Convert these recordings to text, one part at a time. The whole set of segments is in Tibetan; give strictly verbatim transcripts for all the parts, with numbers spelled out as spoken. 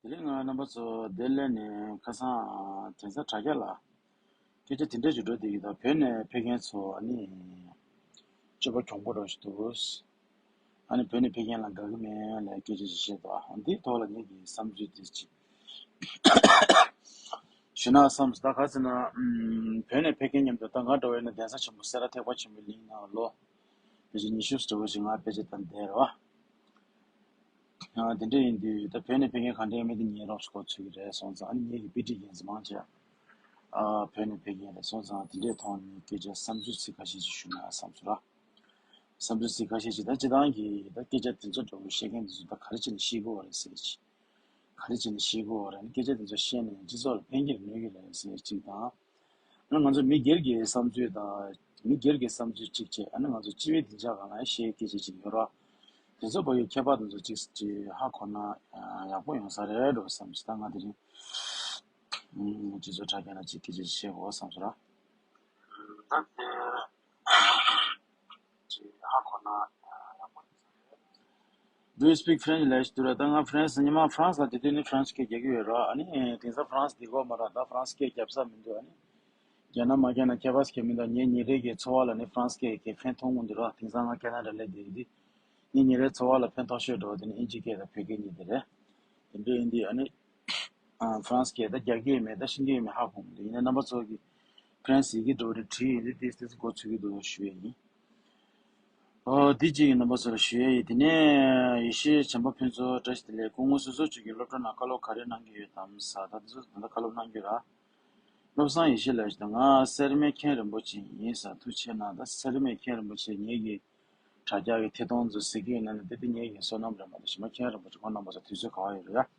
དེ་རིང་ང་རྣམ་པ་ཚོ་ལྡི་ལི་ནས་ཁ་སང་དེང་སང་དྲ་རྒྱ་ལ་སྐད་ཆ་དེ་འདྲ་ཞིག་འགྲོ་བསྡད་ཀྱི་འདུག་བོད་ནས་ཕེབས་མཁན་ཚོ་ཨ་ནི་སྤྱོད་པ་གྱོང་པོ་འདྲ་ཞིག་འདུག་ཨ་ནི་བོད་ནས་ཕེབས་མཁན་ལ་དགའ་གི་མེད་ལ་སྐད་ཆ་ཞིག་བཤད་འདུག་འདིའི་ཐོག་ལ་ངེད་ཀྱི་བསམ་ཚུལ་དེ་ཅིག་ཞུ་ན་བསམ་སོང་། ད་ག་ཟེར་ན་ཨམ། བོད་ནས་ཕེབས་མཁན་མཉམ་དུ་ད་ང་འདྲ་བོ་ཡིན་ན་གདན་ས་ཆེན་པོ་སེ་ར་ཐེག་པ་ཆེན་པོའི་གླིང་ནང་ལོ་ཕལ་ཆེར་ཉི་ཤུ་ཙམ་ཞིག་ང་ཕལ་ཆེར་ད་བསྡད་རེད་བ། ཨ། དེ་འདྲ་ཡིན་དུས་ད་བོད་ནས་ཕེབས་མཁན་གང་འདྲ་ཡིན་མིན་དེ་ངས་རོབ་ཙམ་གོ་ཚོད་ཀྱི་རེད་སོང་ཙང་། ཨ་ནི་ངེད་ཀྱི་དཔེ་ཁྲིད་འགན་འཛིན་མང་ཆེ་ཨ་བོད་ནས་ཕེབས་མཁན་རེད་སོང་ཙང་། དེ་འདྲའི་ཐོག་ནས་སྐད་ཆ་བསམ་ཚུལ་ཚིག་ཁ་ཤས་ཤིག་ཞུ་ན་བསམ་སོང་ར། བསམ་ཚུལ་ཚིག་ཁ་ཤས་ཤིག་ད་སྤྱིར་བཏང་གི་ད་སྐད་ཆ་དེ་ཚོ་འདྲ་བོ་བཤད་མཁན་དེ་ཚོ་ད་ག་རེ་བྱས་ནས་ཤེས་དགོས་བ་རེད་ཟེར་ཅིག་ག་རེ་བྱས་ནས་ཤེས་དགོས་བ་རེད། སྐད་ཆ་དེ་ཚོ་བཤད་ནས་སྤྱི་ཚོགས་ལ་ཕན་གྱི་རེད་གནོད་ཀྱི་རེད་ཟེར་ཅིག་དང་། ང་ཚོ་མི་སྒེར་གྱི་བསམ་ཚུལ་དང་། མི་སྒེར་གྱི་བསམ་ཚུལ་གཅིག་བྱས། ཨ་ནི་ང་ཚོ་སྤྱི་པའི་བདེ་འཇགས་སྒང་ལ་བཤད་སྐད་ཆ་ཅིག་ཡོད་ར། དེ་ཚོ་བོད་ཡིག་ཁྱད་པར་དེ་ཚོ་གཅིག་གཅིག་ཧ་གོ་ན་ཡག་པོ་ཡོང་ས་རེད་འགྲོ་བསམ་ཞིག་ད་ང་དེ་རིང་སྤྱི་ཚོགས་དྲ་རྒྱ་ན་གཅིག་སྐད་ཆ་ཅིག་བཤད་དགོས་བསམ་སོང་ར། ད་དེ་ཅིག་ཧ་གོ་ན་ཡག་པོ་ཡོང་ས་རེད། Do you speak French? ལབ་ཞིག་འདུག་ར། ད་ང་ཧྥ་རན་སི། ཉི་མ་ཧྥ་རན་སི་ལ་དེ་དུས་ནི་ཧྥ་རན་སི་སྐད་རྒྱག་གི་ཡོད་ར། ཨ་ནི་དེང་སང་ཧྥ་རན་སི་དེ་གོ་མ་ར། ད་ཧྥ་རན་སི་སྐད་རྒྱབ་ས་མི་འདུག་ཨ་ནི་རྒྱག་ན་མ་རྒྱག་ན་ཁྱད་པར་ཞིག་མི་འདུག་ངའི་ཉིན་རེ་གི་འཚོ་བ་ལ་ནི་ཧྥ་རན་སི་སྐད་ཀྱིས་ཕན་ཐོགས་མི་འདུག་ར། དེང་སང་ང་ཁེ་ན་ཌ་སླེབས་བསྡད་ཡོད་དུས་ངའི་ཉིན་རེའི་འཚོ་བ་ལ་ཕན་ཐོགས་ཤོས་འདྲ་བོ་དེ་ནི་ཨིན་ཇི་སྐད་དང་བོད་སྐད་གཉིས་དེ་རེད། དེ་འདྲ་ཡིན་དུས་ཨ་ནི་ཨ། ཧྥ་རན་སི་སྐད་ད་རྒྱག་གི་ཡོད་མེད་ད་ཤེས་ཀྱི་ཡོད་མེད་ཧ་གོ་མི་འདུག་ཡིན་ན་རྣམ་པ་ཚོ་གིས་ཧྥ་རན་སི་ཡི་གེ་འདྲ་བོ་རེ་བྲིས་ཡོད་དུས་ཏོག་ཙམ་མགོ་ཚོད་ཀྱི་འདུག་ཞུ་ཡས་ཡིན། ཨོ། འདི་གཅིག་ཡིན། རྣམ་པ་ཚོ་ལ་ཞུ་ཡས་ཡིན། དེ་ནས་ཡེ་ཤེས་བྱམས་པ་ཕུན་ཚོགས་བཀྲ་ཤིས་བདེ་ལེགས། སྐུ་ངོ་སོ་སོ་ཅིག་གིས་སློབ་གྲྭ་ནང་བཀའ་སློབ་ག་རེ་གནང་གི་ཡོད་དམ་ཟེར། ད་འདི་ཚོ་ད་ལྟ་བཀའ་སློབ་གནང་གི་ར། བློ་བཟང་ཡེ་ཤེས་ལགས་ཀྱིས་ད་ང་སེར་སྨད་མཁན་རིན་པོ་ཆེ་ཡིན་ཟེར། ཐུགས་ཆེ་གནང་། ད་སེར་སྨད་མཁན་རིན་པོ་ཆེ་ངེད་ཀྱི་དྲ་རྒྱ་གི་ཐད་གཏོང་ཚོ་གཟིགས་ཀྱི་ཡོད་ན་ནི་དེ་དེ་ངེད་ཀྱི་བསོད་ནམས་རེད་མ་གཏོགས་གཞན་པ་མཁན་རིན་པོ་ཆེ་ཁོང་རྣམ་པ་ཚོ་དུས་ཚོད་ག་བ་ཡོད་རེད་ཡ།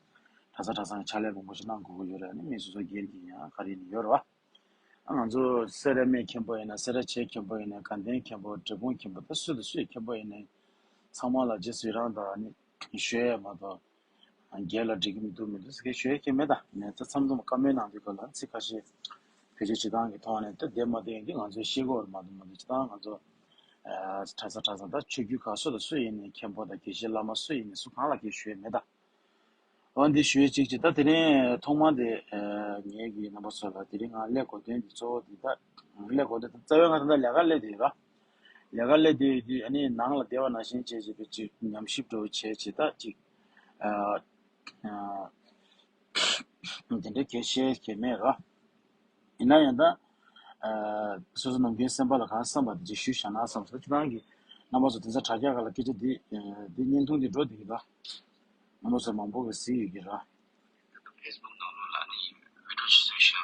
གྲྭ་ས་གྲྭ་ཚང་གི་ཕྱག་ལས་མང་པོ་ཞིག་གནང་དགོས་ཀྱི་ཡོད་རེད། ཨ་ནི་མི་སོ་སོ་སྒེར་གྱི་ཡང་ག་རེ་ཡིན་ཡོད་རེད་བ། ང་ཚོ་སེ་ར་སྨད་མཁན་པོ་ཡིན་ན། སེ་ར་བྱེས་མཁན་པོ་ཡིན་ན། དགའ་ལྡན་མཁན་པོ། འབྲས་སྤུངས་མཁན་པོ། ད་སུ་དང་སུ་ཡི་མཁན་པོ་ཡིན་ན་ཚང་མ་ལ་རྗེས་སུ་ཡི་རང་དང་ནི་ཞུ་ཡས་མ་གཏོགས་སྒེར་ལ་འགྲིག་གི་མི་འདུག་མི་འདུག་ཟེར་མཁན་ཞུ་ཡས་ཀྱི་མེད། ད་ནས་ད་མཚམས་མཚམས་བཀའ་མོལ་གནང་དུས་སྐབས་ལ་ཚིག་ཁ་ཤས་བེད་སྤྱོད་བྱེད་སྟངས་ཀྱི་ཐོག་ནས་ད་བདེ་མ་བདེ་ཡིན་དུས་ང་ཚོས་ཤེས་དགོས་རེད་མ་གཏོགས། མ་གཏོགས་སྤྱིར་བཏང་ང་ཚོ་ཨ་གྲྭ་ས་གྲྭ་ཚང་ད་ཆོས་བརྒྱུད་ཁག་སུ་དང་སུ་ཡིན་ནའི་མཁན་པོ་དང་དགེ་བཤེས་བླ་མ་སུ་ཡིན་ནའི་སུ་གང་ལ་སྐད་ཞུ་ཡས་མེད་ད། འོ་འདི་ཞུ་ཡས་གཅིག་བྱས། ད་དེ་རིང་ཐོག་མ་དེ་ཨ་ངེད་ཀྱི་རྣམ་པ་ཚོ་ལ་དེ་རིང་ང་སླེབས་དགོས་དོན་དེ་གཙོ་བོ་དེ་ད་སླེབས་དགོས་དོན་ད་རྩ་བའི་ང་ད་ལྟ་ལས་ཀ་སླེབས་བསྡད་ཡོད་ར། ལས་ཀ་སླེབས་བསྡད་ཡོད་དུས་ཨ་ནི་ནང་ལ་བསྡད་པ་ནང་བཞིན་བྱས་བྱས་པའི་ཅིག་ཉམས་ཞིབ་འདྲ་བོ་བྱས་བྱས་ད་ཅིག་ཨ་ཨ་དེ་འདྲ་གལ་བཤད་གལ་མེད་ར། ཡིན་ན་ཡང་ད་ཨ་སོ་སོ་ནམ་རྒྱུན་སེམས་པ་ལ་གང་བསམ་པ་དེ་ཅིག་ཞུས་བཞག་ན་བསམ་སོང་། ཁྱེད་རང་གིས་རྣམ་པ་ཚོ་དེང་སང་དྲ་རྒྱ་སྒང་ལ་སྐད་ཆ་འདི་ཨ་འདི་བརྙན་ཐུང་འདི་འགྲོ་བསྡད་ཀྱི་ར། རྣམ་པ་ཚོ་མང་པོ་གིས་གཟིགས་ཡོད་ཀྱི་ར། ཕེ་སི་བུག་ནང་ལོགས་ལ་ནི་བི་ཌིའོ་ཅིག་བཟོས་ཤག་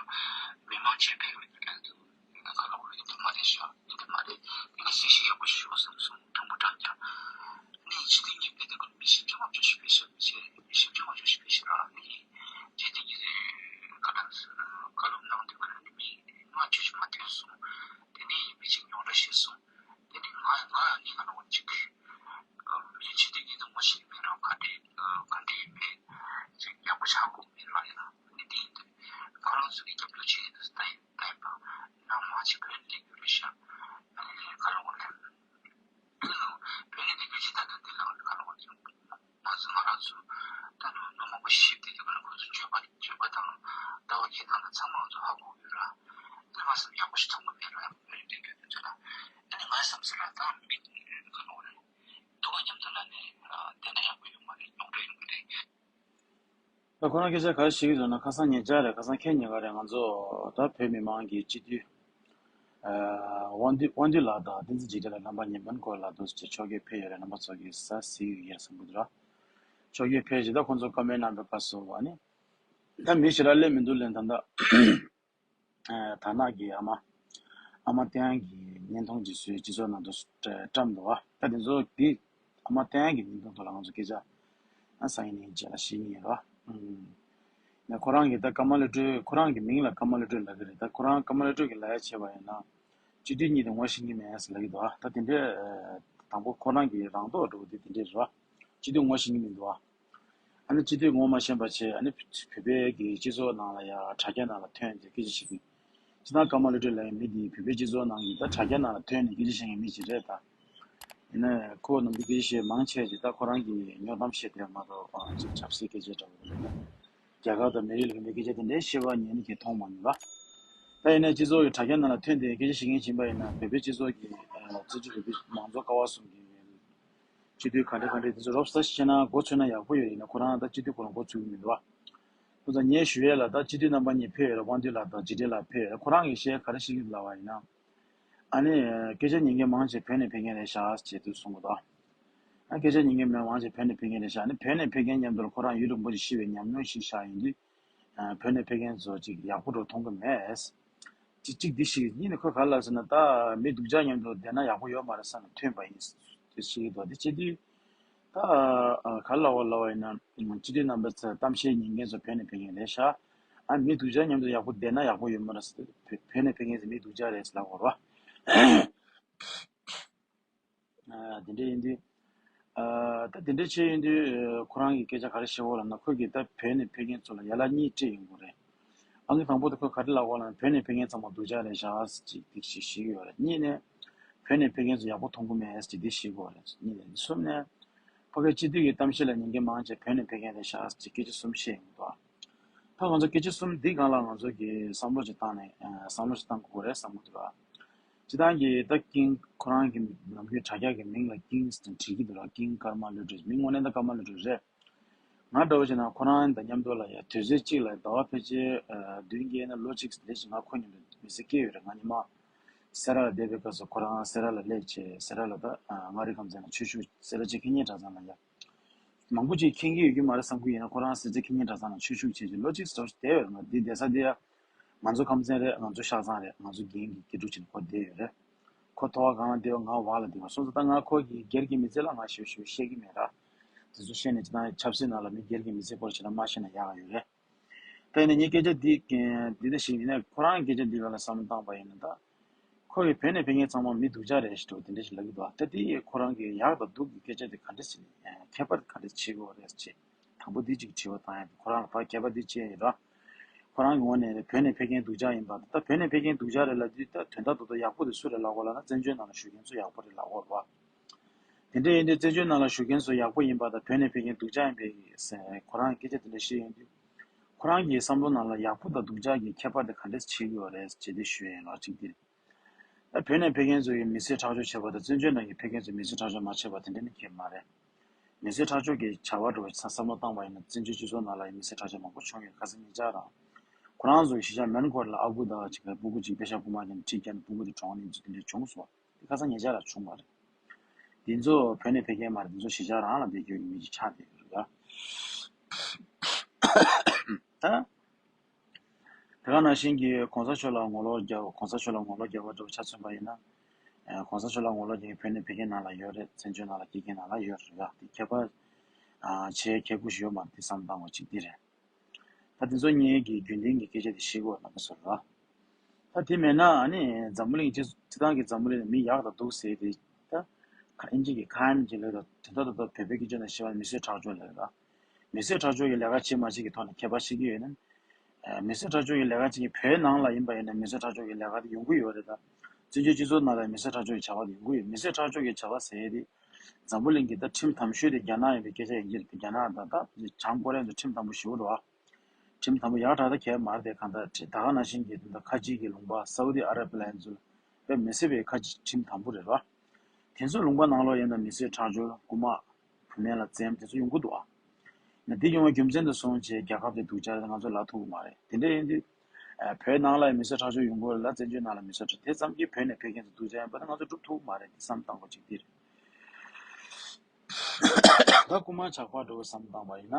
མི་མང་ཆེ་ཕེབས་ཡོད་ཀྱི་རེད་འདུག་ཡིན་ན་ཁ་ལོ་ཡིན་དུ་མ་རེད་ཤག་ཡིན་དུ་མ་རེད། ཡིན་ན་གཟིགས་ཞིབ་ཡག་པོ་ཞིག་ཞུ་བསམ་སོང་། དང་པོ་དྲ་རྒྱ་ནི་སྤྱི་འཐུས་གཉིས་ཕེབས་དུས་ཀུན་མི་བཞི་བཅུ་ལྔ་བཅུ་ཞིག་ཕེབས་ཤག་མི་བཞི་བཅུ་ལྔ་བཅུ་ཞིག་ཕེབས་ཤག་ཨ་ནི་སྤྱི་འཐུས་གཉིས་ཀ་ད་བཀའ་སློབ་གནང་དུས་ཀ་ནི་མི་ལྔ་བཅུ་ཞིག་མ་ཐོན་སོང་། དེ་ནས་མི་གཅིག་རྙོག་དྲ་བཤད་སོང་། དེ་ནས་ང་ང་ཡང་ནི་ང་ལ་འོ་གཅིག་གི་མི་སྤྱི་འཐུས་ཀྱི་ངོ་ཤེས་མེད་རང་ག་འདྲས་ག་འདྲས་མེད་ཅིག་ཡག་པོ་ཆགས་དགོས་མེད་རང་ཡིན་ན་ནི་དེ་ཡིན་དུས་ཁོ་རང་ཚོ་གི་རྒྱབ་སྐྱོར་བྱེད་ཡིན་དུས་ད་ཡིན་ད་ཡིན་པ་ནང་མ་ཅིག་བོད་ནས་སླེབས་ཡོད་རེད་ཤག་ཨ་ནི་ཁ་ལོ་ངོ་ལ་ཡིན་ནོ་བོད་ནས་སླེབས་ཡོད་ཅི་ད་ད་དེ་ལ་ཁ་ལོ་ངོ་ལ་ཡིན། ང་ཚོ་ང་རང་ཚོ་ད་ནོར་ནོར་མང་པོ་ཞིག་ཤེས་བསྡད་དུས་ང་ཁོ་ཚོ་སྤྱོད་པ་སྤྱོད་པ་དང་ལྟ་བ་འཁྱེར་སྟངས་དང་ཚང་མ་ང་ཚོ་ཧ་གོ་གི་ཡོད་ར། ཨ་ནི་ང་བསམ་ཡག་པོ་ཞིག་མཐོང་གི་མེད་ར། ཡང་བོད་རིགས་སྡོད་མཁན་དེ་ཚོ་ལ་ཨ་ནི་ང་བསམ་ཚུལ་ལ་ད་མི་ཁ་ལོ་ངོ་ལ་ཡིན། སྡུག་པ་མཉམ་དུ་ལ་ནི་བསྡད་ན་ཡག་པོ་ཡོད་མ་རེད། རྙོག་དྲ་ཡོང་གི་རེད། ད་ཁོ་རང་སྐད་ཆ་ག་རེ་བཤད་ཀྱི་འདུག་ན། ཁ་སང་ཉེ་ཆར་རེད། ཁ་སང་ཁེ་ཉེ་ག་རེད། ང་ཚོ་ད་བོད་མི་མང་གི་སྤྱི་འཐུས་ཨ་དབང་འདུས་དབང་འདུས་ལགས་དང་བསྟན་འཛིན་འཇིགས་བྲལ་ལགས། རྣམ་པ་གཉིས་མོན་གྷོ་ལ་འདུག་སེ་ཕྱོགས་ཀྱི་ཕེབས་ཡོད་རེད། རྣམ་པ་ཚོ་གིས་གཟིགས་ཡོད་ཀྱི་རེད་བསམ་གྱི་འདུག་ར། ཕྱོགས་ཀྱི་ཕེབས་རྗེས་ད་ཁོང་ཚོ་བཀའ་མོལ་གནང་བའི་སྐབས་སུ་ཨ་ནི་ད་མི་ཞེ་དྲག་སླེབས་མི་འདུག་ལབ། ད་ལྟ་ཨ་དར་ནག་གི་ཨ་མ་ཨ་མ་བསྟན་དབང་གི་བརྙན་ཐུང་ཅིག་བཟོས་སྤྱི་ཚོགས་ནང་དུ་བཀྲམ་འདུག་བ། ད་དེ་ཚོ་དེ་ཨ་མ་བསྟན་དབང་གི་བརྙན་ཐུང་ཐོག་ལ་ང་ཚོ་སྐད་ཆ་ཨ་སང་ཉིན་ནས་རྗེས་ལ་བཤད་ཀྱི་ཡིན་རོ། ཨུམ། ཡང་ཁོ་རང་གིས་ད་ཀརྨ་ལོ་གྲོས། ཁོ་རང་གི་མིང་ལ་ཀརྨ་ལོ་གྲོས་ལབ་ཀྱི་རེད། ད་ཁོ་རང་ཀརྨ་ལོ་གྲོས་ཀྱི་ལབ་ཡ་བྱས་པ་ཡིན་ན་སྤྱི་འཐུས་གཉིས་དེ་ངོ་ཤེས་ཀྱི་མེད་ཟེར་ལབ་ཀྱི་འདུག་བ། ད་དེ་འདྲའི་ཨ་དང་པོ་ཁོ་རང་གི་རང་མདོག་འདྲ་བོ་དེ་དེ་འདྲས་རེད་བ། སྤྱི་འཐུས་ངོ་ཤེས་ཀྱི་མི་འདུག་བ། ཨ་ནི་སྤྱི་འཐུས་ངོ་མ་ཤེས་པ་བྱས། ཨ་ནི་བོད་པའི་གི་སྤྱི་ཚོགས་ནང་ལ་ཡ་དྲ་རྒྱ་ནང་ལ་ཐོན་ཏེ་སྐད་ཆ་བཤད་དུས། སྤྱིར་བཏང་ཀརྨ་ལོ་གྲོས་ལབ་མཁན་མི་འདི་བོད་པའི་སྤྱི་ཚོགས་ནང་གི་ད་དྲ་རྒྱ་ནང་ལ་ཐོན་ནས་སྐད་ཆ་བཤད་མཁན་མི་ཞིག་རེད་ད། ཡིན་ནའི་ཁོ་ནམ་རྒྱུན་སྐད་ཆ་བཤད་མང་ཆེ་ཅིག་ད་ཁོ་རང་གི་སྨྱོ་གཏམ་བཤད་དེ་མ་གཏོགས་ཨ་ཅིག་ཆབ་སྲིད་སྐད་ཆ་འདྲ་བོ་རེད་ད། རྒྱལ་ཁབ་དང་མི་རིགས་ལ་རིམ་པའི་སྐད་ཆ་དེ་འདྲའི་བཤད་པ་ཉན་གྱི་མཐོང་མ་མྱོང་བ། ད་ཡིན་ན་སྤྱི་ཚོགས་ཀྱི་དྲ་རྒྱ་ནང་ལ་ཐོན་ཏེ་སྐད་ཆ་བཤད་མཁན་ཡིན་པ་ཡིན་ན་བོད་པའི་སྤྱི་ཚོགས་ཀྱི་ཨ་སྤྱི་ཚོགས་བོད་པའི་མང་གཙོ་ཀ་བ་གསུམ་གྱི་སྤྱི་འཐུས་ག་འདྲ་ག་འདྲ་དེ་ཚོ་རོབ་ཙམ་བཤད་ན་མགོ་ཚོས་ན་ཡག་པོ་ཡོད་ཡིན་ན་ཁོ་རང་ད་སྤྱི་འཐུས་ཁོ་རང་མགོ་ཚོས་ཀྱི་མི་འདུག་བ། ཁོ་ཚོ་ངས་ཞུ་ཡས་ལ་ད་སྤྱི་འཐུས་རྣམ་པ་གཉིས་ཕེབས་ཡོད་རེད། དབང་འདུས་ལགས་དང་འཇིགས་བྲལ་ལགས་ཕེབས་ཡོད་རེད། ཁོ་རང་གིས་བཤད་ག་རེ་བཤད་ཀྱི་འདུག་ལབ་པ་ཡིན་ན། ཨ་ནི་སྐད་ཆ་ཉན་མཁན་མང་ཆེ་བོད་ནས་ཕེབས་མཁན་རེད་ཤག་ཅེས་དུས་གསུང་གི་འདུག་ཨ་སྐད་ཆ་ཉན་མཁན་མང་ཆེ་བོད་ནས་ཕེབས་མཁན་རེད་ཤག་ཨ་ནི་བོད་ནས་ཕེབས་མཁན་མཉམ་དུ་ལ་ཁོ་རང་ཡུལ་རིན་པོ་ཆེ་ཤི་བའི་ཉམས་མྱོང་ཞིག་བཞག་ཡིན་དུས། ཨ་བོད་ནས་ཕེབས་མཁན་ཚོ་ཅིག་ཡག་པོ་འགྲོ་མཐོང་གི་མེད། ཅིག་ཅིག་འདི་ཞིག་གཉིས་ནས་ཁོས་ག་རེ་ལབ་ཟེར་ན། ད་མི་སྡུག་ཅག་མཉམ་དུ་བསྡད་ན་ཡག་པོ་ཡོད་མ་རེད་བསམ་ནས་ཐོན་པ་ཡིན་ཅེས་བཤད་ཀྱི་འདུག་དེ་བྱེད་དུས། ད་ག་རེ་ལབ་པ་ལབ་པ་ཡིན་ན། སྤྱི་འཐུས་རྣམ་པ་ཚོས་གཏམ་བཤད་ཉན་མཁན་ཚོ་བོད་ནས་ཕེབས་མཁན་རེད་ཤག་ཨ་མི་སྡུག་ཅག་མཉམ་དུ་ཡག་པོ་བསྡད་ན་ཡག་པོ་ཡོད་མ་རེད་ཟེར་དུས་བོད་ནས་ཕེབས་མཁན་ཚོ་མི་སྡུག་ཅག་རེད་ཟེར་ལབ་པ་རེད་བ། ཨ་དེ་འདྲ་ཡིན་དུས། ཨ་ད་དེ་འདྲ་བྱས་ཡིན་དུས་ཁོ་རང་གིས་སྐད་ཆ་ག་རེ་བཤད་ཡོད་ལབ་ན། ཁོས་ཀྱིས་ད་བོད་ནས་ཕེབས་མཁན་ཚོ་ལ་ཡ་ལ་གཉིས་སྤྲད་ཡོང་གི་རེད། ཨང་ཀི་དང་པོ་དེ་ཁོས་ག་རེ་ལབ་ཡོད་ལབ་ན། བོད་ནས་ཕེབས་མཁན་ཚང་མ་སྡུག་ཅག་རེད་ཤག་ཅེས་ཅིག་དེ་ཞིག་བཤད་ཀྱི་ཡོད་རེད། གཉིས་ནས་བོད་ནས་ཕེབས་མཁན་ཚོ་ཡག་པོ་མཐོང་གི་མེད་ཅེས་དེ་བཤད་ཀྱི་ཡོད་རེད། གཉིས་ནས་གསུམ་ནས་ཕ་གིའི་སྤྱི་འཐུས་ཀྱི་གཏམ་བཤད་ལ་ཉན་མཁན་མང་ཆེ་བོད་ནས་ཕེབས་མཁན་རེད་ཤག་ཅེས་སྐད་ཆ་གསུམ་བཤད་ཡོང་གི་འདུག་ད་ང་ཚོ་སྐད་ཆ་གསུམ་འདི་སྒང་ལ་ང་ཚོ་གིས་བསམ་བློ་ཞིག་བཏང་ནས་ཨ་བསམ་བློ་ཞིག་བཏང་དགོས་རེད་བསམ་གྱི་འདུག་སྤྱིར་བཏང་གི་ད་ཀིང་ཁོ་རང་གི་ནམ་རྒྱུན་དྲ་རྒྱ་གི་མིང་ལ་ཀིང་ཟེར་བྲིས་ཀྱི་འདུག་ལ། ཀིང་ཀརྨ་བློ་གྲོས། མིང་དངོས་གནས་ད་ཀརྨ་བློ་གྲོས་རེད། ང་འདྲ་བོ་བྱས་ན་ཁོ་རང་དང་མཉམ་དུ་ལ་ཡ་དུས་ཚོད་གཅིག་ལ་ཟླ་བ་ཕལ་ཆེར་ཨ་བདུན་བརྒྱད་ན་ལོ་གཅིག་ལས་ཅིག་ང་ཁོ་མཉམ་དུ་མི་ཚེ་སྐྱེལ་ཡོད་རེད། ང་ཉི་མ་སེ་ར་ལ་བསྡད་པའི་སྐབས་སུ་ཁོ་རང་སེ་ར་ལ་སླེབས་བྱས་སེ་ར་ལ་ད་ཨ་མངའ་རིས་ཁམས་ཚན་ལ་ཆོས་ཞུགས། སེ་ར་བྱེས་ཁེ་ཉིན་གྲྭ་ཚང་ལ་ཡ། མང་པོ་ཅིག་མཁྱེན་གྱི་ཡོད་ཀྱི་མ་རེད་བསམ་གྱི་ཡིན་ན། ཁོ་རང་སེ་ར་བྱེས་ཁེ་ཉིན་གྲྭ་ཚང་ལ་ཆོས་ཞུགས་བྱས་རྗེས་ལོ་གཅིག་ཙམ་ཞིག་བསྡད་ཡོད་རེད། ང་འདི་བསྡད་ས་འདི་ཡ། ང་ཚོ་ཁམས་ཚན་རེད། ང་ཚོ་ཤག་ཚང་རེད། ང་ཚོ་རྒན་གྱི་དགེ་ཕྲུག་ཅིག་ཁོ་བསྡད་ཡོད་རེད། ཁོ་ཐོག་ཁ་གང་ལ་བསྡད་པ་ང་འོག་ལ་བསྡད་པ་སོང་ཙང་ད་ང་ཁོ་གི་སྒེར་གྱི་མི་ཚེ་ལ་ང་ཞེ་པོ་ཞེ་པོ་ཤེས་ཀྱི་མེད་ར། དེ་ཚོ་ཤེས་ནས་ཅི་ད་ཆབ་སྲིད་ནང་ལ་མི་སྒེར་གྱི་མི་ཚེ་སྐོར་བྱས་ན་མ་ཤེས་ན་ཡག་ག་ཡོད་རེད། ད་ཡིན་ན་ངས་སྐད་ཆ་འདི་འདི་འདྲ་ཞིག་ཡིན་ན་ཁོ་རང་སྐད་ཆ་འདི་ལ་བསམ་བློ་བཏང་པ་ཡིན་ན་ད། ཁོ་ཡི་བོད་ནས་ཕེབས་མཁན་ཚང་མ་མི་སྡུག་ཅག་རེད་ཞེས་དེ་འདྲ་ཞིག་ལབ་ཀྱི་འདུག་ད་དེ་ཡིས་ཁོ་རང་གི་ཡག་དང་སྡུག་གི་སྐད་ཆ་དེ་ག་འདྲ་ཞིག་ནས་ཁྱད་པར་ག་འདྲ་བྱེད་དགོས་རེད་ཅེས་དང་པོ་འདི་གཅིག་དྲི་བ་བཏང་ཡ་དེ་ཁོ་རང་ལ་ཕར་ཁྱད་པར་འདི་བྱས་ཡིན་ར། ཁོ་རང་གི་ངོས་ནས་བོད་ནས་ཕེབས་མཁན་སྡུག་ཅག་ཡིན་པ་དང་ད་བོད་ནས་ཕེབས་མཁན་སྡུག་ཅག་རེད་ལབ་དུས་ད་དོན་དག་ཏུ་ཏུ་ཡག་པོ་དེ་སུ་རེད་ལབ་དགོས་ལབ་ན་བཙན་བྱོལ་ནང་ལ་བཞུགས་མཁན་ཚོ་ཡག་པོ་རེད་ལབ་དགོས་རེད་བ། དེ་འདྲ་ཡིན་དུས་བཙན་བྱོལ་ནང་ལ་བཞུགས་མཁན་ཚོ་ཡག་པོ་ཡིན་པ་དང་བོད་ནས་ཕེབས་མཁན་སྡུག་ཅག་ཡིན་པའི་ཟེར་ཁོ་རང་གི་སྐད་ཆ་དེ་འདྲ་བཤད་ཡོང་དུས། ཁོ་རང་གི་བསམ་བློ་ནང་ལ་ཡག་པོ་དང་སྡུག་ཅག་གི་ཁྱད་པར་དེ་ག་འདྲས་བྱེད་ཀྱི་ཡོད་རེད་ཅེས་དེ་ཞུ་ཡ་ཡིན་ལ་གཅིག་དེ་རེད། ད་བོད་ནས་ཕེབས་མཁན་ཚོ་ཡིས་མི་ཚེ་ཁྲག་སྦྱོར་བྱས་པ་དང་བཙན་བྱོལ་ནང་གི་ཕེབས་མཁན་ཚོས་མི་ཚེ་ཁྲག་སྦྱོར་མ་བྱས་པ་དེ་འདྲ་ནི་གང་ཡང་མ་རེད། མི་ཚེ་ཁྲག་སྦྱོར་གྱི་བྱ་བ་འགྲོ་བའི་བསམ་བློ་བཏང་བ་ཡིན་ན་བཙན་བྱོལ་སྤྱི་ཚོགས་ནང་ལ་ཡང་མི་ཚེ་ཁྲག་སྦྱོར་མང་པོ་བྱུང་ཡོད། ཁ་སང་ཉེ་ཆར་རང་ཁོ་རང་ཚོ་གཞིས་ཆགས་མོན་གྷོ་ལ་ཨ་ཁུ་དང་གཅིག་ལ་སྤུ་གུ་གཅིག་པེ་ཤ་རྐུ་མ་བརྒྱབ་ནས་ཁྲིད་བརྒྱབ་ནས་སྤུ་གུ་དེ་གྲོངས་ནས་ཚུལ་དེ་འདྲ་བྱུང་སོང་། དེ་ཁ་སང་ཉེ་ཆར་རང་བྱུང་བ་རེད། འདི་ཚོ་བོད་ནས་ཕེབས་མཁན་མ་རེད། འདི་ཚོ་གཞིས་ཆགས་རང་ལ་བསྡད་རྒྱུ་ཡིན་མི་ཅིག་ཆགས་བསྡད་ཡོད་རེད་ཡ། ད། དེ་ག་ནང་བཞིན་གྱི་གོང་ས་མཆོག་ལ་ངོ་ལོག་རྒྱག་གོང་ས་མཆོག་ལ་ངོ་ལོག་རྒྱག་པ་འདྲ་བོ་ཆ་མཚོན་པ་ཡིན་ན། ཨ་གོང་ས་མཆོག་ལ་ངོ་ལོག་རྒྱག་མཁན་བོད་ནས་ཕེབས་མཁན་ནང་ལ་ཡོད་རེད། བཙན་བྱོལ་ནང་ལ་སྐྱེས་མཁན་ནང་ལ་ཡོད་རེད་ཡ། དེ་ཁྱད་པར་ཨ་ཆེ་ཁྱད་ཁུ་ཞིག་ཡོད་མ་རེད། དེ་བསམ་བཏང་བ་གཅིག་དེ་རེད། ད་དེ་ཚོ་གཉིས་ཀྱི་རྒྱུན་ལྡན་གྱི་སྐད་ཆ་དེ་ཤེས་དགོས་རྣམ་པ་ཚོར་ར། ད་དེ་མེད་ན་ཨ་ནི་འཛམ་བུ་གླིང་སྤྱི་སྤྱི་བཏང་གི་འཛམ་བུ་གླིང་ལ་མི་ཡག་དང་སྡུག་ཟེར་དེ་ད་ཁ་ཨིན་ཇི་གི་ཁ་ཨིན་ཇི་ལབ་དང་དེ་ད་ད་ད་བོད་པའི་སྐད་ཆ་ནང་བཤད་པ་མི་གསོད་ཁྲག་སྦྱོར་ལབ་ར། མི་གསོད་ཁྲག་སྦྱོར་གྱི་ལས་ཀ་བྱེད་མ་བྱེད་ཀྱི་ཐོག་ནས་ཁྱད་པར་བཤད་ཀྱི་ཡོད་ན། ཨ་མི་གསོད་ཁྲག་སྦྱོར་གྱི་ལས་ཀ་བྱེད་མཁན་བོད་ནང་ལ་ཡིན་པ་ཡིན་ན་མི་གསོད་ཁྲག་སྦྱོར་གྱི་ལས་ཀ་དེ་ཡོང་གི་ཡོད་རེད་ད། བཙན་བྱོལ་སྤྱི་ཚོགས་ནང་ལ་མི་གསོད་ཁྲག་སྦྱོར་གྱི་བྱ་བ་དེ་ཡོང་གི་ཡོད། མི་གསོད་ཁྲག་སྦྱོར་གྱི་བྱ་བ་ཟེར་ཡས་དེ། འཛམ་བུ་གླིང་གི་ད་ཁྲིམས་དམ་ཤོས་དེ་རྒྱ་ནག་ཡིན་པའི་སྐད་ཆ་ཡིན་གྱི་རེད། རྒྱ་ནག་དང་ད་བྱང་ཀོ་རི་ཡ་ཚོ་ཁྲིམས་དམ་པོ་ཞེ་པོ་རེད་བ། ཁྲིམས་དམ་པོ་ཡག་དྲག་ད་གས་མ་རེད་དེ། གང་ལྟར་ད་ག་ནང་བཞིན་གྱི་ད་ཁ་ཆེ་གི་ལུང་པ་སའུ་ཏི་ཨ་ར་པི་ལ་ཡིན་ཚུལ་དཔེ་མི་སྲིད་པའི་ཁ་ཆེ་ཁྲིམས་དམ་པོ་རེད་བ། དེ་ཚོ་ལུང་པ་ནང་ལོགས་ཡིན་ན་མི་གསོད་ཁྲག་སྦྱོར་རྐུ་མ། བུད་མེད་ལ་བཙེམ་དེ་ཚོ་ཡོང་གི་འདུག་ཨ། ན་འདི་ཡོང་བའི་རྒྱུ་མཚན་དུ་སོང་བྱས་རྒྱལ་ཁབ་དེ་སྡུག་ཅག་རེད། ང་ཚོ་ལབ་ཐུབ་ཀྱི་མ་རེད། དེ་འདྲ་ཡིན་དུས། ཨ་བོད་ནང་ལ་མི་གསོད་ཁྲག་སྦྱོར་ཡོང་གི་ཡོད་ལ་བཙན་བྱོལ་ནང་ལ་མི་གསོད་ཁྲག་དེ་ཙམ་གྱིས་བོད་ནས་ཕེབས་མཁན་ཚོ་སྡུག་ཅག་ཡིན་པ་དེ་ང་ཚོ་སྒྲུབ་ཐུབ་ཀྱི་མ་རེད། འདི་བསམ་བཏང་དགོས་གཅིག་འདི་རེད། ད་རྐུ་མ་ཇག་པ་འདྲ་བོ་བསམ་བཏང་བ་ཡིན་ན།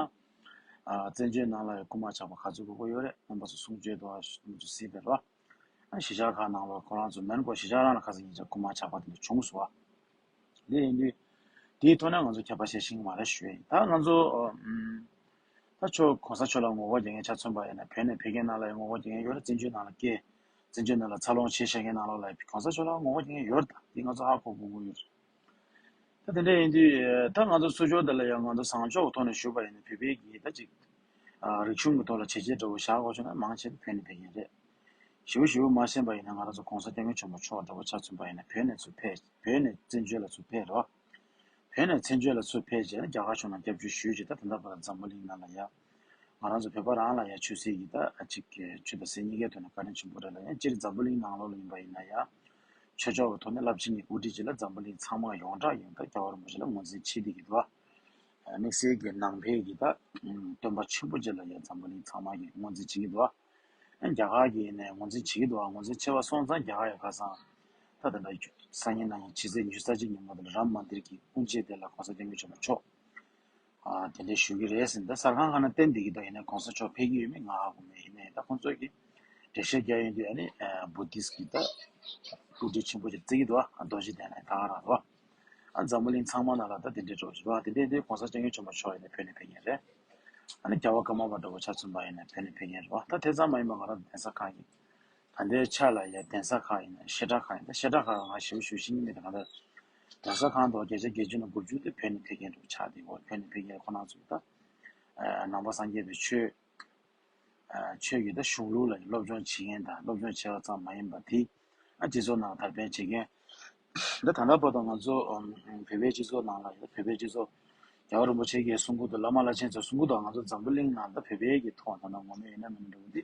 ཨ་བཙན་བྱོལ་ནང་ལ་རྐུ་མ་ཇག་པ་ག་ཚོད་དགོས་ཀྱི་ཡོད་རེད། རྣམ་པ་ཚོ་གསུང་བརྗོད་དུ་ཨ་ཞུ་སྲིད་པའི་རོ། ཨ་གཞིས་ཆགས་ཁག་ནང་ལ་ཁོ་རང་ཚོ་མོན་གྷོ་གཞིས་ཆགས་རང་ལ་ཁ་སང་ཉིན་ཅག་རྐུ་མ་ཇག་པ་དེ་འདྲ་བྱུང་སོང་བ། དེ་ཡིན་དུས། དེའི་ཐོག་ནས་ང་ཚོ་ཁྱད་པར་བཤད་ཤེས་ཀྱི་མ་རེད་ཞུ་ཡིན། ད་ང་ཚོ་ཨ་ཨམ། ད་ཆོས་གོང་ས་མཆོག་ལ་ངོ་རྒོལ་རྒྱག་མཁན་ཆ་མཚོན་པ་ཡིན་ན་བོད་ནས་ཕེབས་མཁན་ནང་ལ་ཡང་ངོ་རྒོལ་རྒྱག་མཁན་ཡོད་རེད། བཙན་བྱོལ་ནང་ལ་སྐྱེས། བཙན་བྱོལ་ནང་ལ་འཚར་ལོངས་བྱས་བཞག་མཁན་ནང་ལོགས་ལ་གོང་ས་མཆོག་ལ་ངོ་རྒོལ་རྒྱག་མཁན་ཡོད་རེད། ད་དེ་འདྲ་ཡིན་དུས་ད་དེ་འདྲ་ཡིན་དུས་ད་ང་ཚོ་ཚུར་ཕྱོགས་དེ་ལ་ཡང་ང་ཚོ་བཟང་ཕྱོགས་ཀྱི་ཐོག་ནས་ཞུས་པ་ཡིན་ན་བོད་པའི་གི་ད་ཅིག་ཨ་རིག་གཞུང་གི་ཐོག་ལ་བྱས་རྗེས་འདྲ་བོ་བཞག་དགོས་བྱུང་ན་མང་ཆེ་བོད་ནས་ཕེབས་མཁན་རེད། ཞེ་པོ་ཞེ་པོ་མ་ཤེས་པ་ཡིན་ན་ང་རང་ཚོ་གོང་ས་སྐྱབས་མགོན་ཆེན་པོ་མཆོག་འདྲ་བོ་ཆ་མཚོན་པ་ཡིན་ན་བོད་ནས་ཚུར་ཕེབས། བོད་ནས་བཙན་བྱོལ་ལ་ཚུར་ཕེབས་རོགས། བོད་ནས་བཙན་བྱོལ་ལ་ཚུར་ཕེབས་རྗེས་ནས་རྒྱ་གར་གཞུང་ལ་སྐྱབས་བཅོལ་ཞུས་རྗེས་ད་ད་ལྟ་བར་འཛམ་བུ་གླིང་ནང་ལ་ཡ། ང་རང་ཚོ་བོད་པ་རང་ལ་ཡང་ཆོས་སྲིད་ཀྱི་ད་ཅིག་གི་ཆོས་དང་སྲིད་གཉིས་ཀའི་ཐོག་ནས་བཀའ་དྲིན་ཆེན་པོ་རེད་ལ། ཡང་སྤྱིར་འཛམ་བུ་གླིང་ནང་ལོགས་ལ་ཡིན་པ་ཡིན་ན་ཡང་ཆོས་ཕྱོགས་ཀྱི་ཐོག་ནས་རླབས་ཆེན་གྱི་དབུ་ཁྲིད་ཅིག་ལ་འཛམ་བུ་གླིང་ཚང་མ་ཡོངས་གྲགས་ཡིན་ད་རྒྱལ་བ་རིན་པོ་ཆེ་ལ་ངོས་འཛིན་བྱེད་བསྡད་ཀྱི་འདུག་དམིགས་བསལ་གྱི་ནང་པའི་གི་ད་སྟོན་པ་ཆེན་པོ་ཅིག་ལ་ཡང་འཛམ་བུ་གླིང་ཚང་མ་གི་ངོས་འཛིན་བྱེད་ཀྱི་འདུག་རྒྱ་གར་གྱི་ནས་ངོས་འཛིན་བྱེད་ཀྱི་འདུག་ངོས་འཛིན་བྱས་པ་སོང་ཙང་རྒྱ་གར་ཡང་ཁ་སང་ད་ད་ལྟ་སང་ཉིན་གནངས་ཉིན་ཕྱི་ཚེས་ཉི་ཤུ་རྩ་གཅིག་ཉིན་མོ་དེ་ལ་རམ་མན་དིར་གྱི་དབུ་འབྱེད་དེ་ལ་གོང་ས་སྐྱབས་མགོན་ཆེན་པོ་མཆོག་ཨ་དེ་འདྲའི་ཞུ་གི་རེད་ཟེར་ད་གསར་ཁང་ཁག་ནང་བསྟན་བསྡད་ཀྱི་འདུག་ཡིན་ནའི་གོང་ས་མཆོག་ཕེབས་ཀྱི་ཡོད་མེད་ང་ཧ་གོ་མེད། ཡིན་ནའི་ད་ཁོང་ཚོས་ཀྱི་འགྲེལ་བཤད་རྒྱག་ཡོང་དུས་ཨ་ནི་བུ་དིས་ཀྱི་ད་དབུ་ཁྲིད་ཆེན་པོ་ཅིག་བརྩི་གི་འདུག་ཨ་རྡོ་རྗེ་གདན་ལ་ད་ག་རང་རེད་བ། ཨ་འཛམ་བུ་གླིང་ཚང་མ་ནང་ལ་ད་དེ་འདྲའི་འགྲོ་བཞིན་པ་དེ་འདྲའི་འདི་གོང་ས་སྐྱབས་མགོན་ཆེན་པོ་མཆོག་ཡིན་ན་བོད་ནས་ཕེབས་མཁན་རེད། ཨ་ནི་རྒྱལ་བ་ཀརྨ་པ་འདྲ་བོ་ཆ་མཚོན་པ་ཡིན་ན་བོད་ནས་ཕེབས་མཁན་རེད་བ། ད་དེ་ཙམ་མ་ཡིན་པ་ང་རང་གདན་ས་ཁག་གི་ད་ལྟའི་ཆ་ལ་ཡ་གདན་ས་ཁག་ཡིན་ན་བཤད་གྲྭ་ཁག་ཡིན་ད་བཤད་གྲྭ་ཁག་ང་ཞེ་པོ་ཞེ་པོ་ཤེས་ཀྱི་མེད། ད་གང་ལྟར་གདན་ས་ཁག་ཐོག་བརྒྱ་ཆ་བརྒྱད་ཅུ་ནས་དགུ་བཅུ་དེ་བོད་ནས་ཕེབས་མཁན་འདྲ་བོ་ཆགས་བསྡད་ཡོད། བོད་ནས་ཕེབས་མཁན་ཁོ་རང་ཚོ་ད་ནང་པ་སངས་རྒྱས་པའི་ཆོས་ཆོས་ཀྱི་ད་གཞུང་ལུགས་ལ་སློབ་སྦྱོང་བྱེད་མཁན་དང་སློབ་སྦྱོང་བྱས་པ་ཙམ་མ་ཡིན་པ་དེ་ཨ་སྤྱི་ཚོགས་ནང་དར་སྤེལ་བྱེད་མཁན། ད་ད་ལྟ་བར་དུ་ང་ཚོ་ཨམ་བོད་པའི་སྤྱི་ཚོགས་ནང་ལ་ཡང་བོད་པའི་སྤྱི་ཚོགས་རྒྱལ་བ་རིན་པོ་ཆེ་གིས་གསུང་གི་འདུག་བླ་མ་བླ་ཆེན་ཚོས་གསུང་གི་འདུག་ང་ཚོ་འཛམ་བུ་གླིང་ནང་ད་བོད་པའི་གི་ཐོག་ད་ནང་ངོ་མ་ཡིན་ན་མིན་ན་འདྲ་བོ་འདི་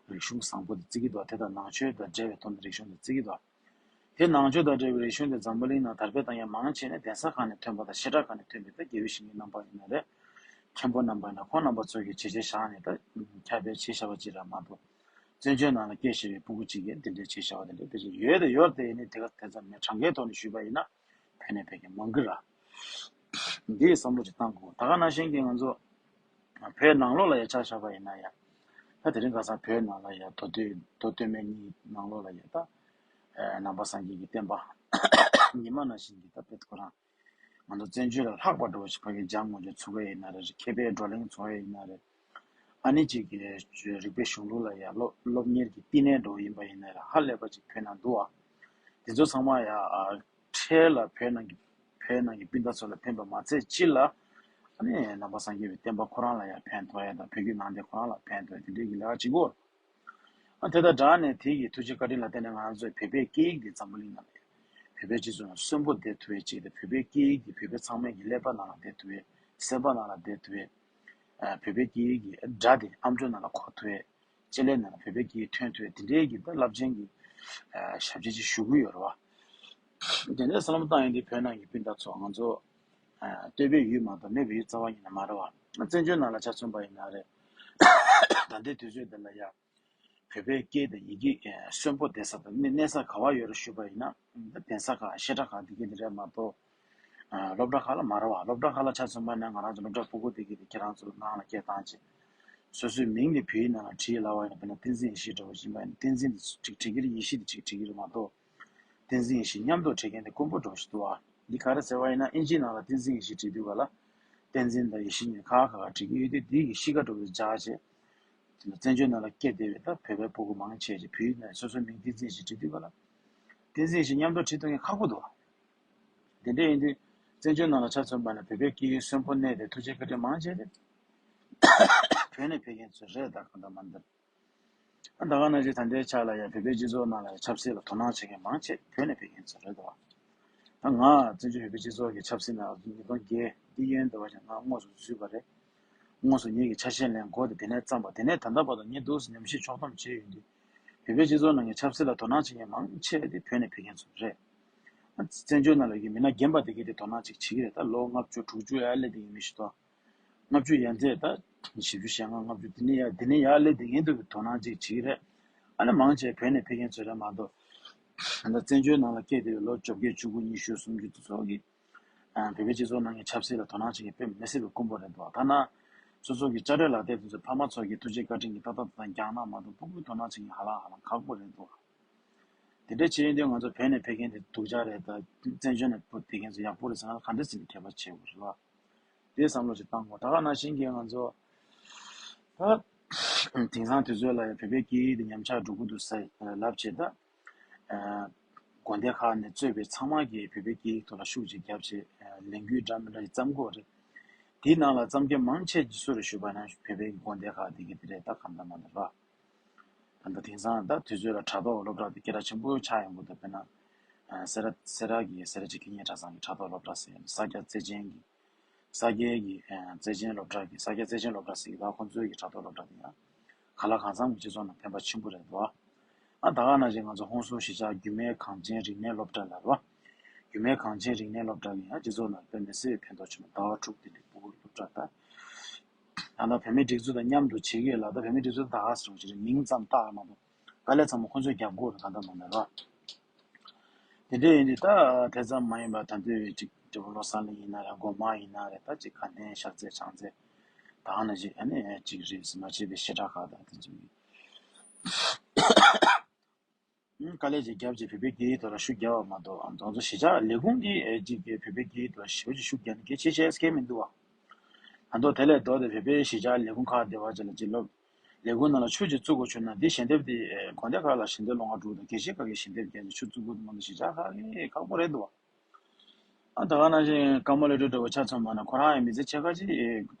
རིག་གཞུང་བཟང་པོ་དེ་བརྩི་གི་འདུག་དེ་དང་ནང་ཆོས་དང་འབྲེལ་བའི་ཐོག་ནས་རིག་གཞུང་དེ་བརྩི་གི་འདུག་དེ་ནང་ཆོས་དང་འབྲེལ་བའི་རིག་གཞུང་དེ་འཛམ་བུ་གླིང་ནང་དར་སྤེལ་བཏང་ཡ་མང་ཆེ་ནས་གདན་ས་ཁག་ནས་ཐོན་པ་དང་བཤད་གྲྭ་ཁག་ནས་ཐོན་པའི་ད་དགེ་བའི་བཤེས་གཉེན་རྣམ་པ་ཡིན་ན་རེད། མཁན་པོ་རྣམ་པ་ཡིན་ན་ཁོང་རྣམ་པ་ཚོ་གིས་བྱས་རྗེས་བཞག་ནས་ད་ཁྱབ་སྤེལ་བྱས་བཞག་པ་ཅིག་ར་མ་གཏོགས། བཙན་བྱོལ་ནང་ལ་སྐད་བཤད་པའི་སྤུ་གུ་གཅིག་གིས་དེ་འདྲའི་བྱས་བཞག་པ་དེ་འདྲ་དེ་བཞིན་ཡོད་དེ་ཡོད་དེ་ཡིན་ནི་དེ་ག་དེ་ཙམ་མེད། གྲངས་ཀའི་ཐོག་ནས་ཞུས་པ་ཡིན་ན་བོད་ནས་ཕེབས་མཁན་མང་གི་ར། འདིའི་བསམ་བློ་ཅིག་བཏང་དགོས། ད་ག་ནང་བཞིན་གྱི་ང་ཚོ་བོད་ནང་ལོགས་ལ་ཡ་ཆ་བཞག་པ་ཡིན་ན་ཡ། ད་དེ་རིང་ཁ་སང་བོད་ནང་ལ་ཡ་མདོ་སྟོད་མདོ་སྟོད་སྨད་གཉིས་ནང་ལོགས་ལ་ཡ་ད་ནང་པ་སངས་རྒྱས་ཀྱི་བསྟན་པ་ཉི་མ་ནང་བཞིན་གྱི་ད་དཔེ་ཁོ་རང་ང་ཚོ་བཙན་བྱོལ་ལ་ལྷག་པ་འགྲོ་བ་ཞིག་ཕ་གི་འཇང་དངོས་གྲུབ་ཚོགས་པ་ཡིན་ན་རེད། མཁས་པའི་བགྲོ་གླེང་ཚོགས་པ་ཡིན་ན་རེད། ཨ་ནི་གཅིག་གི་རིག་པའི་གཞུང་ལུགས་ལ་ཡང་སློབ་སློབ་གཉེར་གྱི་བསྟི་གནས་འགྲོ་བ་ཡིན་པ་ཡིན་ན་རེད། ཧ་ལས་པ་ཅིག་བོད་ནང་འདུག་ཨ། དེ་ཚོ་ཚང་མ་ཡང་ཨ་འཕྲལ་ལ་བོད་ནང་གི་བོད་ནང་གི་སྤུན་ཟླ་ཚོ་ལ་ཕན་པ་མ་ཚད་སྤྱི་ལ་ཨ་ནི་ནང་པ་སངས་རྒྱས་པའི་བསྟན་པ་ཁོ་རང་ལ་ཡང་ཕན་ཐོགས་ཡ་དང་བོད་བརྒྱུད་ནང་བསྟན་ཁོ་རང་ལ་ཕན་ཐོགས་ཡ་དེ་འདྲའི་གི་ལས་ཀ་བྱེད་དགོས། ཨ་དེ་དང་སྦྲགས་ནས་དེ་ཡི་ཐུགས་རྗེ་བཀའ་དྲིན་ལ་བརྟེན་ནས་ང་རང་ཚོའི་བོད་པའི་སྐད་ཡིག་འདི་འཛམ་བུ་གླིང་ནང་ལ་བོད་པའི་སྤྱི་ཚོགས་ནང་གསོན་པོ་བསྡད་ཐུབ་པའི་ཆེད་དུ་བོད་པའི་སྐད་ཡིག་འདི་བོད་པ་ཚང་མའི་གི་ཀླད་པ་ནང་ལ་བསྡད་ཐུབ་པའི་སེམས་པ་ནང་ལ་བསྡད་ཐུབ་པའི་ཨ་བོད་པའི་སྐད་ཡིག་གི་སྒྲ་དེ་ཨམ་ཅོག་ནང་ལ་གོ་ཐུབ་པའི་ལྕེ་ལེ་ནང་ལ་བོད་པའི་སྐད་ཡིག་ཐོན་ཐུབ་པའི་དེ་འདྲའི་གི་ད་རླབས་ཆེན་གྱི་ཨ་ཞབས་ཕྱི་ཅིག་ཞུ་གི་ཡོད་རེད་བ། དེ་འདྲའི་བསམ་བློ་བཏང་ཡོང་དུས་བོད་ནང་གི་སྤུན་ཟླ་ཚོ་ང་ཚོ་ཨ་བསྟོད་པའི་ཡུལ་མ་གཏོགས་སྨད་པའི་ཡུལ་རྩ་བ་ཉིད་ནས་མ་རེད་བ། བཙན་བྱོལ་ནང་ལ་ཆ་མཚོན་པ་ཡིན་ན་རེད། ད་ལྟའི་དུས་ཚོད་འདི་ལ་ཡ། བོད་པའི་སྐད་དང་ཡི་གེ་ཨ་གསོན་པོ་བསྡད་ས་དང་གནས་གནས་ས་ག་བ་ཡོད་རེད་ཞུས་པ་ཡིན་ན། ད་གདན་ས་ཁག་བཤད་གྲྭ་ཁག་འདི་ག་འདི་རེད་མ་གཏོགས། ཨ་སློབ་གྲྭ་ཁག་ལ་མ་རེད་བ། སློབ་གྲྭ་ཁག་ལ་ཆ་མཚོན་པ་ན་ང་རང་ཚོ་སློབ་གྲྭ་ཕྲུ་གུ་འདི་ག་འདི་ཁྱེད་རང་ཚོ་ནང་ལ་སྐད་བཏང་བྱས། སོ་སོའི་མིང་དེ་བོད་ཡིག་ནང་ལ་བྲིས་ལབ་པ་ཡིན་ན་དཔེར་ན་བསྟན་འཛིན་ཡེ་ཤེས་འདྲ་བོ་ཞིག་ཡིན་པ་ཡིན་ན་བསྟན་འཛིན་དེ་ཅིག་བྲིས་ཀྱི་རེད། ཡེ་ཤེས་དེ་ཅིག་བྲིས་ཀྱི་རེད་མ་གཏོགས། བསྟན་འཛིན་ཡེ་ཤེས་མཉམ་དུ་བྲིས་མཁན་དེ་དཀོན་པོ་འདྲ་བོ་ཞིག་འདུག་བ། འདི་ག་རེ་ཟེར་བ་ཡིན་ན་ཨིན་ཇིའི་ནང་ལ་བསྟན་འཛིན་ཡེ་ཤེས་བྲིས་དུས་ག་ལ། བསྟན་འཛིན་དང་ཡེ་ཤེས་གཉིས་ཁ་ཁ་ཁ་བྲིས་ཀྱི་ཡོད་དུས་འདི་གི་གཤིས་ཀ་འདྲ་བོ་ཞིག་འཇགས་བྱས། དེ་ནས་བཙན་བྱོལ་ནང་ལ་སྐྱེས་བསྡད་པའི་ད་བོད་པའི་ཕྲུ་གུ་མང་ཆེ་ཞིག་བོད་ཡིག་ནང་སོ་སོའི་མིང་བསྟན་འཛིན་ཡེ་ཤེས་བྲིས་དུས་ག་ལ། བསྟན་འཛིན་ཡེ་ཤེས་མཉམ་དུ་བྲིས་ཐུབ་མཁན་ཁག་པོ་འདུག་དེ་འདྲ་ཡིན་དུས་བཙན་བྱོལ་ནང་ལ་ཆ་མཚོན་པ་ན་བོད་པའི་སྐད་ཡིག་གསོན་པོ་གནས་ཏེ་ཐུགས་རྗེ་བཀའ་དྲིན་མང་ཆེ་དེ་བོད་ནས་ཕེབས་མཁན་ཚོ་རེད། ད་གང་ལྟར་མ་ལྟར། ཨ་ད་ག་ནང་བཞིན་ད་ལྟའི་ཆ་ལ་ཡང་བོད་པའི་སྤྱི་ཚོགས་ནང་ལ་ཡང་ཆབ་སྲིད་ལ་དོ་སྣང་བྱེད་མཁན་མང་ཆེ་བོད་ནས་ཕེབས་མཁན་ཚོ་རེད་དོ། ད་ང་བཙན་བྱོལ་བོད་པའི་སྤྱི་ཚོགས་ཀྱི་ཆབ་སྲིད་ནང་ཉིས་སྟོང་བརྒྱད་འདི་ཡོན་འདི་བ་ཞིག་ང་དངོས་སུ་འཛུལ་བ་རེད། དངོས་སུ་ངེད་ཀྱི་ཆ་ཤས་ལེན་འགོ་དེ་དེ་ནས་བརྩམས་པ། དེ་ནས་ད་ལྟ་བར་དུ་ངས་འདུག་སེ་ཉམས་ཞིབ་ཕྱོགས་བསྡོམས་བྱས་ཡོང་དུས། བོད་པའི་སྤྱི་ཚོགས་ནང་གི་ཆབ་སྲིད་ལ་དོ་སྣང་བྱེད་མཁན་མང་ཆེ་བ་དེ་བོད་ནས་ཕེབས་མཁན་ཚོ་རེད། ཨ་བཙན་བྱོལ་ནང་ལ་ཡོད་མི་སྣ་རྒན་པ་དེ་གས་དེ་དོ་སྣང་ཅིག་བྱེད་ཀྱི་རེད། ད་ལོ་ལྔ་བཅུ་དྲུག་ཅུ་ཡར་སླེབས་དེ་ཡིན་མི་ཞིག་དང་། ལྔ་བཅུ་ཡན་ཆད་ད་བཞི་བཅུ་ཞེ་ལྔ་ལྔ་བཅུ་དེ་ནས་ཡར་དེ་ནས་ཡར་སླེབས་དེ་ངན་དུ་གི་དོ་སྣང་ཅིག་བྱེད་ཀྱི་རེད། ཨ་ནི་མང་ཆེ་བོད་ནས་ཕེབས་མཁན་ཚོ་རེད་མ་གཏོགས། ད་བཙན་བྱོལ་ནང་ལ་སྐྱེས་བསྡད་པའི་ལོ་བཅོ་བརྒྱད་བཅུ་དགུ་ཉི་ཤུ་སུམ་ཅུ་དེ་ཚོ་གི་བོད་པའི་སྤྱི་ཚོགས་ནང་གི་ཆབ་སྲིད་ལ་དོ་སྣང་བྱེད་མཁན་དཔེ་མི་སྲིད་པའི་དཀོན་པོ་རེད་འདུག་ཐ་ན་སོ་སོ་གི་དཔྱ་ཁྲལ་ལག་དེབ་དེ་ཚོ་ཕ་མ་ཚོ་གི་ཐུགས་རྗེ་བཀའ་དྲིན་གྱིས་ཏག་ཏག་ཏག་ཏག་རྒྱག་གནང་མ་གཏོགས་ཕྲུ་གུའི་དོ་སྣང་བྱེད་མཁན་ཧ་ལམ་ཧ་ལམ་ཁག་པོ་རེད་འདུག་དེ་འདྲ་བྱས་ཡོང་དུས་ང་ཚོ་བོད་ནས་ཕེབས་མཁན་དེ་སྡུག་ཅག་རེད། ད་བཙན་བྱོལ་ནས་ཕེབས་མཁན་ཚོ་ཡག་པོ་རེད་ཟེར་ན་ག་འདྲ་ཟེར་ནས་ཁྱད་པར་ཕྱེ་དགོས་རེད་བ། དེ་བསམ་བློ་ཞིག་བཏང་དགོས། ད་ག་ནང་བཞིན་གྱི་ང་ཚོ་ད་དེང་སང་དུས་ཚོད་ལ་ཡང་བོད་པའི་སྐད་ཡིག་དེ་ཉམས་ཆག་འགྲོ་གི་འདུག་ཟེར་ལབ་བྱས། ད་དགོན་སྡེ་ཁག་ནས་གཙོས་པའི་ཚང་མ་གིས་བོད་པའི་སྐད་ཡིག་ཐོག་ལ་ཤུགས་ཅིག་བརྒྱབ་བྱས་ལས་འགུལ་འདྲ་མི་འདྲ་ཞིག་བརྩམས་ཀྱི་ཡོད་རེད། དེའི་ནང་ལ་བརྩམས་མཁན་མང་ཆེ་ཅིག་སུ་རེད་ཞུས་པ་ན་བོད་པའི་དགོན་སྡེ་ཁག་དེ་གི་དེ་རེད། ད་གང་ལྟར་མ་ལྟར་ར། ད་ལྟ་དེང་སང་ད་དུས་ཚོད་ལ་དྲ་ཐོག་སློབ་གྲྭ་དེ་སྐད་གྲགས་ཆེན་པོ་ཆགས་ཡོང་གི་འདུག་དཔེར་ན། ཨ་སེ་ར་སེ་ར་གི་སེ་ར་བྱེས་དགེ་བསྙེན་གྲྭ་ཚང་གི་དྲ་ཐོག་སློབ་གྲྭ་ཟེར་ཡ་ས་སྐྱ་བརྩེ་ཆེན་གྱི་ ས་སྐྱའི་གི་ཨ་བརྩེ་ཆེན་སློབ་གྲྭ་གི་ས་སྐྱ་བརྩེ་ཆེན་སློབ་གྲྭ་ཟེར་གི་ད་ཁོང་ཚོའི་གི་དྲ་ཐོག་སློབ་གྲྭ་དེ་ཡང་གང་ལ་གང་འཚམ་གི་སྤྱི་ཚོགས་ནང་ཕན་པ་ཆེན་པོ་རེད་འདུག་ཨ་ད་ག་ནང་བཞིན་ང་ཚོ་ཧོན་སུར་གཞིས་ཆགས་རྒྱུད་སྨད་གངས་ཅན་རིག་གནས་སློབ་གྲྭ་ལ་རེད་བ། རྒྱུད་སྨད་གངས་ཅན་རིག་གནས་སློབ་གྲྭ་གི་ཡང་སྤྱི་ཚོགས་ནང་དཔེ་མི་སྲིད་ཕན་ཐོགས་ཆེན་པོ་ཟླ་བ་དྲུག་དེ་འདྲའི་ཕྲུ་གུ་སློབ་གྲྭ་ད། ད་ལྟ་བོད་མིའི་སྒྲིག་འཛུགས་དང་མཉམ་དུ་བྱེད་ཀྱི་ཡོད་ལ་ད་བོད་མིའི་སྒྲིག་འཛུགས་ད་ག་ཟེར་བ་ཞིག་རེད། མིང་ཙམ་བཏགས་མ་གཏོགས་དཀའ་ལས་ཚང་མ་ཁོང་ཚོས་རྒྱབ་དགོས་རེད། ད་ལྟ་མ་ནས་ར། དེ་འདྲ་ཡིན་དུས་ད་དེ་ཙམ་མ་ཡིན་པ་ད་དུས་ཅིག་འབྲས་བུ་བློ་བཟང་ལགས་ཡིན་ན་རེད། སྒོ་མང་ཡིན་ན་རེད། ད་ཅིག་དགའ་ལྡན་ཤར་རྩེ་བྱང་རྩེ་ད་ག་ནང་བཞིན་ཨ་ནི་ཅིག་རེད་ཟེར་མ་བྱས་པའི་བཤད་གྲྭ་ཁག་དང་དེ་ཚོ་ཡིན། དཀའ་ལས་ཅིག་བརྒྱབ་ཅིག་བོད་པའི་སྐད་ཡིག་ཐོག་ལ་ཤུགས་རྒྱབ་པ་མ་གཏོགས་ཨ་ང་ཚོ་གཞིས་ཆགས་ལས་ཁུངས་ཀྱིས་ཨེ་ཅིག་གི་བོད་པའི་སྐད་ཡིག་ཐོག་ལ་ཞེ་པོ་ཅིག་ཤུགས་རྒྱབ་ནས་སྐད་ཆ་བཤད་མཁན་མི་འདུག་བ། ད་དུང་དེ་ལས་ལྡོག་སྟེ་བོད་པའི་གཞིས་ཆགས་ལས་ཁུངས་ཁག་སྡེ་བ་ཅིག་ལ་ཅིག་སློབ་ལས་ཁུངས་ནང་ལ་ཆུ་ཅིག་བཙུགས་དགོས་བྱུང་ན་འདི་ཞལ་འདེབས་དེ་ཨེ་དགོན་སྡེ་ཁག་ལ་ཞལ་འདེབས་སློང་ག་འགྲོ་དང་དགེ་བཤེས་ཁག་གིས་ཞལ་འདེབས་རྒྱག་ཅིག་ཆུ་བཙུགས་དགོས་འདུག་མ་གཏོགས་གཞིས་ཆགས་ཁག་གིས་ཁག་པོ་རེད་འདུག་བ། ཨ་ད་ག་ནང་བཞིན་ཀརྨ་བློ་གྲོས་འདྲ་བོ་ཆ་མཚོན་པ་ན་ཁོ་རང་ཡང་མི་ཚེ་ཕྱེད་ཀ་ཅིག་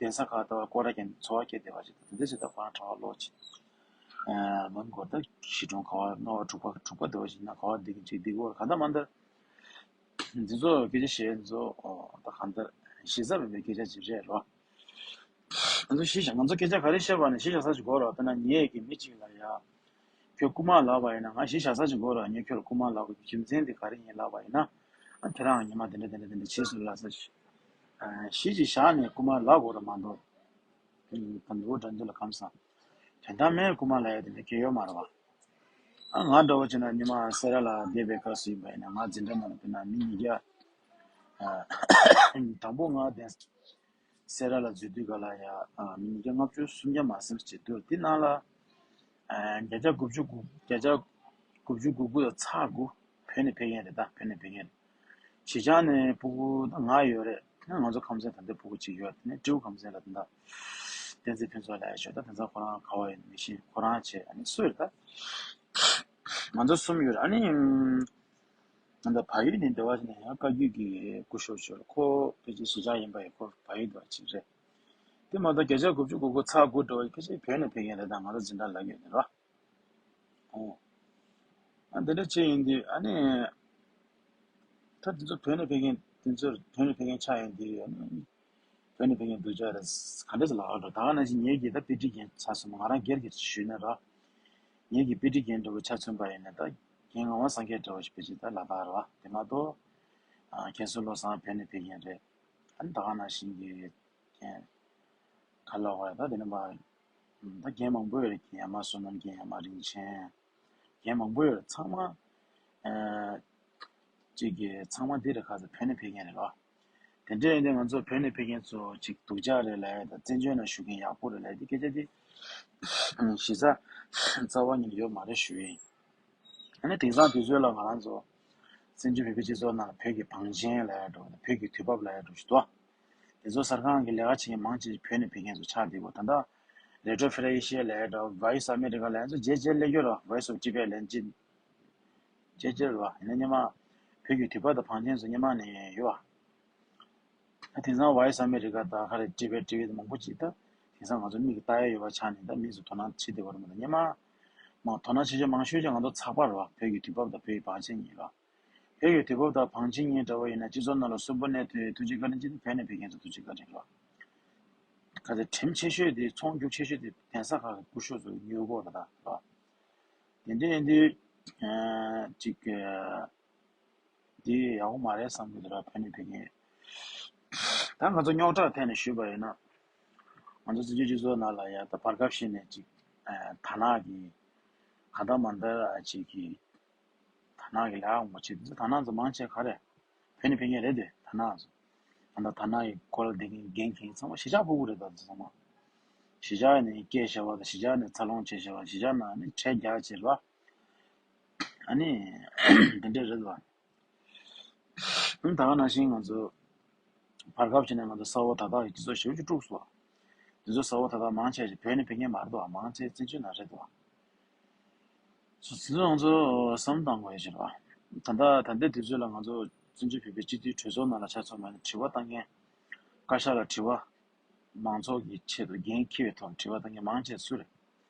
གདན་ས་ཁག་ཏུ་སྐོར་ར་བརྒྱབ་འཚོ་བ་སྐྱེལ་བསྡད་པ་ཅིག་དང་དེ་འདྲ་ཞིག་ད་ཁོ་རང་གྲྭ་པ་ལོག་ཅིག་ཨ་མོན་གྷོ་ད་གཞིས་གྲོང་ག་བ་རྣོ་བ་དྲུག་པ་དྲུག་པ་འདྲ་བོ་ཞིག་ན་ག་བ་བསྡད་ཀྱི་ཅིག་བསྡད་ཀྱི་ཡོད་རེད། གང་ལྟར་མ་ལྟར་འདི་ཚོ་སྐད་ཆ་བཤད་ཚོ་ད་གང་ལྟར་ཞེ་ས་མེད་པའི་སྐད་ཆ་ཅིག་རེད་རོ། ང་ཚོ་གཞིས་ཆགས་ང་ཚོ་སྐད་ཆ་ག་རེ་བཤད་པ་ནས་གཞིས་ཆགས་ས་ཅིག་གོ་རོགས་དཔེར་ན་ངེད་ཀྱི་མི་གཅིག་ལ་ཡ། ཁྱོད་རྐུ་མ་ལབ་པ་ཡིན་ན་ང་གཞིས་ཆགས་ས་ཅིག་གོ་ར་ངས་ཁྱོད་རྐུ་མ་ལབ་དགོས་ཀྱི་རྒྱུ་མཚན་དེ་ག་རེ་ཡིན་ལབ་པ་ཡིན་ན། ཨ་ཁྱེད་རང་ཉི་མ་དེ་འདྲ་དེ་འདྲ་དེ་འདྲ་བྱས་སོང་ལབ་ས་ཞིག་གཞིས་ཅིག་བཞག་ནས་རྐུ་མ་ལབ་དགོས་ར་མ་གཏོགས། ད་ནུ་བོ་དགྲ་འདུལ་ལ་ཁམས་སང་། དོན་དག་མེད་རྐུ་མ་ལབ་ཡ་དེ་འདྲ་གལ་ཡོད་མ་རེད་བ། ཨ་ང་འདྲ་བོ་བྱས་ན་ཉི་མ་སེ་ར་ལ་བསྡད་པའི་སྐབས་སུ་ཡིན་པ་ཡིན་ན་ང་འཛིན་གྲྭ་ནང་ལ་དཔེར་ན་མི་ཉིས་བརྒྱ། དང་པོ་ང་བསྡད། སེ་ར་ལ་འཛུལ་དུས་ག་ལ་ཡ་ཨ་མི་ཉིས་བརྒྱ་ལྔ་བཅུ་སུམ་བརྒྱ་མ་ཟིན་ཅིག་འདུག་དེ་ནང་ལ་ཨ་བརྒྱ་ཆ་དགུ་བཅུ་དགུ་བརྒྱ་ཆ་དགུ་བཅུ་གོ་དགུ་དང་ཚེག་དགུ་བོད་ནས་ཕེབས་མཁན་རེད། ད་བོད་ནས་ཕེབས་མཁན་རེད། གཞིས་ཆགས་ནས་ཕྲུ་གུ་ད་ལྔ་ཡོད་རེད། ང་ཚོ་ཁམས་ཚན་ད་ལྟ་ཕྲུ་གུ་གཅིག་ཡོད་དེ་ནས་སྤྲེའུ་ཁམས་ཚན་ལ་ད་ལྟ་བསྟན་འཛིན་ཕུན་ཚོགས་ལབ་ཡ་ཡོད། ད་དེ་ཚོ་ཁོ་རང་ག་བ་ཡིན་མི་ཤེས། ཁོ་རང་བྱས་ཨ་ནི་སུ་རེད་ད། ང་ཚོ་གསུམ་ཡོད་རེད། ཨ་ནི། ང་ཚོ་བལ་ཡུལ་ནས་འདྲ་བ་ཞིག་ནས་ཡང་བཀའ་བརྒྱུད་ཀྱི་སྐུ་ཞབས་ཞུ་ཁོ་ཕལ་ཆེར་གཞིས་ཆགས་ཡིན་པ་ཡིན། ཁོ་བལ་ཡུལ་འདྲ་བ་ཅིག་རེད། དེ་མ་གཏོགས་བརྒྱ་ཆ་དགུ་བཅུ་གོ་དགུ་ཚེག་དགུ་འདྲ་བ་ཕལ་ཆེར་བོད་ནས་ཕེབས་མཁན་རེད། ད་ང་ཚོ་འཛིན་གྲྭ་ལ་ཡོད་ནས་རོ། ཨོ། ཨ་འདི་འདྲ་ཅིག་ཡིན་དུས་ཨ་ནི། ད་དེ་ཚོ་བོད་ནས་ཕེབས་མཁན་དེ་ཚོ་བོད་ནས་ཕེབས་མཁན་ཆགས་ཡིན་དུས་ཨ་ནི། བོད་ནས་ཕེབས་མཁན་སྡུག་ཅག་རེད། ག་འདྲ་ཞིག་ལབ་དགོས་འགྲོ། ད་ག་ནང་བཞིན་ངེད་ཀྱི་ད་དཔེ་ཁྲིད་མཁན་ཆགས་སོང་། ང་རང་སྒེར་གྱི་ཞུས་ན་ར། ངེད་ཀྱི་དཔེ་ཁྲིད་མཁན་འདྲ་བོ་ཆ་མཚོན་པ་ཡིན་ན་ད་རྒན་ངག་དབང་སངས་རྒྱས་འདྲ་བོ་ཞིག་ཕལ་ཆེར་ད་ལག་བསྟར་རེད་བ། དེ་མ་གཏོགས་ཨ་མཁན་ཟུར་བློ་བཟང་བོད་ནས་ཕེབས་མཁན་རེད། ཨ་ནི་ད་ག་ནང་བཞིན་གྱི་རྒན་ག་ལབ་དགོས་རེད། ད་དེ་ནས་མ་ད་རྒན་མང་པོ་ཡོད་རེད། རྒན་ཡ་མ་བསོད་ནམས། རྒན་ཡ་མ་རིན་ཆེན། རྒན་མང་པོ་ཡོད་རེད། ཚང་མ་ཨ་གཅིག་གི་ཚང་མ་འདི་རེད། ཁ་ཚ་བོད་ནས་ཕེབས་མཁན་རེད་བ། དེ་འདྲ་ཡིན་དུས་ང་ཚོ་བོད་ནས་ཕེབས་མཁན་ཚོ་ཅིག་སྡུག་ཅག་རེད་ལབ་ཡ་དང་བཙན་བྱོལ་ནང་བཞུགས་མཁན་ཡག་པོ་རེད་ལབ་ཡ་དེ་སྐད་ཆ་དེ་གཞི་རྩ་རྩ་བ་ཉིད་ནས་ཡོད་མ་རེད་ཞུ་ཡིན། ཨ་ནི་དེང་སང་དུས་ཚོད་ལ་ང་རང་ཚོ་བཙན་བྱོལ་བོད་པའི་སྤྱི་ཚོགས་ནང་ལ་བོད་ཀྱི་བང་ཆེན་ལབ་ཡ་འདྲ་བོ་དང་བོད་ཀྱི་དུས་བབ་ལབ་ཡ་འདྲ་བོ་ཞིག་འདུག་དེ་ཚོ་གསར་ཁང་གི་ལས་ཀ་བྱེད་མཁན་མང་ཆེ་བོད་ནས་ཕེབས་མཁན་ཚོ་ཆགས་བསྡད་ཡོད། ད་ལྟ་རེ་ཌི་ཡོ་ཧྥི་རེ་ཤི་ཡ་ལབ་ཡ་འདྲ་བོ། Voice of America ལབ་ཡ་ཚོ་རྗེས་རྗེས་སླེབས་ཡོད་རེད། Voice of Tibet ལབ་ཡ་རྗེས་རྗེས་རྗེས་རེད་བ། ཡིན་ན་སྔོན་མ་བོད་ཀྱི་དུས་བབ་དང་བང་ཆེན་ཚོ་སྔོན་མ་ནས་ཡོད་བ། ད་དེང་སང་Voice America དང་ག་རེ་Tibet TV དང་མང་པོ་ཅིག་ད་དེང་སང་ང་ཚོ་མིག་གིས་ལྟ་ཡ་ཡོད་པ་ཆགས་ནས་ད་མིས་ཚོ་དོ་སྣང་བྱེད་བསྡད་པ་རེད་མ་གཏོགས་སྔོན་མ་མང་དོ་སྣང་བྱེད་ཕྱོགས་མང་ཤོས་ཅིག་ང་ཚོ་ཚགས་པར་རེད་བ། བོད་ཀྱི་དུས་བབ་དང་བོད་ཀྱི་བང་ཆེན་གཉིས་རེད་བ། བོད་ཀྱི་དུས་བབ་དང་བང་ཆེན་གཉིས་འདྲ་བོ་ཡིན་ན་སྤྱི་ཚོགས་ནང་ལ་གསོན་པོ་གནས་ཐུབ་ཡའི་ཐུགས་རྗེ་བཀའ་དྲིན་གཅིག་དེ་བོད་ནས་ཕེབས་མཁན་ཚོ་ཐུགས་རྗེ་བཀའ་དྲིན་རེད་བ། ག་ཚོད་གྲེམ་ཆེ་ཤོས་དེ་ཚོང་རྒྱུག་ཆེ་ཤོས་དེ་གདན་ས་ཁག་གི་སྐུ་ཞབས་ཚོ་ཉོ་དགོས་རེད་ད་རེད་བ། དེ་འདྲ་ཡིན་དུས་ཨ་ཅིག་ཨ་འདི་ཡག་པོ་མ་རེད་བསམ་གྱི་འདུག་ར། བོད་ནས་ཕེབས་མཁན། ད་ང་ཚོ་རྙོག་དྲ་ཐད་ནས་ཞུས་པ་ཡིན་ན། ང་ཚོ་བཙན་བྱོལ་སྤྱི་ཚོགས་ནང་ལ་ཡ་ད་བར་སྐབས་ཤིག་ནས་ཅིག་ཨ་དར་ནག་གི་གང་ལྟར་མ་ལྟར་ཨ་ཅིག་གི་དར་ནག་གི་ལས་ཀ་མང་པོ་བྱེད། དེ་ཚོ་དར་ནག་ཚོ་མང་ཆེ་ག་རེ་བོད་ནས་ཕེབས་མཁན་རེད་དེ། དར་ནག་ཚོ་ད་ལྟ་དར་ནག་གི་སྐོར་ལ་བསྡད་མཁན་འགན་འཁྱེར་མཁན་ཚང་མ་གཞིས་ཆགས་ཕྲུ་གུ་རེད། ད་ཚང་མ་གཞིས་ཆགས་ནས་སྐད་བཤད་པ་དང་གཞིས་ཆགས་ནས་འཚར་ལོངས་བྱས་བྱས་པ། གཞིས་ཆགས་ནང་ནས་གྲལ་རྒྱག་བྱས་པ། ཨ་ནི་དེ་འདྲས་རེད་བ། ཨ་ནི་ད་ག་ནང་བཞིན་ང་ཚོ་བར་སྐབས་ཅིག་ནས་ང་ཚོ་གསར་པ་དག་དག་གི་སྤྱི་ཚོགས་ཞེ་པོ་ཅིག་དཀྲུགས་སོང་བ། དེ་ཚོ་གསར་པ་དག་དག་མང་ཆེ་ཞིག་བོད་ནས་ཕེབས་མཁན་མ་རེད་དོ། མང་ཆེ་བཙན་བྱོལ་ནང་རེད་དོ། སོ་སོ་ང་ཚོ་བསམ་བློ་གཏོང་དགོས་ཡོད་ཅིག་རེད་བ། ད་ལྟ་ད་ལྟའི་དུས་ཚོད་ལ་ང་ཚོ་བཙན་བྱོལ་བོད་པའི་སྤྱི་འཐུས་གྲོས་ཚོགས་ནང་ལ་ཆ་མཚོན་པ་ཡིན་ན་དྲི་བ་བཏང་མཁན། བཀའ་ཤག་ལ་དྲི་བ། མང་ཚོགས་ཀྱི་ཆེད་དུ་འགན་འཁྱེར་བའི་ཐོག་དྲི་བ་བཏང་མཁན་མང་ཆེ་སུ་རེད།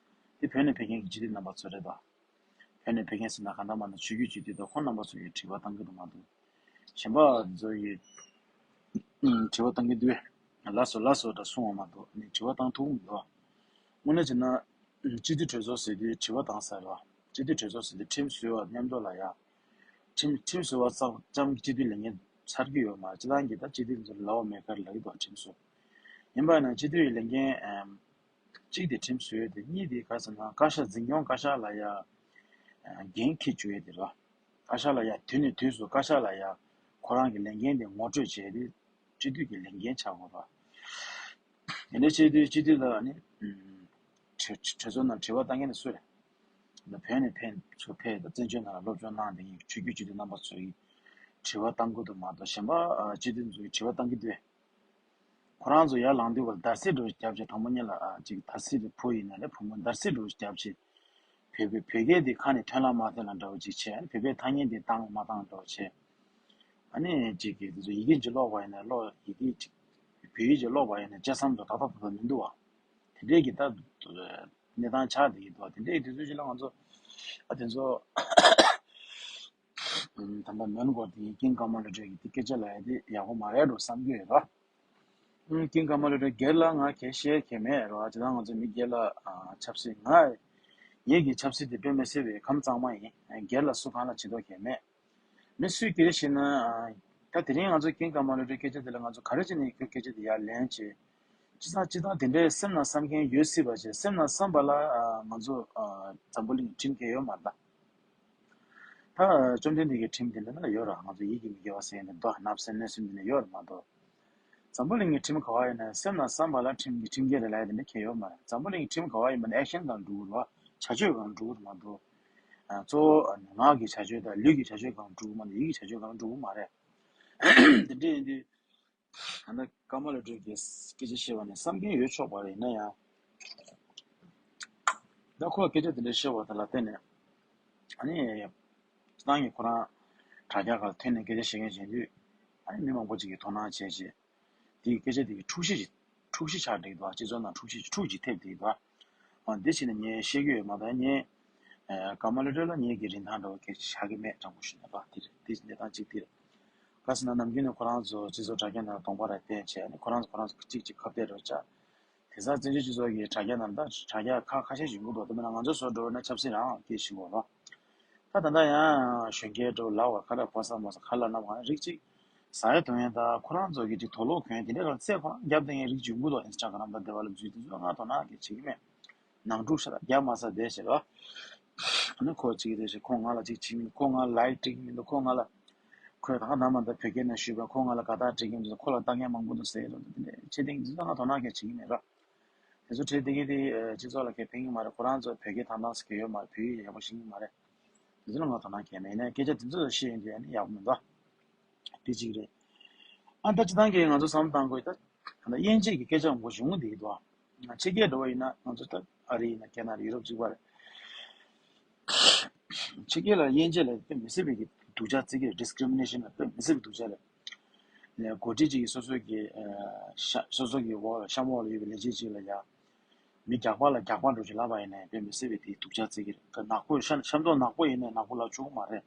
དེ་བོད་ནས་ཕེབས་མཁན་གྱི་སྤྱི་འཐུས་རྣམ་པ་ཚོ་རེད་དོ། བོད་ནས་ཕེབས་མཁན་ཟེར་ན་གང་ལྟར་མ་ལྟར་ཆོས་བརྒྱུད་སྤྱི་འཐུས་དང་ཁོང་རྣམ་པ་ཚོ་ཡི་དྲི་བ་བཏང་གི་འདུག་མ་གཏོགས། གཞན་པ་ཚོ་ཡི་ཨུམ་དྲི་བ་བཏང་གི་འདུག་ ལགས་སོ་ལགས་སོ་འདྲ་གསུང་བ་མ་གཏོགས་ནི་དྲི་བ་བཏང་ཐུབ་མི་འདུག་དངོས་གནས་བྱས་ན། སྤྱི་འཐུས་གྲོས་ཚོགས་ཟེར་དུས་དྲི་བ་བཏང་ས་རེད་བ། སྤྱི་འཐུས་གྲོས་ཚོགས་ཟེར་དུས་ཁྲིམས་བཟོས་པ་མཉམ་དུ་ལ་ཡ། ཁྲིམས་ཁྲིམས་བཟོས་པ་ཙམ་ཙམ་སྤྱི་འཐུས་ལས་འགན་ཚར་གྱི་ཡོད་མ་རེད། སྤྱི་བཏང་གི་ད་སྤྱི་འཐུས་ཚོ་ལ་བ་མེད་ཁར་ལབ་ཀྱི་འདུག་ཁྲིམས་བཟོ། ཡིན་པ་ན་སྤྱི་འཐུས་ལས་འགན་ཨམ། གཅིག་དེ་ཁྲིམས་བཟོས་ཏེ་གཉིས་དེ་ག་ཟེར་ན་བཀའ་ཤག་འཛིན་སྐྱོང་བཀའ་ཤག་ལ་ཡ། འགན་འཁྱེར་བཅུག་ཡས་དེ་རེད་བ། བཀའ་ཤག་ལ་ཡ་དུས་ནས་དུས་སུ་བཀའ་ཤག་ལ་ཡ། ཁོ་རང་གི་ལས་འགན་དེ་ངོ་སྤྲོད་བྱས་ཏེ། སྤྱི་འཐུས་ཀྱི་ལས་འགན་ཆགས་དགོས་རེད་བ། དེ་འདྲ་བྱས་དུས་སྤྱི་འཐུས་ལ་ནི། གྲོས་གྲོས་ཚོགས་ནང་དྲི་བ་བཏང་མཁན་དེ་སུ་རེད། ད་བོད་ནས་ཕེབས་ཚུར་ཕེབས་དང་བཙན་བྱོལ་ནང་ལ་སློབ་སྦྱོང་གནང་བསྡད་མཁན་ཆོས་བརྒྱུད་སྤྱི་འཐུས་རྣམ་པ་ཚོ་ཡིས་དྲི་བ་བཏང་གི་འདུག་མ་གཏོགས་གཞན་པ་སྤྱི་འཐུས་ཚོ་ཡིས་དྲི་བ་བཏང་གི་འདུག་ཁོ་རང་ཚོ་ཡར་ལངས་དུས་བར་འདར་སིག་འགྲོ་རྒྱབ་བྱས་དང་པོ་ཉིད་ལ་ཨ་ཅིག་ད་སི་རེ་བུ་ཡིན་ན་རེ་བུ་མོ་འདར་སིག་འགྲོ་རྒྱབ་བྱས། བོད་པའི་བོད་སྐད་དེ་ཁ་ནས་ཐོན་ལ་མ་ཐོན་ལ་འདྲ་བོ་ཅིག་བྱས། བོད་པའི་ཐ་སྙད་དེ་བཏང་མ་བཏང་འདྲ་བོ་བྱས། ཨ་ནི་ཅིག་གིས་དེ་ཚོ་ཡི་གེ་ཅིག་ཀློག་པ་ཡིན་ན་ཀློག་ཡི་གེ་ཅིག་བོད་ཡིག་ཅིག་ཀློག་པ་ཡིན་ན་བརྗེད་མཚམས་དུ་ཏག་ཏག་ཏག་ཏག་མི་འདུག་བ། དེ་འདྲས་ཀྱི་ད་གནས་སྟངས་ཆགས་བསྡད་ཀྱི་འདུག་དེ་འདྲས་ཀྱི་དུས་ཚོད་ཅིག་ལ་ང་ཚོ་ཨ་དེ་ཚོ་ད་ལྟ་མོན་གྷོ་དེ་ཀིང་ཀ་མ་ལོ་ཊ་གི་དེ་སྐད་ཆ་ལ་ཡ་དེ་ཡག་པོ་མ་རེད་འགྲོ་བསམ་གྱི་ཡོད་ར། ཀིང་ཀ་མ་ལོ་ཊ་སྒེར་ལ་ང་གལ་བཤད་གལ་མེད་ར། ཇི་ལྟར་ང་ཚོ་མི་སྒེར་ལ་ཆབ་སྲིད་ང་ངེད་ཀྱི་ཆབ་སྲིད་དེ་དཔེ་མི་སྲིད་པའི་ཁམས་གཙང་མ་ཡིན། སྒེར་ལ་སུ་གང་ལ་བྱེད་དོ་གལ་མེད། མི་སུས་སྐད་ཆ་བཤད་ན། ད་དེ་རིང་ང་ཚོ་ཀིང་ཀ་མ་ལོ་ཊའི་སྐད་ཆ་དེ་ལ་ང་ཚོ་ག་རེ་བྱས་ནས་ཁོའི་སྐད་ཆ་དེ་ཡར་ལེན་བྱས། སྤྱི་བཏང་སྤྱི་བཏང་དེ་འདྲའི་སེམས་ནང་བསམ་མཁན་ཡོད་སྲིད་པ་བྱས། སེམས་ནང་བསམ་པ་ལ་ང་ཚོ་འཛམ་བུ་གླིང་ཁྲིམས་འགལ་ཡོད་མ་རེད་ད། ད་བཅོམ་ལྡན་འདས་ཀྱི་ཁྲིམས་དེ་འདྲ་ན་ཡོད་ར། ང་ཚོ་ཡིད་ཀྱིས་མི་དགེ་བ་བསགས་ཡས་དེ་འདྲ་བརྣབ་སེམས་གནོད་སེམས་དེ་འདྲ་ཡོད་ར་མ་གཏོགས། འཛམ་བུ་གླིང་གི་ཁྲིམས་ག་བ་ཡིན་ན་སེམས་ནང་བསམ་པ་ལ་ཁྲིམས་ཀྱི་ཁྲིམས་འགལ་རེད་ལབ་ཡས་དེ་འདྲ་གང་ཡོད་མ་རེད། འཛམ་བུ་གླིང་གི་ཁྲིམས་ག་བ་ཡིན་པ་ན་ཨེག་ཤན་སྒང་འགྲོ་གི་རེད་བ། བྱ་སྤྱོད་སྒང་འགྲོ་གི་རེད་མ་གཏོགས། གཙོ་བོ་ངག་གི་བྱ་སྤྱོད་དང་ལུས་ཀྱི་བྱ་སྤྱོད་སྒང་འགྲོ་གི་མ་གཏོགས་ཡིད་ཀྱི་བྱ་སྤྱོད་སྒང་འགྲོ་གི་མ་རེད། དེ་འདྲ་ཡིན་དུས། ད་ལྟ་ཀ་མ་ལོ་ཊ་གིས་སྐད་ཆ་བཤད་པ་ནི་བསམ་མཁན་ཡོད་ཆོག་པ་རེད། ཡིན་ན་ཡང་། ད་ཁོ་ལ་སྐད་ཆ་དེ་འདྲ་བཤད་པ་དེ་ལ་བརྟེན་ནས། ཨ་ནི། སྤྱིར་བཏང་གི་ཁོ་རང་དྲ་རྒྱ་ཁག་ལ་ཐོན་ནས་སྐད་ཆ་བཤད་མཁན་བྱེད་དུས། ཨ་ནི་མི་མང་པོ་ཅིག་གིས་དོ་སྣང་བྱས་བྱས། དེའི་སྐད་ཆ་དེ་གི་འཁྲུག་གཞི་ཅིག་འཁྲུག་གཞི་ཆགས་བསྡད་ཀྱི་འདུག་སྤྱི་ཚོགས་ནང་འཁྲུག་གཞི་འཁྲུག་ཅིག་ཐེབས་བསྡད་ཀྱི་འདུག་འདི་བྱས་ནས་ངས་བཤད་ཀྱི་ཡོད་མ་གཏོགས་ངས། ཀ་མ་ལོ་ཊ་ལ་ངེད་ཀྱི་རིན་ཐང་འདྲ་བོ་སྐད་ཆ་བཞག་གི་མེད། དྲང་པོ་ཞུས་ན་ལ་དེ་རེད། དེ་གནས་སྟངས་གཅིག་དེ་རེད། ག་ཟེར་ན་ནམ་རྒྱུན་ནས་ཁོ་རང་ཚོ་སྤྱི་ཚོགས་དྲ་རྒྱ་ནང་གདོང་པ་ར་བསྟན་བྱས་ནས་ཁོ་རང་ཚོ་ཁོ་རང་ཚོ་གཅིག་གཅིག་ཁ་གཏད་རོགས་བྱ། དེང་སང་བཙན་བྱོལ་སྤྱི་ཚོགས་ཀྱི་དྲ་རྒྱ་ནང་ད་དྲ་རྒྱ་ཁག་ཁ་ཤས་ཤིག་ཡོང་གི་འདུག་དེ་མིན་ན་ང་ཚོ་བཟོ་འདྲ་བོ་ན་ཆབ་སྲིད་རང་སྐད་ཞིག་འོ་ལོ། ད་ད་ལྟ་ཡང་གཞོན་སྐྱེས་འདྲ་བོ་ལབ་བར་ཁ་ལ་ཕོ་ས་མོ་ས་ཁ་ལ་ན་བ་རིགས་གཅིག་ཟ་ཡ་འཐུང་ཡ་ད་ཁོ་རང་ཚོ་གི་ཅིག་དོགས་སློང་གོན་ཡ་དེ་འདྲ་ལ་རྩེ་ཁོ་རང་རྒྱབ་དེ་ངའི་རིགས་ཅིག་ཡོང་གི་འདུག་ཨིན་སི་ཊ་གྷ་རམ་དང་དེ་བ་ལ་འཛུལ་དེ་ཚོ་ང་དོ་སྣང་གི་བྱེད་ཀྱི་མེད། ནང་འཁྲུག་ཤ་སྟག་རྒྱབ་མ་ས་བསྡད་ཟེར་བ། ཨ་ནི་ཁོ་གཅིག་རེད་ཟེར། ཁོ་ང་ལ་གཅིག་བྱེད་མི་འདུག་ཁོ་ང་ལ་ལའིཀ་སྤྲད་ཀྱི་མི་འདུག་ཁོ་ང་ལ། ཁོས་ད་ག་ནང་མ་ད་བོད་སྐད་ནང་ཞུས་པ་ཁོ་ང་ལ་དགའ་རྟགས་སྤྲད་ཀྱི་མི་འདུག་ཁོ་ལ་ལྟ་མཁན་མང་པོ་འདུག་ཟེར་གྱི་འདུག་དེ་འདྲ་བྱེད་དེ་འདི་ཚོ་ང་དོ་སྣང་གལ་བྱེད་ཀྱི་མེད་ར། དེ་ཚོ་བྲིས་བསྡད་མཁན་དེ་སྤྱི་ཚོགས་ལ་གལ་ཕན་གྱི་མ་རེད། ཁོ་རང་ཚོ་བོད་སྐད་དང་ཐང་ཟེར་གྱི་ཡོད་མ་རེད། བོད་ཡིག་ཡག་པོ་ཤེས་ཀྱི་མ་རེད། དེ་ཚོ་ལ་ང་དོ་སྣང་གལ་མེད། ཡིན་ནའི་སྐད་ཆ་དེ་ཚོ་བཤད་ཡོང་དུས་ཨ་ནི་ཡག་པོ་མི་འདུག་དེ་གཅིག་རེད། ཨ་ད་སྤྱིར་བཏང་གི་ང་ཚོ་བསམ་བློ་བཏང་དགོས་ད། ད་ལྟ་དབྱེ་འབྱེད་ཀྱི་སྐད་ཆ་མང་པོ་བྱུང་བསྡད་ཀྱི་འདུག་ཕྱི་རྒྱལ་འདྲ་བོ་ཡིན་ན་ང་ཚོ་ད་ཨ་རི་ཡིན་ན་ཁེ་ན་ཌ་ཡུ་རོབ་གཅིག་པ་རེད། ཕྱི་རྒྱལ་ལ་དབྱེ་འབྱེད་ལ་དཔེ་མི་སྲིད་པའི་གི་སྡུག་ཅག་བརྩི་གི་རེད། ཌི་སི་ཀི་རི་མི་ནེ་ཤན་ལ་དཔེ་མི་སྲིད་པའི་སྡུག་ཅག་རེད། ལས་འགོ་ཁྲིད་ཅིག་གིས་སོ་སོ་གི་ཤ་སོ་སོ་གི་འོག་ལ་གཤམ་འོག་ལ་ཡོད་པའི་ལས་བྱེད་ཅིག་ལ་ཡ། མི་རྒྱག་པ་ལ་རྒྱག་པ་འགྲོ་ཅིག་ལབ་པ་ཡིན་ནའི་དཔེ་མི་སྲིད་པའི་དེའི་སྡུག་ཅག་བརྩི་གི་རེད། ནག་པོ་ཤ་ཤ་མདོག་ནག་པོ་ཡིན་ནའི་ནག་པོ་ལབ་ཆོག་གི་མ་རེད།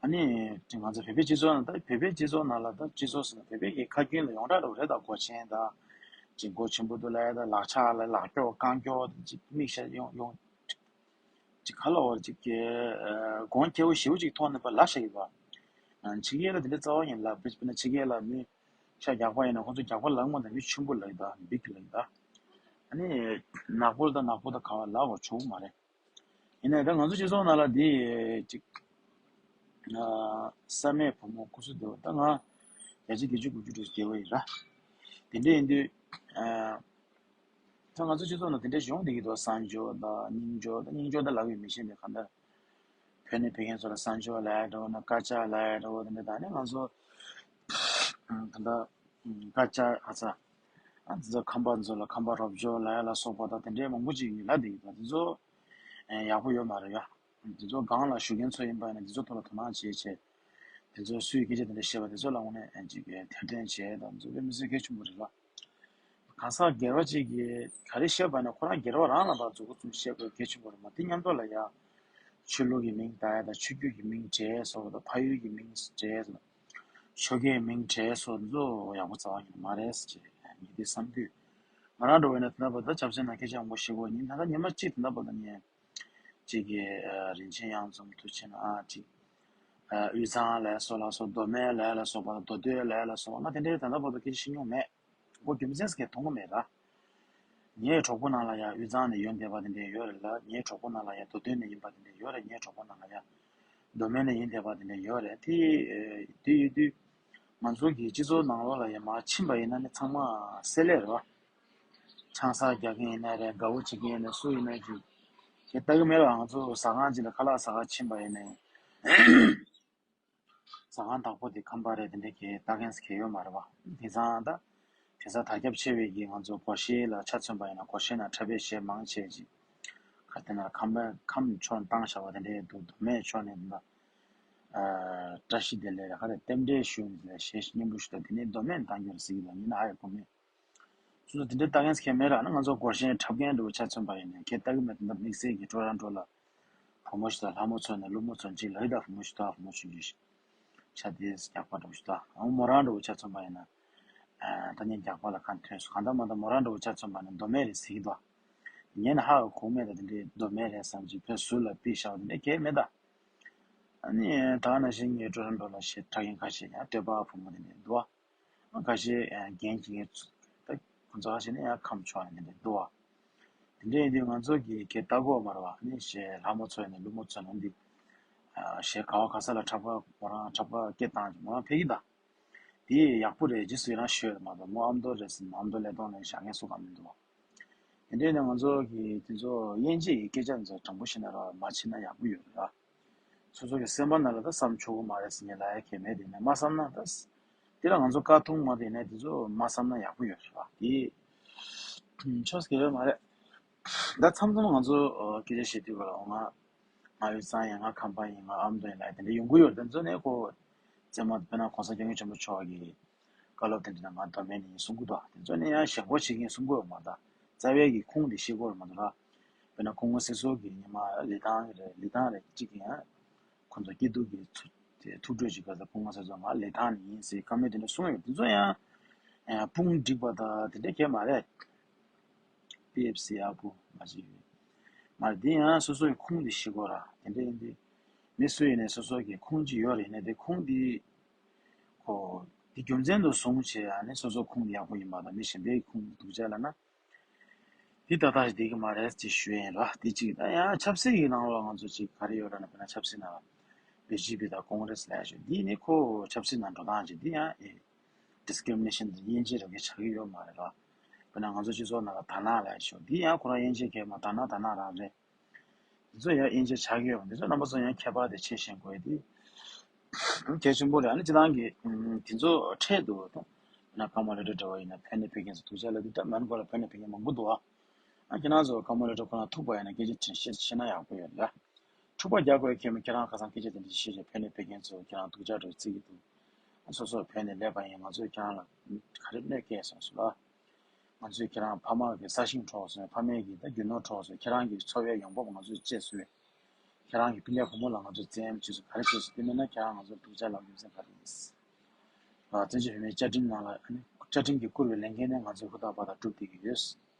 ཨ་ནི་ང་ཚོ་བོད་པའི་སྤྱི་ཚོགས་ནང་ད་བོད་པའི་སྤྱི་ཚོགས་ནང་ལ་ད་སྤྱི་ཚོགས་ཟེར་ན་བོད་པའི་གི་ཁ་རྒྱུན་ལ་ཡོངས་གྲགས་འདྲ་བོ་རེད། ད་སྒོ་ཆེན་དང་ཅིག་མགོ་ཆེན་པོ་འདུག་ལབ་ཡ་ད་ལག་ཆ་ལ་ལག་སྐྱོག་རྐང་སྐྱོག་ཅིག་མིག་ཤ་ཡོང་ཡོང་། ཅིག་ཁ་ལོ་བར་ཅིག་གི་གོང་ཁེ་པོ་ཞེ་པོ་ཅིག་མཐོང་ནས་པ་ལ་ཤ་ཡིན་པ། ཕྱི་རྒྱལ་ལ་དེ་འདྲ་རྩ་བ་ཉིད་ལ་དཔེར་ན་ཕྱི་རྒྱལ་ལ་མི་ཤ་རྒྱག་པ་ཡིན་ན་ཁོང་ཚོ་རྒྱག་པ་ལ་ངོ་ན་མི་ཆེན་པོ་ལ་ཡིན་ད་མི་བིག་ལ་ཡིན་ད། ཨ་ནི་ནག་པོ་དང་ནག་པོ་དང་ག་བ་ལ་བ་ཆོག་མ་རེད། ཡིན་ནའི་ད་ང་ཚོ་སྤྱི་ཚོགས་ནང་ལ་འདི་ཅིག་བསམ་མེད་བུ་མོ་སྐུ་གཟུགས་བདེ་བ་ད་ང་བརྒྱ་ཆ་བརྒྱད་ཅུ་དགུ་བཅུ་འགྲོ་བདེ་བ་ཡིན་ར། དེ་འདྲ་ཡིན་དུས། ད་ང་ཚོ་སྤྱི་ཚོགས་ནང་དེ་འདྲ་ཞིག་ཡོང་བསྡད་ཀྱི་འདུག་གསར་འབྱོར་དང་རྙིང་འབྱོར་དང་རྙིང་འབྱོར་ད་ལབ་ཡོད་མི་ཤེས་པའི་གང་ལྟར། བོད་ནས་ཕེབས་མཁན་ཚོ་ལ་གསར་འབྱོར་ལབ་ཡ་འདྲ་བོ་ན་དཀར་ཆག་ལབ་ཡ་འདྲ་བོ་དེ་འདྲ་ད་ནི་ང་ཚོ་ད་ལྟ་དཀར་ཆག་ཨ་ཚ་ཨ་འདི་ཚོ་ཁམས་པ་ཚོ་ལ་ཁམས་པ་རོབ་འབྱོར་ལབ་ཡ་ལ་སོགས་པ་དང་དེ་འདྲའི་མང་པོ་ཅིག་ཡིན་ལབ་བསྡད་ཀྱི་འདུག་དེ་ཚོ་ཡག་པོ་ཡོད་མ་རེད་ཡ། འདི་ཚོ་སྒང་ལ་བཞུགས་མཁན་ཚོ་ཡིན་པ་ཡིན་ན་འདི་ཚོ་ཐོག་ལ་དོ་སྣང་བྱེད་བྱེད། དེ་ཚོ་སུས་སྐད་ཆ་དེ་འདྲ་བཤད་པ་དེ་ཚོ་ལ་དངོས་གནས་ཅིག་ཐེར་འདོན་བྱེད་དང་འཛུགས་པའི་མི་སྲིད་གལ་ཆེན་པོ་རེད་ལ། གང་ཟག་སྒེར་བ་ཅིག་གིས་ག་རེ་བཤད་པ་ཡིན་ན་ཁོ་རང་སྒེར་བ་རང་ལ་ཕར་མཛུབ་གུ་བཙུམ་བཤད་དགོས་གལ་ཆེན་པོ་རེད་མ་དེ་མཉམ་དུ་ལ་ཡ། ཆོས་ལུགས་ཀྱི་མིང་བཏགས་ཡ་དང་ཆོས་བརྒྱུད་ཀྱི་མིང་བྲལ་སོགས་དང་ཕ་ཡུལ་གྱི་མིང་བྲལ་སོགས། ཆོལ་ཁའི་མིང་བྲལ་སོགས་འདི་ཚོ་ཡག་པོ་རྩ་བ་ཉིད་ནས་མ་རེད་ཅེས་ ཡིན་དེ་བསམ་དུས། ང་རང་འགྲོ་བས་ན་དེ་འདྲ་བར་དུ་ཆབ་སྲིད་ནང་སྐད་ཆ་མང་པོ་བཤད་དགོས་ཉིན་ད་ལྟ་ཉི་མ་གཅིག་དེ་འདྲ་བར་དུ་ངས་གཅིག་གི་རིན་ཆེན་གཡང་འཛོམས་དུ་ཕྱིན་ཨ་གཅིག་དབུས་གཙང་ལ་སོགས་ལ་སོགས་མདོ་སྨད་ལ་ལ་སོགས་པ་མདོ་སྟོད་ལ་ལ་སོགས་པ་ང་དེ་འདྲའི་ད་ལྟ་བར་དུ་སྐད་ཆ་བཤད་མྱོང་མེད། ཁོ་རྒྱུ་མཚན་ཟེར་མཐོང་གི་མེད་ད། ངའི་གྲོགས་པོ་ནང་ལ་ཡང་དབུས་གཙང་ནས་ཡོང་བསྡད་པ་དེ་འདྲ་ཡོད་རེད་ལ། ངའི་གྲོགས་པོ་ནང་ལ་ཡང་མདོ་སྟོད་ནས་ཡིན་པ་དེ་འདྲ་ཡོད་རེད། ངའི་གྲོགས་པོ་ནང་ལ་ཡང་མདོ་སྨད་ནས་ཡིན་བསྡད་པ་དེ་འདྲ་ཡོད་རེད། དེ་དེ་ཡོད་དུས་ང་ཚོ་གི་སྤྱི་ཚོགས་ནང་ལོགས་ལ་ཡང་མར་ཕྱིན་པ་ཡིན་ན་ནི་ཚང་མ་བསྲེ་ལྷད་རེད་བ། ཆང་ས་རྒྱག་མཁན་ཡིན་ན་རེད། དགའ་བོ་བྱེད་མཁན་ཡིན་ན་སུ་ཡིན་ན་ཅིག་དེ་ལྟ་གི་མེད་པ། ང་ཚོ་ཟ་ཁང་ཅིག་ལ་ཁ་ལག་ཟ་ག་ཕྱིན་པ་ཡིན་ན་ཡང་ཟ་ཁང་བདག་པོ་དེ་ཁམས་པ་རེད། དེ་འདྲ་གི་ལྟ་མཁན་ཟེར་མཁན་ཡོད་མ་རེད་བ། དེང་སང་ད་དེང་སང་དར་ཁྱབ་ཆེ་བའི་གི་ང་ཚོ་སྒོར་གཞས་ལ་ཆ་མཚོན་པ་ཡིན་ན་སྒོར་གཞས་ནང་འཁྲབ་པའི་གཞས་མང་ཆེ་ཅིག་ག་རེ་ཟེར་ན་ཁམས་པ་ཁམས་ཕྱོགས་བཏང་བཞག་པ་དེ་འདྲ་འདུག་མདོ་སྨད་ཕྱོགས་ནས་འདི་འདྲ་བཀྲ་ཤིས་བདེ་ལེགས་རེད། ག་རེ་རྟེན་འབྲེལ་ཞུ་ནས་གཞས་སྙན་པོ་ཞུ་ད་དེ་ནས་མདོ་སྨད་བཏང་རྒྱུ་རེད་ཟེར་གི་འདུག་ཡིན་ན་ཨ་ཡེ་གོ་མེད། སོ་སོ་དེ་འདྲའི་ལྟ་མཁན་ཟེར་མཁན་མེད་ར། ན་ང་ཚོ་སྒོར་གཞས་འཁྲབ་མཁན་འདྲ་བོ་ཆ་མཚོན་པ་ཡིན་ན་ཁྱེད་ལྟ་གི་མེད། དེ་འདྲ་དམིགས་བསལ་གྱི་ཀྲོ་ར་འགྲོ་ལ་བུ་མོ་ཞིག་དང་ལྷ་མོ་ཚོ་ནས་ཀླུ་མོ་ཚོ་འཇིག་ལ་ཡི་དྭགས་བུ་མོ་ཞིག་དང་བུ་མོ་ཆུང་ཆུང་ཞིག་ཆ་དེ་རྒྱག་པ་འདྲ་བོ་ཞིག་དང་ཨ་མོ་རང་འདྲ་བོ་ཆ་མཚོན་པ་ཡིན་ན། ཨ་ད་ནི་རྒྱག་པ་ལ་ཁ་ཐོན་སོང་གང་ལྟར་མ་ལྟར་མོ་རང་འདྲ་བོ་ཆ་མཚོན་པ་ནི་མདོ་སྨད་རེད་ཟེར་གི་འདུག་ངས་ནི་ཧ་གོ་མེད་ད་དེ་འདྲའི་མདོ་སྨད་རེད་བསམ་གྱི་བོད་ཟུར་ལ་ཕུད་བཞག་པ་དེ་འདྲ་གས་མེད་ད། ཨ་ནི་ད་ནང་བཞིན་ངའི་ཀྲོ་ར་འགྲོ་ལ་གཞས་འཁྲབ་མཁན་ཁ་ཤས་ཡང་སྟོད་པ་བུ་མོ་དེ་འདྲ་འདུག་ཁ་ཤས་རྒན་གྱི་ད་ཁོ་ཚོ་ཁ་ཤས་ནི་ཡང་ཁམས་ཕྱོགས་ནས་དེ་འདྲ་འདུག་བ། དེ་འདྲ་ཡིན་དུས་ང་ཚོ་གི་གེ་ལྟ་གོ་མ་རེད་བ། ནི་གཞས་ལྷ་མོ་ཚོ་ནས་ཀླུ་མོ་ཚོ་ནས་འདི་གཞས་ག་བ་ག་ས་ལ་འཁྲབ་པ་མོ་རང་འཁྲབ་པ་སྐད་བཏང་ཅིག་མོ་རང་ཕེབས་ཀྱི་ད། དེ་ཡག་པོ་རེད། རྗེས་སུ་ཡི་རང་ཞུ་ཡོད་མ་གཏོགས་མོ་ཨ་མདོ་རེད་ཟེར་ཨ་མདོ་ལས་གཏོང་ནས་བཞག་མཁན་སུ་གང་མི་འདུག་བ། དེ་འདྲ་ནས་ང་ཚོ་གི་དེ་ཚོ་དབྱེ་འབྱེད་ཀྱི་སྐད་ཆ་ཚོ་དྲང་པོ་བཤད་ན་ར་མ་བྱེད་ན་ཡག་པོ་ཡོད་རེད་ར། སོ་སོ་གི་སེམས་པ་ནང་ལ་ད་བསམ་ཆོག་གི་མ་རེད་ཟེར་ངས་ལབ་ཡ་གལ་མེད། དེ་ནས་མ་བསམ་ན་ད་དེ་ལ་ང་ཚོ་བཀའ་ཐུང་མ་དེ་ནས་དེ་ཚོ་མ་བསམ་ན་ཡག་པོ་ཡོད་རེད་བ། དེ་ཆོས་སྐད་ཡོད་མ་རེད། ད་མཚམས་མཚམས་ང་ཚོ་སྐད་ཆ་བཤད་དུས་ལ་ང་ང་དབུས་གཙང་ཡིན། ང་ཁམས་པ་ཡིན། ང་ཨ་མདོ་ཡིན་ལབ་དེ་འདྲ་ཡོང་གི་ཡོད་རེད། དེ་ཚོ་ནས་ཁོ་རྩེད་མོ་དཔེར་ན་གོང་ས་སྐྱབས་མགོན་ཆེན་པོ་མཆོག་གི་བཀའ་སློབ་དེ་འདྲ་ང་མདོ་སྨད་ནས་ཡིན་གསུང་གི་འདུག་དེ་ཚོ་ནས་ཡང་ཞེན་ཁོག་བྱེད་མཁན་གསུང་གི་ཡོད་མ་རེད། རྩ་བའི་གི་ཁུངས་དེ་ཤེས་ཀྱི་ཡོད་མ་རེད་ར། དཔེར་ན་སྐུ་ངོ་སྲིད་ཟུར་གྱི་ཉི་མ་ལི་ཐང་རེད། ལི་ཐང་རེད་གཅིག་གིས་ཡང་ཁོ་ཚོ་སྐྱིད་སྡུག་གི་ཐུགས་སྤྲོ་ཅིག་ག་ས་སྐུ་ངོ་སྲིད་ཟུར་ང་ལི་ཐང་ནས་ཡིན་ཟེར་བཀའ་མོལ་དེ་འདྲ་གསུང་ཡོད། དེ་ཚོ་ཡང་དཔུང་སྒྲིག་པ་དང་དེ་འདྲ་གས་མ་རེད། པི་ཨེཕ་སི་ཡག་པོ་མ་བྱེད་ཡོད། མ་རེད། དེ་ཡང་སོ་སོ་ཡི་ཁུངས་དེ་ཤེས་དགོས་ར། དེ་འདྲ་ཡིན་དུས་མི་སུ་ཡིན་ནའི་སོ་སོ་གི་ཁུངས་ཅིག་ཡོད་རེད། ཡིན་ནའི་དེ་ཁུངས་དེ་ཁོ་དེ་རྒྱུ་མཚན་དུ་བཟུང་བྱས་ཨ་ནི་སོ་སོ་ཁུངས་དེ་ཡག་པོ་ཡིན་པ་དང་མི་གཞན་པའི་ཁུངས་དེ་སྡུག་ཅག་ལབ་ན་དེ་ཏག་ཏག་ཞིག་བསྡད་ཀྱི་མ་རེད་ཅེས་ཞུ་ཡ་ཡིན་ར། དེ་གཅིག་ད་ཡང་ཆབ་སྲིད་ཀྱི་ནང་ལོགས་ང་ཚོ་ཅིག་ག་རེ་ཡོད་ར་ན་དཔེར་ན་ཆབ་སྲིད་ནང་ལ་བི་ཇེ་པི་དང་ཀོང་རེ་སི་ལབ་ཡ་ཞིག་འདི་ནི་ཁོ་ཆབ་སྲིད་ནང་འགྲོ་སྟངས་ཅིག་འདི་ཡང་ཨེ། ཌི་སི་ཀི་རི་མི་ནེ་ཤན་དང་དབྱེ་འབྱེད་རང་གི་ཆགས་ཀྱི་ཡོད་མ་རེད་པ། དཔེར་ན་ང་ཚོ་སྤྱི་ཚོགས་ནང་ལ་དར་ནག་ལབ་ཡ་ཞིག་འདི་ཡང་ཁོ་རང་དབྱེ་འབྱེད་གས་མ་དར་ནག་དར་ནག་རང་རེད། འདི་ཚོ་ཡང་དབྱེ་འབྱེད་ཆགས་ཀྱི་ཡོད་མ་འདི་ཚོ་རྣམ་པ་ཚོ་ཡང་ཁྱད་པར་དེ་ཕྱེ་ཤེས་དགོས་ཡ་དེ། གལ་ཆེན་པོ་རེད། ཨ་ནི་སྤྱི་བཏང་གི་དེ་ཚོ་འཕྲད་འདུག་ད་ན་ཀ་མོ་ལེ་ཊར་འདྲ་བ་ཡིན་ན་ཕན་ནི་ཕན་མཁན་ཚོ་ཐུགས་ཆ་ལ་འདི་ལྟ་མན་གོ་ལ་ཕན་ནི་ཕན་མཁན་མང་པོ་འདུག་ཨ་ཁྱེད་རང་ཚོ་ཀ་མོ་ལེ་ཊར་ཁོ་ན་ཐུག་པ་ཡིན་ན་སྐད་ཆ་དྲི་ཤེས་ཤེས་ན་ཡག་པོ་ཡོད་ལ། འཁྲུག་པ་རྒྱག་དགོས་ཁྱེད་མི་ཁྱེད་རང་ཁ་སང་སྐད་ཆ་དེ་འདྲ་བཤད་རྗེས་ཕན་ནི་ཕན་མཁན་ཚོ་ཁྱེད་རང་སྡུག་ཅག་འགྲོ་བརྩི་གི་འདུག་ཨ་སོ་སོར་ཕན་ནི་ལས་པ་ཡིན། ང་ཚོས་ཁྱེད་རང་ལ་ག་རེ་གནོད་སྐྱེལ་སོང་ཟེར་ལ། ང་ཚོས་ཁྱེད་རང་ཕ་མ་གི་ས་ཞིང་འཕྲོག་སོང་། ཕ་མའི་གི་ད་རྒྱུ་ནོར་འཕྲོག་སོང་། ཁྱེད་རང་གི་འཚོ་བའི་ཡོང་འབབ་ང་ཚོས་བཅད་སོང་། ཁྱེད་རང་གི་སྤུན་ཀྱག་བུ་མོ་ལ་ང་ཚོས་བཙན་གཡེམ་བྱས་སོང་། ག་རེ་བྱས་སོང་། དེ་མིན་ན་ཁྱེད་རང་ང་ཚོར་སྡུག་ཅག་ལབ་རྒྱུ་མཚན་ག་རེ་ཡིན། ཨ་བཙན་བྱོལ་བོད་མིའི་བཅའ་ཁྲིམས་ནང་ལ་ཨ་ནི་བཅའ་ཁྲིམས་ཀྱིས་བཀུར་བའི་ལས་འགན་ནི་ང་ཚོས་ཧུར་ཐག་པ་དང་སྒྲུབ་བསྡད་ཀྱི་ཡོད།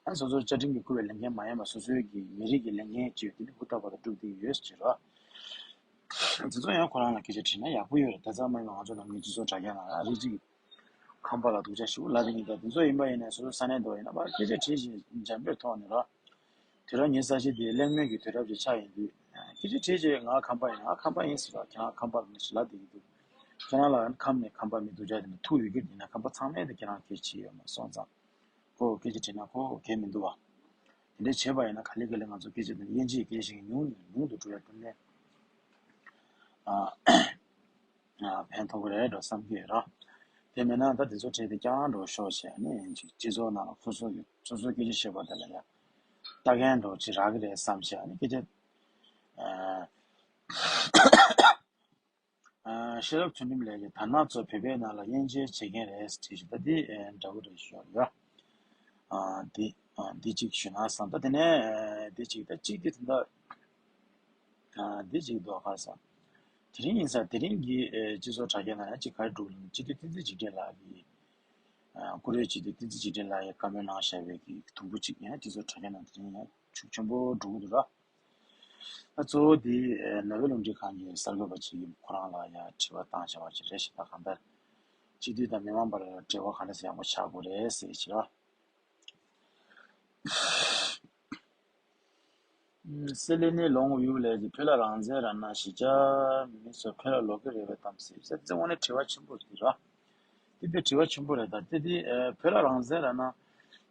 ཨ་སོ་སོའི་བཅའ་ཁྲིམས་ཀྱིས་བཀུར་བའི་ལས་འགན་མ་ཡིན་པ་སོ་སོའི་གི་མི་རིགས་ཀྱི་ལས་འགན་ཅིག་ཡོད། དེ་ནི་ཧུར་ཐག་པ་དང་སྒྲུབ་བསྡད་ཀྱི་ཡོད་ཟེར་རོ། དེ་ཚོ་ཡང་ཁོ་རང་ལ་སྐད་ཆ་དྲིས་ན་ཡག་པོ་ཡོད་རེད། དེ་ཙམ་མ་ཡིན་པ་ང་ཚོ་ནམ་རྒྱུན་སྤྱི་ཚོགས་དྲ་རྒྱ་ནང་ལ་རིགས་གཅིག་ཁམས་པ་ལ་སྡུག་ཅག་ཞེ་པོ་ལབ་པ་ཡིན་ད། དེ་ཚོ་ཡིན་པ་ཡིན་ན་སོ་སོ་ས་གནས་འདྲ་བ་ཡིན་ན་ཕར་སྐད་ཆ་དྲིས་ཤིག་འཇམ་པོའི་ཐོག་ནས་རོ། དུས་རབས་ཉི་ཤུ་རྩ་གཅིག་དེ་གླེང་མོལ་གྱི་དུས་རབས་ཅིག་ཆགས་ཡིན་དུས། སྐད་ཆ་དྲིས་རྗེས་ང་ཁམས་པ་ཡིན། ང་ཁམས་པ་ཡིན་ཟེར་བ་ཁྱེད་རང་ཁམས་པ་རེད་ཞེས་ལབ་བསྡད་ཀྱི་འདུག་ཁྱེད་རང་ལ་ཁམས་ནས་ཁམས་པ་མི་སྡུག་ཅག་དེ་འདྲ་ཐུག་ཡོད་རྒྱུ་ཡིན་ན་ཁམས་པ་ཚང་མས་དེ་ཁྱེད་རང་སྐད་ཆ་བྱས་ཡོད་མ་སོང་ཙང་། ཁོ་སྐད་ཆ་དྲིས་ན་ཁོ་གལ་མི་འདུག་བ། དེ་འདྲ་བྱས་པ་ཡིན་ན་ག་ལེ་ག་ལེ་ང་ཚོ་སྐད་ཆ་དེ་དབྱེ་འབྱེད་སྐད་ཆ་ཞིག་ཉུང་ནས་ཉུང་དུ་འགྲོ་ཡ་དེ་ནས། ཨ། ཨ། ཕན་ཐོགས་ཀྱི་རེད་འགྲོ་བསམ་གྱི་ཡོད་ར། དེ་མིན་ན་ད་དེ་ཚོ་བྲིས་ཏེ་རྐྱང་འགྲོ་ཤོག་བྱས་ནས་ཅིག་སྤྱི་ཚོགས་ནང་ལ་ཁོ་ཚོ་གི་སོ་སོའི་སྐད་ཆ་བཤད་པ་དེ་ལ་ཡང་ལྟ་མཁན་འགྲོ་ཅིག་རག་གི་རེད་བསམ་བྱས་ནས་སྐད་ཆ། ཨ། ཨ། ཤེས་རབ་ཚུལ་ཁྲིམས་ལགས་ཀྱིས་དར་ནག་ཚོ་བོད་པའི་ནང་ལ་དབྱེ་འབྱེད་བྱེད་མཁན་རེད་བྲིས་ཤིག་ད་འདི་འདྲ་བོ་རེད་ཤོག་ཡ། ཨ། འདི་ཨ། འདི་གཅིག་ཞུས་ན་བསམ། ད་དེ་ནས་འདི་གཅིག་ད་གཅིག་འདི་ད། ཨ། འདི་གཅིག་འདུག་ག་བསམ། དེ་རིང་ཡིན་ས་དེ་རིང་གི་སྤྱི་ཚོགས་དྲ་རྒྱ་ནང་ཡང་གཅིག་ག་རེ་འདུག་ལབ་ན་སྤྱི་འཐུས་བསྟན་འཛིན་འཇིགས་བྲལ་ལགས་ཀྱིས། ཨ། བཀུར་འོས་སྤྱི་འཐུས་བསྟན་འཛིན་འཇིགས་བྲལ་ལགས་ཀྱིས་བཀའ་མོལ་གནང་བཞག་པའི་གི་དུམ་བུ་གཅིག་ཡང་དེ་ཚོ་དྲ་རྒྱ་ནང་དེ་རིང་ཡང་ཤུགས་ཆེན་པོ་འགྲོ་གི་འདུག་ར། ཨ། གཙོ་བོ་དེ་ནོར་ཝེ་རླུང་འཕྲིན་ཁང་གི་གསར་འགོད་པ་ཅིག་གིས་ཁོ་རང་ལ་ཡང་དྲི་བ་བཏང་བྱ་བ་ཅིག་རེད་ཤག་ད་གང་ལྟར་སྤྱི་འཐུས་དང་མི་མང་བར་འབྲེལ་བ་ག་འདྲ་ཞིག་ཡག་པོ་ཆགས་དགོས་རེད་ཟེར་གྱི་ར། སྲེད་ལེན་ནི་ལོང་ཡུག་ལས་ཀྱི་བོད་ལ་རང་བཙན་རག་ན་གཞིས་ཆགས་མི་ཚོ་བོད་ལ་ལོག་གི་རེད་པས་གཏམ་ཟེར་ཟེར་ཙེ་དངོས་གནས་དྲི་བ་ཆེན་པོ་རེད་ར། དེ་དཔེ་དྲི་བ་ཆེན་པོ་རེད་ད། དེ་དེ་བོད་ལ་རང་བཙན་རག་ན་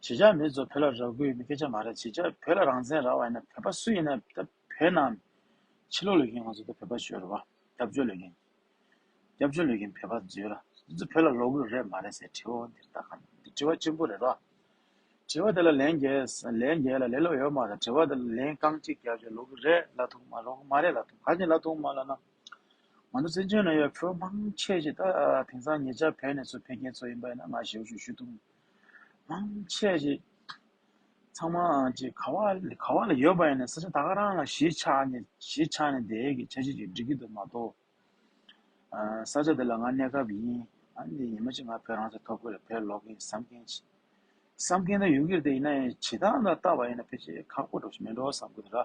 གཞིས་ཆགས་མི་ཚོ་བོད་ལ་རག་གི་ཡོད་མེད་སྐད་ཆ་མ་རེད། གཞིས་ཆགས་བོད་ལ་རང་བཙན་རག་པ་ཡིན་ན་བོད་པ་སུ་ཡིན་ན་ད་བོད་ནང་ཕྱི་ལོགས་ལ་ཡིན་ང་ཚོ་ད་བོད་པ་ཤོད་རེད་བ། སྐྱབས་བཅོལ་ལ་ཡིན། སྐྱབས་བཅོལ་ལས་ཀྱི་བོད་པ་བརྗོད་ལ་འདི་ཚོ་བོད་ལ་ལོག་གི་རེད་མ་རེད་ཟེར་དྲི་བ་འདིར་ད་གང་འདི་དྲི་བ་ཆེན་པོ་རེད་རོ། དྲི་བ་དེ་ལ་ལན་རྒྱལ་ལན་རྒྱལ་ལ་ལས་སླ་པོ་ཡོད་མ་རེད། དྲི་བ་དེ་ལ་ལན་རྐང་གཅིག་རྒྱབ་བྱས་ལོག་གི་རེད་ལབ་ཐུབ་མ་ལོག་གི་མ་རེད་ལབ་ཐུབ་ག་ཅི་ལབ་ཐུབ་མ་ལབ་ན། ང་ཚོ་བཙན་བྱོལ་ནང་ཡོད་བོད་མང་ཆེ་ཞིག་ད་དེང་སང་ཉེ་ཆར་བོད་ནས་ཚུར་ཕེབས་མཁན་ཚོ་ཡིན་པ་ཡིན་ན་ང་ཞེ་པོ་ཞིག་ཞུ་ཐུབ། མང་ཆེ་ཞིག་ཚང་མ་ཅིག་ག་བ་ག་བ་ལ་ཡོད་པ་ཡིན་ན་ས་ཆ་ད་ག་རང་ལ་གཞིས་ཆགས་ནས་གཞིས་ཆགས་ནས་བསྡད་ཀྱི་འཆར་གཞི་ཅིག་སྒྲིག་གི་འདུག་མ་གཏོགས། ས་ཆ་དེ་ལ་ང་གནས་སྐབས་ཡིན། ཨ་ནི་ཉི་མ་གཅིག་ང་བོད་རང་བཙན་ཐོབ་ཀྱི་རེད། བོད་ལོག་གི་ཡིན་བསམ་མཁན་ཅིག་བསམ་མཁན་དང་ཡོང་གི་རེད་དེ་ཡིན་ན་ཡང་བྱེད་སྟངས་ལ་བལྟས་པ་ཡིན་ན་ཕལ་ཆེར་ཁག་པོ་འདྲ་ཞིག་མེད་འགྲོ་བསམ་གི་འདུག་ར།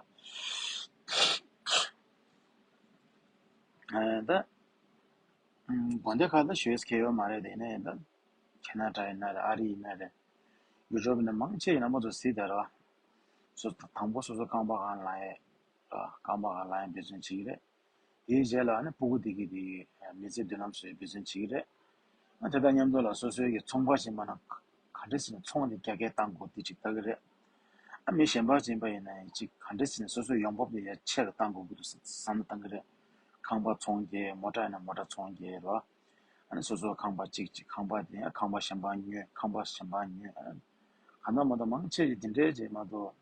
ད་དགོན་སྡེ་ཁག་ལ་ཞུ་ཡས་ཁེལ་ཡོད་མ་རེད་དེ་ཡིན་ན་ཡང་ད་ཁེ་ན་ཌ་ཡིན་ན་རེད། ཨ་རི་ཡིན་ན་རེད། ཡུ་རོབ་ཡིན་ན་མང་ཆེ་ཡིན་ན་མ་གཏོགས་གཟིགས་དེ་ར། སོ་དང་པོ་སོ་སོ་རྐང་པ་སྒང་ལ་ཡས་ར། རྐང་པ་སྒང་ལ་ཡས་འབད་བརྩོན་བྱེད་ཀྱི་རེད། དེའི་རྗེས་ལ་ཨ་ནི་སྤུ་གུ་དེ་གི་དེ་མི་ཚེ་མདུན་ལམ་བཟོ་ཡི་འབད་བརྩོན་བྱེད་ཀྱི་རེད། ཨ་དེ་དང་མཉམ་དུ་ལ་སོ་སོའི་གི་ཚོང་པ་ཡིན་པ་ན་ག་འདྲ་ཟེར་ན་ཚོང་དེ་རྒྱ་སྐྱེད་བཏང་དགོས་དེ་ཅིག་ལྟ་གི་རེད། ཨ་མི་གཞན་པ་ཡིན་པ་ཡིན་ན་ཡང་ཅིག་ག་འདྲ་ཟེར་ན་སོ་སོའི་ཡོང་འབབ་དེ་ཡར་ཆེ་རུ་བཏང་དགོས་ཀྱི་འདུག་བསམ་བསམ་བློ་བཏང་གི་རེད། ཁང་པ་ཚོང་རྒྱག་མོ་ཊ་ཡིན་ན་མོ་ཊ་ཚོང་རྒྱག་རེད་བ། ཨ་ནི་སོ་སོ་ཁང་པ་གཅིག་གཅིག་ཁང་པ་དེ་ཡང་ཁང་པ་གཞན་པ་ཉོས། ཁང་པ་གཞན་པ་ཉོས། ཨ་གང་ལྟར་མ་གཏོགས་མང་ཆེ་ཞིག་དེ་འདྲའི་རྗེས་མ་གཏོགས།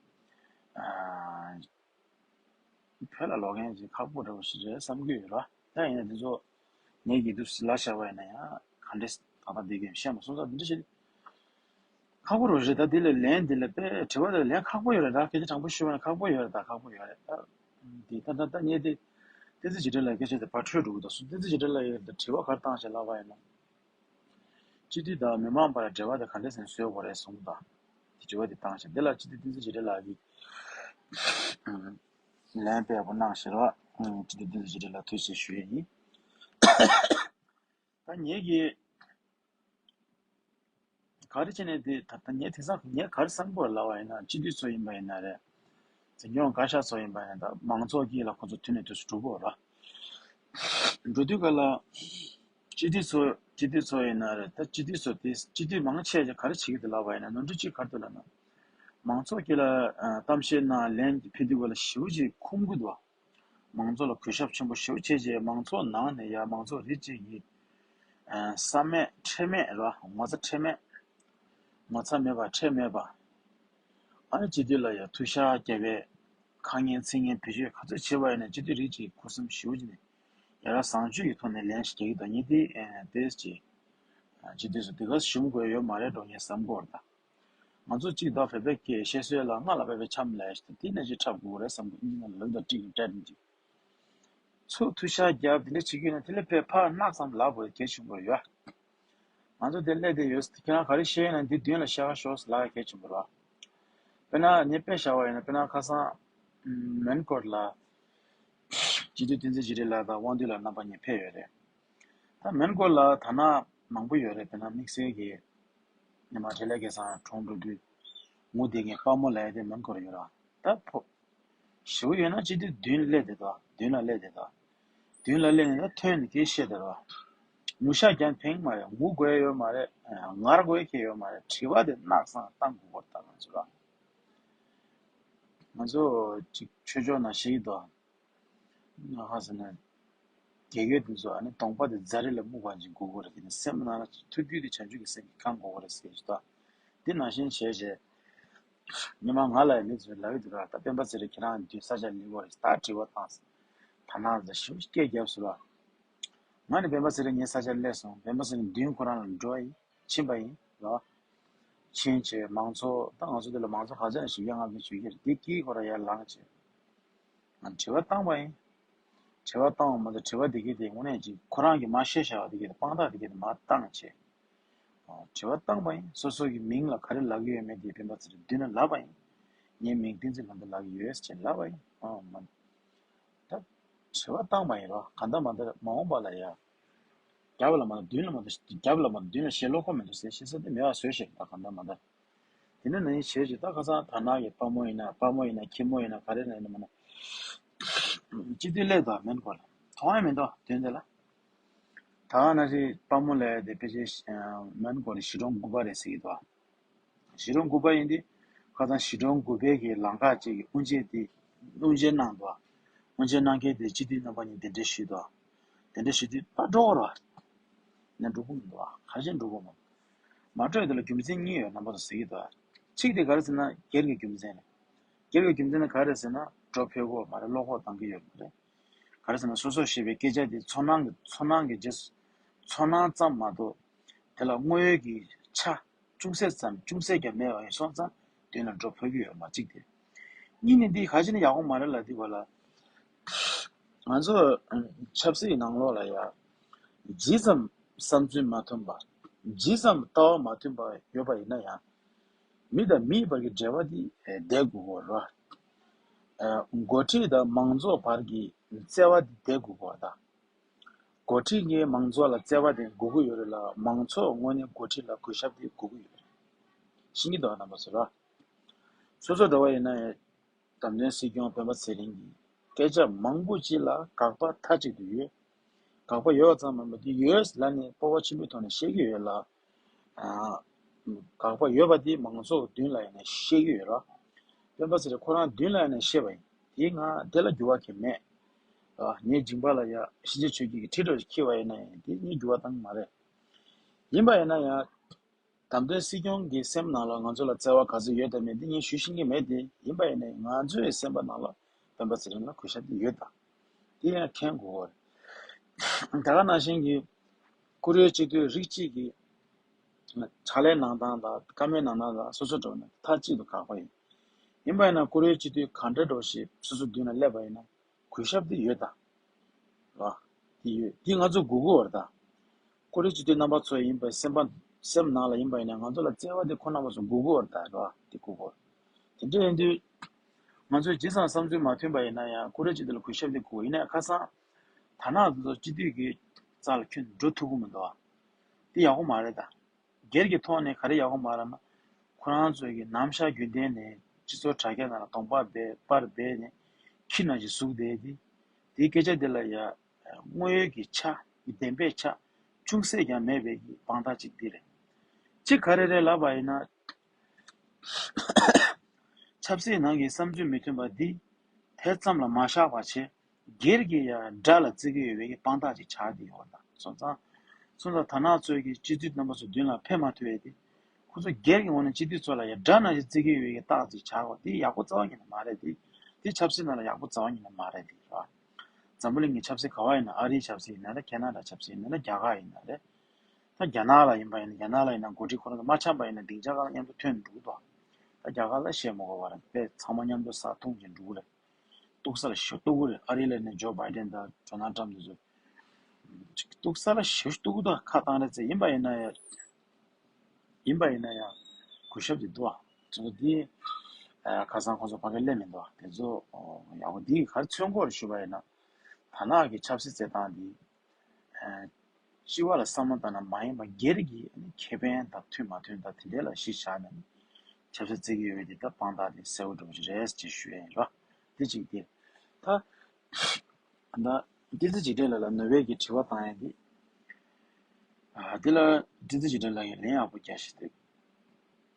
ཨ། བོད་ལ་ལོག་མཁན་ཅིག་ཁག་པོ་འདྲ་བོ་ཞིག་རེད་བསམ་གྱི་ཡོད་ར། ད་ཡིན་ན་འདི་ཚོ་ངས་ཀྱི་འདུག་ལ་བཞག་པ་ཡིན་ན་ཡང་ག་འདྲས་ད་ལྟ་འདི་གས་བཤད་མ་སོང་ཙང་འདི་འདྲ་ཞིག་ཁག་པོ་རུ་རེད། ད་འདི་ལ་ལན་འདི་ལ་དཔེ་དྲི་བ་དེ་ལན་ཁག་པོ་ཡོད་རེད། ད་སྐད་ཆ་དྲང་པོ་ཞུས་པ་ན་ཁག་པོ་ཡོད་རེད། ད་ཁག་པོ་ཡོད་རེད། ད་འདི་ད་ད་ད་ངས་དེ་བསྟན་འཛིན་འཇིགས་བྲལ་ལགས་སྐད་ཆ་དེ་བར་འཕྲོས་འགྲོ་གི་འདུག་སོང་། བསྟན་འཛིན་འཇིགས་བྲལ་ལགས་ཡོད་ད་དྲི་བ་ག་རེ་བཏང་ཞེས་ལབ་པ་ཡིན་ན། སྤྱི་འཐུས་དང་མི་མང་བར་འབྲེལ་བ་དེ་ག་འདྲ་ཞིག་བཟོ་དགོས་རེད་གསུངས་དང་། དེ་དྲི་བ་དེ་བཏང་ཞིང་དེ་ལ་སྤྱི་འཐུས་བསྟན་འཛིན་འཇིགས་བྲལ་ལགས་ཀྱིས་ལན་དཔེ་ཡག་པོ་གནང་ཞེས་རོགས། སྤྱི་འཐུས་བསྟན་འཛིན་འཇིགས་བྲལ་ལགས་ཐུགས་རྗེ་ཆེ་ཞུ་ཡས་ཡིན། ད་ངེད་ཀྱིས་ག་རེ་བྱས་ནས་དེ་ད་ལྟ་ངས་དེང་སང་ངས་ག་རེ་བསམ་དགོས་ལབ་པ་ཡིན་ན་སྤྱི་འཐུས་ཚོ་ཡིན་པ་ཡིན་ན་རེད། འཛིན་སྐྱོང་བཀའ་ཤག་ཚོ་ཡིན་པ་ཡིན་ན་ད་མང་ཚོགས་དཀྱིལ་ལ་ཁོ་ཚོ་དུས་ནས་དུས་སུ་འགྲོ་དགོས་ར། འགྲོ་དུས་ག་ལ། སྤྱི་འཐུས་ཚོ་སྤྱི་འཐུས་ཚོ་ཡིན་ན་རེད། ད་སྤྱི་འཐུས་ཚོ་དེ་སྤྱི་འཐུས་མང་ཆེ་ཆེ་ག་རེ་བྱེད་ཀྱི་འདུག་ལབ་པ་ཡིན་ན་ནོར་འཁྲུལ་གཅིག་ག་རེ་འདུག་ལབ་ན། མང་ཚོགས་དཀྱིལ་ལ་ཨ་གཏམ་བཤད་གནང་ལན་ཕུལ་དུས་ག་ལ་ཞེ་པོ་ཅིག་ཁོམ་གི་འདུག་མང་ཚོགས་ལ་གུས་ཞབས་ཆེན་པོ་ཞེ་པོ་བྱས་རྗེས་མང་ཚོགས་ནང་ནས་ཡ་མང་ཚོགས་རིགས་གཅིག་གིས་ཨ་བསམ་མེད་ཁྲེལ་མེད་ར་ངོ་ཚ་ཁྲེལ་མེད། ངོ་ཚ་མེད་པ་ཁྲེལ་མེད་པ། ཨ་ནི་སྤྱི་འཐུས་ལ་ཡ་ཐུགས་ཤ་རྒྱབ་པའི་ཁ་ངན་ཚིག་ངན་བེད་སྤྱོད་ག་ཚོད་བྱས་པ་ཡིན་ན་སྤྱི་འཐུས་རིགས་གཅིག་ཁུ་སིམ་ཞེ་པོ་ཅིག་ནས་ཡ་རབས་བཟང་སྤྱོད་ཀྱི་ཐོག་ནས་ལན་ཞིག་རྒྱག་གི་འདུག་ཉིན་དེ་ཨེ་དེས་ཀྱི་སྤྱི་འཐུས་སུ་དེ་ག་ཞུམ་དགོས་ཡོད་མ་རེད་འགྲོ་ངས་བསམ་གོ་ར་ད། ང་ཚོ་གཅིག་ད་བོད་པའི་སྐད་བཤད་སྲོལ་ལ་སྔ་ལ་བོད་པའི་འཆམ་ལས་ཞིག་དེ་ནས་ཅིག་འཁྲབ་དགོས་རེད་བསམ་གི་ཨིན་ཇི་ནང་ལ་ལབ་ད་ཀྲིག་ཀྲེག་ནས་ཅིག་ཚུར་ཐུགས་ཤ་རྒྱབ་དེ་འདྲ་བྱེད་ཀྱི་ཡོད་ན་དེ་ལས་དཔེ་ཕར་སྣག་ཙམ་ལབ་དགོས་གལ་ཆེན་པོ་ཡོད། ང་ཚོ་དེ་སླེབས་བསྡད་ཡོད། ཁྱེད་རང་ག་རེ་བཤད་ཡོད་ན་འདི་མདུན་ལ་བཤད་ག་ཤོག་ཟེར་ལབ་གལ་ཆེན་པོ་རེད། དཔེར་ན་ངས་དཔེ་བཞག་པ་ཡིན་ན་དཔེར་ན་ཁ་སང་མོན་གྷོ་ལ་སྤྱི་འཐུས་བསྟན་འཛིན་འཇིགས་བྲལ་ལགས་དང་དབང་འདུས་ལགས་རྣམ་པ་གཉིས་ཕེབས་ཡོད་རེད། ད་མོན་གྷོ་ལ་དར་ནག་མང་པོ་ཡོད་རེད། དཔེར་ན་དམིགས་བསལ་གྱི་ཉི་མ་འཕྲིན་ལས་སྐལ་བཟང་གྲོངས་འགྲོ་དུས་ངུ་བསྡད་མཁན་དཔའ་མོ་ལབ་ཡ་དེ་མོན་གྷོ་ལ་ཡོད་རེད། ད་ཕོ་ཞེ་པོ་ཡོད་ན་སྤྱི་འཐུས་མདུན་སླེབས་བསྡད་དོ། མདུན་ལ་སླེབས་བསྡད་དོ། མདུན་ལ་སླེབས་ནས་ད་ཐོན་ནས་སྐད་བཤད་བསྡད་རོགས། ངུ་ཤག་རྒྱབ་ཕན་གྱི་མ་རེད། ངུ་དགོས་ཡོད་མ་རེད། ངར་དགོས་ཡ་གང་ཡོད་མ་རེད། དྲི་བ་དེ་སྣག་ཚ་བཏང་དགོས་པ་རེད། ད་ང་ཚོ་ལ་ང་ཚོ་ཅིག་ཆོས་ཕྱོགས་ནང་བཤད་ཀྱི་འདུག་ང་ཧ་ཟེར་ན། དགེ་རྒན་དེ་ཚོ་ཨ་ནི་གདོང་པ་དེ་རྫ་རི་ལ་སྨུག་པ་ཅིག་དགོས་ཀྱི་རེད། དེ་ནི་སེམས་ནང་ལ་ཐུགས་རྒྱུད་དེ་བྱང་ཆུབ་ཀྱི་སེམས་ཀྱིས་གང་དགོས་ཀྱི་རེད་ཟེར་གྱི་འདུག་དེ་ནང་བཞིན་བྱས་བྱས། ཉི་མ་ང་ལ་ཡང་མི་ཚོས་ལབ་ཀྱི་འདུག་ར། ད་སྤེན་པ་ཚེ་རིང་ཁྱེད་རང་མདུན་ས་ཆ་སླེབས་ཀྱི་རེད། ད་དྲི་བ་བཏང་ཟེར། ད་ནང་ཟེར་ཞེ་པོ་སྐད་བརྒྱབ་ཟེར་བ། ང་ནི་སྤེན་པ་ཚེ་རིང་ངའི་ས་ཆར་སླེབས་སོང་། སྤེན་པ་ཚེ་རིང་མདུན་ཁོ་རང་ལ་འགྲོ་ཡིན། ཕྱིན་པ་ཡིན་ར། ཕྱིན་བྱས་མང་ཚོགས་ད་ང་ཚོ་འདི་ལ་མང་ཚོགས་ག་ཚོད་ཞིག་ཡ་ང་ཚོ་ཞུ་གི་རེད། དེ་དཀྱིལ་ཁོ་རང་ཡར་ལངས་བྱས། ང་དྲི་བ་བཏང་བ་ཡིན། དྲི་བ་བཏང་བ་མ་གཏོགས་དྲི་བ་དེ་གས་དེ་དངོས་གནས་ཅིག་ཁོ་རང་གིས་མ་བཤད་བཞག་པ་དེ་གས་དེ་དཔང་རྟགས་དེ་གས་དེ་མ་བཏང་བྱས། དྲི་བ་བཏང་བ་ཡིན། སོ་སོ་གི་མིང་ལ་ག་རེ་ལབ་ཀྱི་ཡོད་མེད་དེ་སྤེན་པ་ཚེ་རིང་མདུན་ལ་ལབ་པ་ཡིན། ངའི་མིང་བསྟན་འཛིན་ལྷ་མོ་ལབ་ཀྱི་ཡོད་ཅེས་ལབ་པ་ཡིན། ཨོ་མ། ད་དྲི་བ་བཏང་བ་ཡིན་རོ། གང་ལྟར་མ་ལྟར་མ་འོངས་པ་ལ་ཡ། རྒྱབ་ལ་མ་ལྟར་མདུན་ལ་མ་ལྟར། རྒྱབ་ལ་མ་ལྟར་མདུན་ལ་ཞེད་བློ་ཁོག་མི་འདུག་ཟེར། ཞེད་ས་དེ་མེད་པ་བཟོས་ཤིག་ད་གང་ལྟར་མ་ལྟར། དེ་ནས་ན་ཡིན་བྱས་ཀྱི་ད་ཁ་སང་དར་ནག་གི་དཔའ་མོ་ཡིན་ན་དཔའ་མོ་ཡིན་ན་ཁྱི་མོ་ཡིན་ན་ག་རེ་ན་ཡིན་ན་མ་ན། སྤྱི་འཐུས་སླེབས་དང་མིན་གོ་ལ་མཐོང་ཡ་མི་འདུག་དོན་དེ་ལ། ད་ག་ནང་བཞིན་དཔའ་མོ་ལ་དེ་ཕལ་ཆེར་མིན་གོ་ལ་གཞིས་གྲོང་དགུ་པ་རེད་ཟེར་གྱི་འདུག་གཞིས་གྲོང་དགུ་པ་ཡིན་དུས་ཁ་སང་གཞིས་གྲོང་དགུ་པའི་གི་ལམ་ཁ་ཅིག་གི་དབུ་འབྱེད་དེ་དབུ་འབྱེད་གནང་འདུག་དབུ་འབྱེད་གནང་མཁན་དེ་སྤྱི་འཐུས་རྣམ་པ་གཉིས་གདན་འདྲེན་ཞུས་འདུག་གདན་འདྲེན་ཞུས་དུས་ཕར་འགྲོ་གོ་ར། ནས་འགྲོ་གི་མི་འདུག་ག་ག་རེ་བྱས་འགྲོ་གི་མ། མ་འགྲོ་ཡ་དེ་ལ་རྒྱུ་མཚན་གཉིས་ཡོད། རྣམ་པ་ཚོ་ཟེར་གྱི་འདུག་གཅིག་དེ་ག་རེ་ཟེར་ན་སྒེར་གྱི་རྒྱུ་མཚན་རེད། སྒེར་གྱི་རྒྱུ་མཚན་ནི་ག་རེ་ཟེར་ན་འགྲོ་ཕོད་གོ་མ་རེད། བློ་ཁོག་གཏང་གི་ཡོད་མ་རེད། ག་རེ་ཟེར་ན་སོ་སོས་བཤད་པའི་སྐད་ཆ་དེ་ཚོར་སྣང་གི་ཚོར་སྣང་གི་རྗེས་སུ་ཚོར་སྣང་ཙམ་མ་གཏོགས་དེ་ལ་དངོས་ཡོད་ཀྱི་ཆ་ཅུང་ཟད་ཙམ་ཅུང་ཟད་ཀྱང་མེད་པ་ཡིན་སོང་ཙང་དོན་ལ་འགྲོ་ཕོད་ཀྱི་ཡོད་མ་གཅིག་དེ། གཉིས་ནི་འདི་ག་ཅི་ནི་ཡག་པོ་མ་རེད་ལ་འདི་གོ་ལ། ང་ཚོ་ཆབ་སྲིད་ནང་ལོགས་ལ་ཡ། ཇི་ཙམ་བསམ་ཚུལ་མ་མཐུན་པ། ཇི་ཙམ་ལྟ་བ་མ་མཐུན་པ་ཡོད་པ་ཡིན་ན་ཡང་། མི་དང་མིའི་བར་གྱི་འབྲེལ་བ་འདི་བསྡད་དགོས་ཀྱི་རེད། འགོ་ཁྲིད་དང་མང་ཚོགས་བར་གྱི་བརྩེ་བ་འདི་བསྡད་དགོས་ཀྱི་རེད་ད། འགོ་ཁྲིད་ཀྱིས་མང་ཚོགས་ལ་བརྩེ་བ་དེ་དགོས་ཀྱི་ཡོད་རེད་ལ། མང་ཚོགས་དངོས་གནས་འགོ་ཁྲིད་ལ་གུས་ཞབས་དེ་དགོས་ཀྱི་ཡོད་རེད། ཤེས་ཀྱི་འདུག་རྣམ་པ་ཚོ་ར། སོ་སོ་འདྲ་བ་ཡིན་ན་ཡང་། བདམས་ཐོན་སྲིད་སྐྱོང་སྤེན་པ་ཚེ་རིང་གིས་སྐད་ཆ་མང་པོ་ཅིག་ལ་དགག་པ་མཐའ་གཅིག་ཏུ་ཡོད། དགག་པ་ཡོད་པ་ཙམ་མ་ཡིན་པ་དེ་ཡོད་ལབ་ནས་སྤོབས་པ་ཆེན་པོའི་ཐོག་ནས་བཤད་ཀྱི་ཡོད་ལ། ཨ། དགག་པ་ཡོད་པ་དེ་མང་ཚོགས་མདུན་ལ་ཡིན་ན་བཤད་ཀྱི་ཡོད་ར། སྤེན་པ་ཚེ་རིང་ཁོ་རང་མདུན་ལ་ཡིན་ན་བཤད་པ་ཡིན། དེ་ང་དེ་ལ་འགྱུར་བ་གང་ཡང་མེད། ཨ། ངའི་མཇིང་པ་ལ་ཡ་གཤིན་རྗེ་ཆོས་སྐྱིད་ཀྱི་ཁྲི་ཕྲུག་ཅིག་འཁྱེར་བ་ཡིན་ན་ཡང་དེ་ངས་འགྱུར་བ་གཏང་གི་མ་རེད། ཡིན་པ་ཡིན་ན་ཡང་། བདམས་ཐོན་སྲིད་སྐྱོང་གི་སེམས་ནང་ལ་ང་ཚོ་ལ་བརྩེ་བ་ག་ཚོད་ཡོད་དམ་མེད་དེ་ངས་ཞུ་ཤེས་ཀྱི་མེད་དེ། ཡིན་པ་ཡིན་ནའི་ང་ཚོའི་སེམས་པ་ནང་ལ་སྤེན་པ་ཚེ་རིང་ལ་གུས་ཞབས་དེ་ཡོད་ད། དེ་ཡང་མཁྱེན་དགོས་པ་རེད། ད་ག་ནང་བཞིན་གྱི་བཀུར་འོས་སྤྱི་འཐུས་རིགས་གཅིག་གི་ཕྱག་ལས་གནང་སྟངས་དང་བཀའ་མོལ་གནང་སྟངས་དང་སོ་སོ་འགྲོ་ན་མཐའ་གཅིག་ཏུ་དགག་པ་ཡིན། ཡིན་པ་ཡིན་ན་བཀུར་འོས་སྤྱི་འཐུས་ག་འདྲ་འགྲོ་ཞེས་སོ་སོ་མདུན་ལ་སླེབས་པ་ཡིན་ན། གུས་ཞབས་དེ་ཡོད་ད། ར། དེ་ཡོད། དེ་ང་ཚོ་དགོས་ཀྱི་ཡོད་རེད་ད། བཀུར་འོས་སྤྱི་འཐུས་རྣམ་པ་ཚོ་ཡིན་པའི་སེམས་པ། སེམས་ནང་ལ་ཡིན་པ་ཡིན་ན་ང་ཚོ་ལ་བརྩེ་བ་དེ་ཁོང་རྣམ་པ་ཚོ་དགོས་ཀྱི་ཡོད་རེད་ད། ར། དེ་དགོས་ཀྱི་ཡོད། དེ་འདྲ་ཡིན་དུས། ང་ཚོས་ཇི་ཙམ་བསམ་ཚུལ་མ་མཐུན་པ་ཡིན་ན་ཡང་བཀུར་འོས་སྤྱི་འཐུས་ལ་གུས་ཞབས་དེ་དགོས། ཡིན་ནའི་ཁ་སང་། དར་ནག་ཚོ་སྤྱི་འཐུས་ཀྱི་རྩ་ལ་ཁྱོན་འགྲོ་ཐུབ་ཀྱི་མི་འདུག་ཨ། དེ་ཡག་པོ་མ་རེད་ད། སྒེར་གྱི་ཐོག་ནས་ག་རེ་ཡག་པོ་མ་རེད་ན། ཁོ་རང་ཚོའི་གི་ནམ་ཞག་རྒྱུན་ལྡན་ནས་སྤྱི་ཚོགས་དྲ་རྒྱ་ནང་ལ་གདོང་པ་སྦས་པར་སྦས་ནས་ཁྱི་ནང་བཞིན་ཟུག་བསྡད་དེ། དེའི་སྐད་ཆ་དེ་ལ་ཡ། དངོས་ཡོད་ཀྱི་ཆ། བདེན་པའི་ཆ་ཅུང་ཟད་ཀྱང་མེད་པའི་གི་དཔང་རྟགས་ཅིག་འདི་རེད། གཅིག་ག་རེ་རེད་ལབ་པ་ཡིན་ན། ཆབ་སྲིད་ནང་གི་བསམ་ཚུལ་མི་མཐུན་པ་འདི་དེ་ཙམ་ལ་མ་བཞག་པ་བྱས། སྒེར་གྱི་ཡང་དགྲ་ལ་བརྩི་གི་ཡོད་པའི་གི་དཔང་རྟགས་ཅིག་ཆགས་བསྡད་ཡོད་པ་དང་། སོང་ཙང་། སོང་ཙང་དར་ནག་ཚོའི་གི་སྤྱི་འཐུས་རྣམ་པ་ཚོ་མདུན་ལ་ཕེབས་མ་ཐུབ་པའི་དེ། ཁོ་ཚོ་སྒེར་གྱི་ངོས་ནས་སྤྱི་འཐུས་ཚོ་ལ་ཡང་དགྲ་ནང་བཞིན་བརྩི་གི་ཡོད་པའི་གི་རྟགས་ཅིག་ཆགས་ཡོད། དེ་ཡག་པོ་རྩ་བ་ཉིད་ནས་མ་རེད་དེ། དེ་ཆབ་སྲིད་ནང་ལ་ཡག་པོ་རྩ་བ་ཉིད་ནས་མ་རེད་དེ་ར། འཛམ་བུ་གླིང་གི་ཆབ་སྲིད་ག་བ་ཡིན་ན། ཨ་རིའི་ཆབ་སྲིད་ཡིན་ན་རེད། ཁེ་ན་ཌ་ཆབ་སྲིད་ཡིན་ན་རེད། རྒྱ་གར་ཡིན་ན་རེད། ད་རྒྱ་ནག་ལ་ཡིན་པ་ཡིན་ན། རྒྱ་ནག་ལ་ཡིན་ན་འགོ་ཁྲིད་ཁོ་རང་ཚོ་མ་འཆམ་པ་ཡིན་ན་སྡིངས་ཆ་ཁག་ལ་མཉམ་དུ་ཐོན་འགྲོ་གི་འདུག་ད་རྒྱ་གར་ལ་བཤད་མ་དགོས་པ་རེད། དཔེ་ཚང་མ་མཉམ་དུ་ས་འཐུང་བཞིན་འགྲོ་གི་རེད། སྡུག་ས་ལ་ཞེ་པོ་སྡུག་གི་རེད། ཨ་རི་ལ་ནི་ཇོ་བྷའི་ཌེན་དང་ཌོ་ནལ་ཊམ་དེ་ཚོ་ཅིག་སྡུག་ས་ལ་ཞེ་པོ་སྡུག་གི་འདུག་ཁ་བཏང་རེད་ཟེར། ཡིན་པ་ཡིན་ན་ཡང་། ཡིན་པ་ཡིན་ན་ཡང་གུས་ཞབས་དེ་འདུག་ཨ། ཚོ་འདི་ཨ། ཁ་སང་ཁོང་ཚོ་ཕ་གིར་སླེབས་མི་འདུག་ཨ། དེ་ཚོ་ཡག་པོ་འདི་ག་རེ་མཚོན་གྱི་ཡོད་རེད་ཞུས་པ་ཡིན་ན། དར་ནག་གི་ཆབ་སྲིད་རྩེད་སྟངས་འདི། ཨ། སྤྱི་བ་ལ་བསམ་བློ་བཏང་ན་མ་ཡིན་པ་སྒེར་གྱི་ཁེ་ཕན་དང་མཐུན་མ་མཐུན་དང་དེ་འདྲ་ལ་གཞི་བཞག་ནས་ཆབ་སྲིད་རྩེད་ཀྱི་ཡོད་པའི་དེ་ད་དཔང་རྟགས་དེ་གསལ་པོ་འདྲ་པོ་ཞིག་རེད་ཅེས་ཞུ་ཡ་ཡིན་རོ། དེ་གཅིག་དེ། ད། ད་བསྟན་འཛིན་འཇིགས་བྲལ་ལགས་ལ་ནོར་ཝེ་གི་དྲི་བ་བཏང་ཡ་དེ། ཨ། དེ་ལ་བསྟན་འཛིན་འཇིགས་བྲལ་ལགས་ཀྱིས་ལན་ཡག་པོ་རྒྱག་ཤེས་འདུག་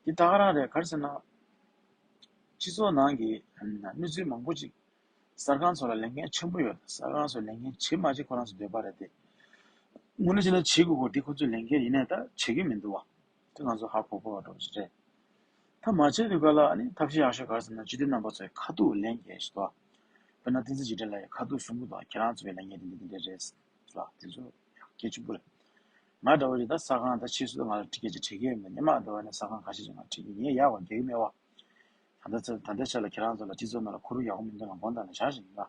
དེ་ད་ག་རང་རེད། ག་རེ་ཟེར་ན། སྤྱི་ཚོགས་ནང་གི་གནས་ཚུལ་མང་པོ་ཅིག་གསར་ཁང་ཚོ་ལ་ལས་འགན་ཆེན་པོ་ཡོད། གསར་ཁང་ཚོ་ལས་འགན་བྱེད་མ་བྱེད་ཁོ་རང་ཚོ་འདོད་པ་རེད་དེ། དངོས་གནས་བྱས་ན་བྱེད་དགོས་དགོས། འདི་ཁོ་ཚོའི་ལས་འགན་ཡིན་ནའི་ད་བྱེད་ཀྱི་མི་འདུག་བ། དེ་ང་ཚོ་ཧ་གོ་གོ་བ་འདྲ་པོ་ཞིག་རེད། ད་མ་བྱས་དུས་ག་ལ་ཨ་ནི་ཐབས་ཤེས་ཡག་ཤོས་ག་རེ་ཟེར་ན། སྤྱི་འཐུས་རྣམ་པ་ཚོའི་ཁ་ཐུག་ལན་རྒྱག་ཞིག་འདུག་དཔེར་ན་བསྟན་འཛིན་འཇིགས་བྲལ་ལགས་ཀྱིས་ཁ་ཐུག་གསུང་གི་འདུག་ཁྱེད་རང་ཚོའི་ལས་འགན་དེ་འདི་འདི་འདི་རེད་ལ། དེ་ཚོ་གལ་ཆེན་པོ་རེད། ང་འདྲ་པོ་ཞིག་ད་གསར་ཁང་ད་ཕྱིས་སུ་ང་ལ་འཁྲིད་མཁན་ཅིག་འཁྲིད་ཀྱི་ཡོད་མེད། སྔོན་མ་འདྲ་པོ་ནས་གསར་ཁང་ཁ་ཤས་ཅིག་ང་འཁྲིད་ཀྱི་ཡིན། ཡག་པ་རྒྱག་གི་མེད་བ། ད་ལྟ་ཚེ་ད་ལྟའི་ཆ་ལ་ཁྱེད་རང་ཚོ་ལ་སྤྱི་ཚོགས་ནང་ལ་ཁོར་ཡུག་ཡག་པོ་མི་འདུག་ལ་དགོངས་དག་ནས་བཞག་བཞིན་ཡིན་ལ།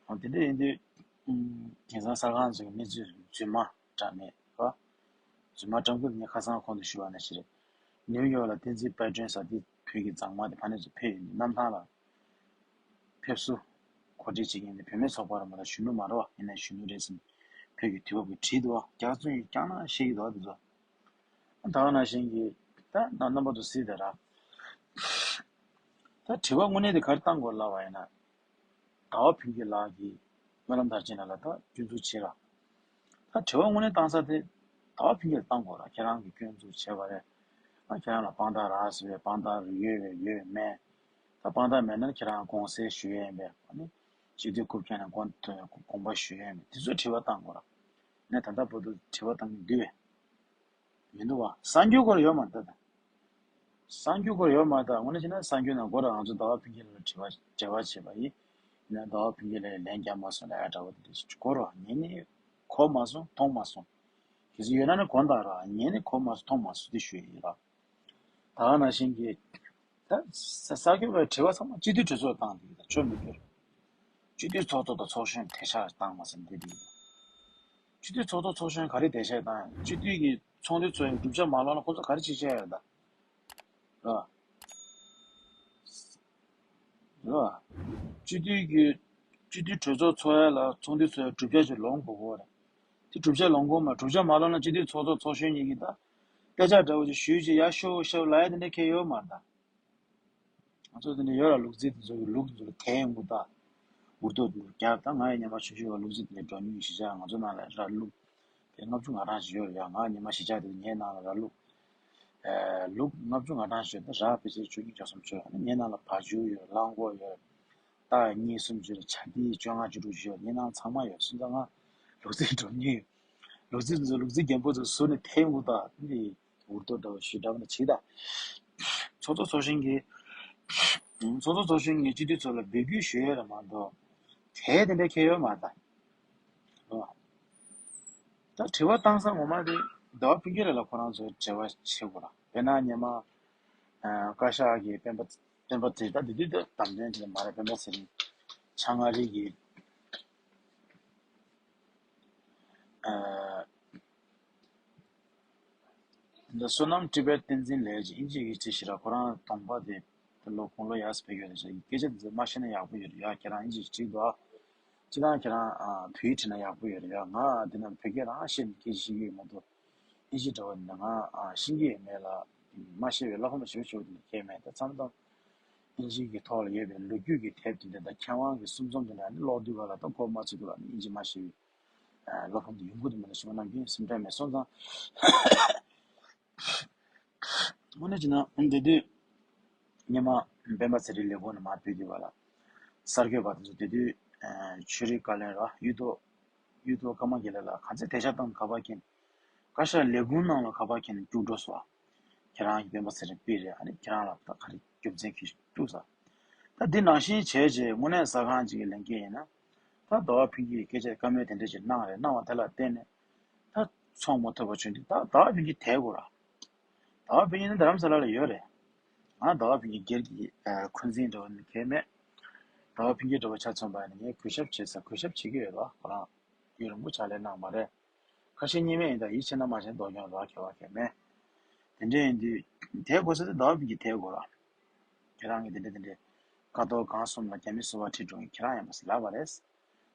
འོ་དེ་འདྲ་ཡིན་དུས། ཨུམ། དེང་སང་གསར་ཁང་ཚོའི་གནས་ཚུལ་རྫུན་མ་འདྲ་མེད་པ། རྫུན་མ་བཀྲམ་སྐབས་ངས་ཁ་སང་གོང་དུ་ཞུས་པ་ནང་བཞིན་རེད། ནིའུ་ཡོག་ལ་བསྟན་འཛིན་དཔལ་སྒྲོན་ཟེར་དེ་བོད་ཀྱི་མཛངས་མ་དེ་ཕ་ནས་ཚུར་ཕེབས་ཡོད། གནམ་ཐང་ལ་ཕེབས་བསུ་གོ་སྒྲིག་བྱེད་མཁན་དེ་བུད་མེད་ཚོགས་པ་རེད་མ་གཏོགས་གཞོན་ནུ་མ་རེད་བ། ཡིན་ནའི་གཞོན་ནུ་རེད་ཟེར་ནས་བོད་ཀྱི་དུས་བབ་ཀྱི་བྲིས་འདུག་བ། རྒྱ་ཚོ་ཡིས་བསྐྱངས་ན་ཤེས་ཀྱི་འདུག་བ། དེ་ཚོ་ད་ག་ནང་བཞིན་གྱི་ད་རྣམ་པ་ཚོ་གཟིགས་དང་ར། ད་དྲི་བ་དངོས་གནས་དེ་ག་རེ་བཏང་དགོས་ལབ་པ་ཡིན་ན། ཟླ་བ་ཕུན་སྐྱིད་ལགས་ཀྱིས་སྨོན་ལམ་མཐར་ཕྱིན་ལགས་ལ་ད་སྐྱོན་འཛུགས་བྱས་ལ། ད་དྲི་བ་དངོས་གནས་བཏང་ས་དེ་ཟླ་བ་ཕུན་སྐྱིད་ལ་བཏང་དགོས་ར། ཁྱེད་རང་གིས་སྐྱོན་འཛུགས་བྱས་པ་རེད། ཨ་ཁྱེད་རང་ལ་དཔང་རྟགས་རག་ཟེར་བའི་དཔང་རྟགས་ཡོད་པས་ཡོད་མེད། ད་དཔང་རྟགས་མེད་ན་ཁྱེད་རང་དགོངས་སེལ་ཞུ་ཡས་ཡིན་པས། ཨ་ནི་སྤྱི་འཐུས་རྐུབ་བཀྱག་ནས་དགོངས་དགོངས་པ་ཞུ་ཡས་ཡིན་པས། དེ་ཚོ་དྲི་བ་བཏང་དགོས་ར། ངས་ད་ལྟ་བར་དུ་དྲི་བ་བཏང་གི་འདུག་བས། མི་འདུག་བ། གསར་འགྱུར་སྐོར་ཡོད་མ་རེད་ད། གསར་འགྱུར་སྐོར་ཡོད་མ་རེད་ད། དངོས་གནས་བྱས་ན་གསར་འགྱུར་ནང་སྐོར་ང་ཚོ་ཟླ་བ་ཕུན་སྐྱིད་ལགས་ལ་དྲི་བ་འབྲེལ་བ་བྱས་པ་ཡིན། ཡིན་ན་ཟླ་བ་ཕུན་སྐྱིད་ལགས་ལན་རྒྱག་མ་སོང་ལབ་ཡ་འདྲ་བོ་དེ་འདྲ་ཞིག་སྐོར་བ་ངས་ནི་གོ་མ་སོང་མཐོང་མ་སོང་། གལ་སྲིད་ཡོད་ན་ནི་གོ་ད་ར། ངས་ནི་གོ་མ་སོང་མཐོང་མ་སོང་དེ་ཞུ་ཡི་ཡིན་ར། ད་ག་ནང་བཞིན་གྱི། ད་ས་ས་སྐྱོ་བའི་དྲི་བ་ཚང་མ་སྤྱི་འཐུས་གྲོས་ཚོགས་བཏང་འདུག་ད་ཆོ་མི་འགྱུར། སྤྱི་འཐུས་ཚོགས་གཙོ་དང་ཚོགས་གཞོན་དེ་ཤ་བཏང་མ་ཟིན་འདི་འདི། སྤྱི་འཐུས་ཚོགས་གཙོ་ཚོགས་གཞོན་ག་རེ་དེ་ཤ་བཏང་ཡང་སྤྱི་འཐུས་ཀྱི་ཚོགས་འདུ་ཚོགས་ཡང་གྲུབ་ཆ་མ་ལོན་ན་ཁོ་ཚོ་ག་རེ་བྱེད་བྱས་ཡོད་ད། ར། ར། སྤྱི་འཐུས་ཀྱི་སྤྱི་འཐུས་གྲོས་ཚོགས་ཚོགས་ཡ་ལ་ཚོགས་འདུ་ཚོགས་ཡ་གྲུབ་ཆ་ཅིག་ལོན་དགོས་གོ་རེད། དེ་གྲུབ་ཆ་ལོན་དགོས་མ་གྲུབ་ཆ་མ་ལོན་ན་སྤྱི་འཐུས་ཚོགས་གཙོ་ཚོགས་གཞོན་གཉིས་ཀྱིས་ད་དཔེ་ཆ་འདྲ་བོ་ཅིག་ཞུས་ཅིག་ཡ་ཤོ་ཤོ་ལབ་ཡ་དེ་འདྲ་ཁྱེད་ཡོད་མ་རེད་ད། ང་ཚོ་དེ་འདྲ་ཡོད་ལ་ལུག་རྫི་དེ་ཚོ་གི་ལུག་དེ་ཚོ་ལ་དལ་ཡོང་གི་ད། འུར་རྡོ་དེ་ཚོ་རྒྱབ་ད། ང་ཡི་ཉི་མ་ཆུང་ཆུང་བ་ལུག་རྫི་དེ་འདྲ་འགྲོ་མྱོང་གཞིས་ཆགས་ང་ཚོ་ནང་ལ་ར་ལུག་དེ་ལྔ་བཅུ་ང་གྲངས་ཤིག་ཡོད་རེད་ཡ། ང་ཉི་མ་གཞིས་ཆགས་དེ་ངའི་ནང་ལ་ར་ལུག་ཨེ་ལུག་ལྔ་བཅུ་ང་གྲངས་ཤིག་ཡོད་ད། ར་ཕལ་ཆེར་བཅུ་གཉིས་བཅུ་གསུམ་ཡོད། ངའི་ནང་ལ་བ་ཕྱུགས་ཡོད། གླང་གོག་ཡོད། སྟག་གཉིས་གསུམ་ཅིག་ཡོད། བྱ་དེ་བཅོ་ལྔ་བཅུ་དྲུག་ཅིག་ཡོད། ངའི་ནང་ཚང་མ་ཡོད། སོང་ཙང་ང་ལུག་རྫི་འགྲོ་མྱོང་ཡོད། ལུག་རྫི་དེ་ཚོ་ལུག་རྫི་རྒན་པོ་ཚོ་ཟུར་ནས་དལ་ཡོང་གི་ད། འདི་འུར་རྡོ་འདྲ་བོ་ཞུ་འདྲ་བོ་ན་བྱེད་ད། ཚོགས་གཙོ་ཚོགས་གཞོན་གྱིས། ཚོགས་གཙོ་ཚོགས་གཞོན་གྱིས་སྤྱི་འཐུས་ཚོ་ལ་འབོད་སྐུལ་ཞུ་ཡས་རེད་མ་གཏོགས། དེ་དེ་འདྲ་ཁྱེད་ཡོད་མ་རེད་ད། ཨོ། ད་དྲི་བ་བཏང་ས་ངོ་མ་དེ་ཟླ་བ་ཕུན་སྐྱིད་ལགས་ལ་ཁོ་རང་ཚོས་འབྲེལ་བ་བྱེད་དགོས་ར། དཔེར་ན་ཉི་མ། ཨ་བཀའ་ཤག་གི་སྤེན་པ་སྤེན་པ་ཚེ་རིང་ད་དེ་དུས་ད་དམ་དོན་དེ་མ་རེད། སྤེན་པ་ཚེ་རིང་། བྱང་ཨ་རི་གི། ཨ། འདི་བསོད་ནམས་ཊི་བེཊ་བསྟན་འཛིན་ལགས་ཀྱིས་དབྱིན་ཇི་ཡིག་ཅིག་ཞིག་ར། ཁོ་རང་གདོང་པ་དེ་ལོ་དགུང་ལོ་ཡག་སེ་ཕེབས་ཡོད་རེད་ཤག་སྐད་ཆ་འདི་ཚོ་མ་བཤད་ན་ཡག་པོ་ཡོད་རེད་ཡ། ཁྱེད་རང་དབྱིན་ཇི་ཞིག་བྲིས་འདུག་ཨ། སྤྱིར་བཏང་ཁྱེད་རང་ཨ་བོད་ཡིག་བྲིས་ན་ཡག་པོ་ཡོད་རེད་ཡ། ང་འདི་ན་བོད་སྐད་རང་བཤད་ནས་སྐད་ཆ་བཤད་ཀྱི་ཡོད་མ་གཏོགས། དབྱིན་ཇི་འདྲ་བ་འདི་ན་ང་ཨ་ཤེས་ཀྱི་ཡོད་མེད་ལ། མ་ཤེས་པའི་བསླབ་ཁོམ་ཞེ་པོ་ཞེ་པོ་འདི་ན་སྐྱེས་མེད། ད་མཚམས་མཚམས་དབྱིན་ཇི་གི་ཐོག་ལ་ཡོད་པའི་ལོ་རྒྱུས་ཀྱི་དེབ་དེ་འདྲ་དང་མཁས་དབང་གི་གསུང་རྩོམ་དེ་འདྲ་ནི་ཀློག་དུས་ག་ལ་ད་གོ་མ་ཚོད་དུས་ག་ལ་ནི་དབྱིན་ཇི་མ་ཤེས་པའི། ཨ་བསླབ་ཁོམ་དུ་ཡོང་གི་འདུག་མ་གཏོགས་ཞེ་པོ་ནམ་རྒྱུན་སེམས་ཁྲལ་མེད། སོང་ཙང་དངོས་གནས་བྱས་ན་འདི་དུས་ཉི་མ་སྤེན་པ་ཚེ་རིང་ལས་ཁུངས་ནས་མར་ཕེབས་དུས་བ་ལ་གསར་འགོད་པ་དེ་ཚོ་དེ་དུས་ཨ་ཆོས་རིག་བཀའ་བློན་ར་གཡུ་ཐོག་གཡུ་ཐོག་ཀརྨ་དགེ་ལེགས་ལགས་ག་ཚོད་དེ་ཤ་བཏང་ག་པར་མཁྱེན། བཀའ་ཤག་ལས་ཁུངས་ནང་ལ་ག་པར་མཁྱེན་སྐྱུག་བྲོ་སོ། ཁྱེད་རང་གི་སྤེན་པ་ཚེ་རིང་པི་རེད། ཨ་ནི་ཁྱེད་རང་ལ་ད་ག་རེ་རྒྱུ་མཚན་གྱིས་སྐྱུག་ས། ད་འདི་ནང་བཞིན་བྱས་རྗེས་དངོས་གནས་ཟ་ཁང་ཅིག་གི་ལས་འགན་ཡིན་ན། ད་ཟླ་བ་ཕུན་སྐྱིད་ཀྱིས་སྐད་ཆ་བཀའ་མོལ་དེ་འདྲ་ཞིག་གནང་རེད། གནང་བ་དེ་ལ་བརྟེན་ནས་ད་ཚོགས་མ་ཐུབ་པ་བྱུང་དུས་ད་ཟླ་བ་ཕུན་སྐྱིད་དེད་དགོས་ར། ཟླ་བ་ཕུན་སྐྱིད་ནི་རྡ་རམ་ས་ལ་ལ་ཡོད་རེད། ང་ཟླ་བ་ཕུན་སྐྱིད་སྒེར་གྱི་ཨ་འཁོན་འཛིན་འདྲ་བ་ནི་གང་ཡང་མེད། ཟླ་བ་ཕུན་སྐྱིད་འདྲ་བ་ཆ་མཚོན་པ་ཡིན་ན་ངས་གུས་ཞབས་བྱེད་ས་གུས་ཞབས་བྱེད་ཀྱི་ཡོད་ར། ཁོ་རང་ཡུན་རིང་པོ་ཕྱག་ལས་གནང་བ་རེད། ཁ་ཞེ་གཉིས་མེད་ཡིན་ད། ཡིད་ཆེས་ན་མ་ཆེས་ན་དོ་སྐྱོང་རོགས་ཁྱད་པར་གང་ཡང་མེད། དེ་འདྲ་ཡིན་དུས་དེ་དགོས་ས་དེ་ཟླ་བ་ཕུན་སྐྱིད་དེད་དགོས་ར། ཁྱེད་རང་གིས་དེ་འདྲ་དེ་འདྲ་ཀ་ཐོག་སྒང་གསུམ་ལ་རྒྱ་མི་སུ་བ་ཁྲིད་འགྲོ་མཁན་ཁྱེད་རང་ཡིན་པ་ཟེར་ལབ་པ་རེད།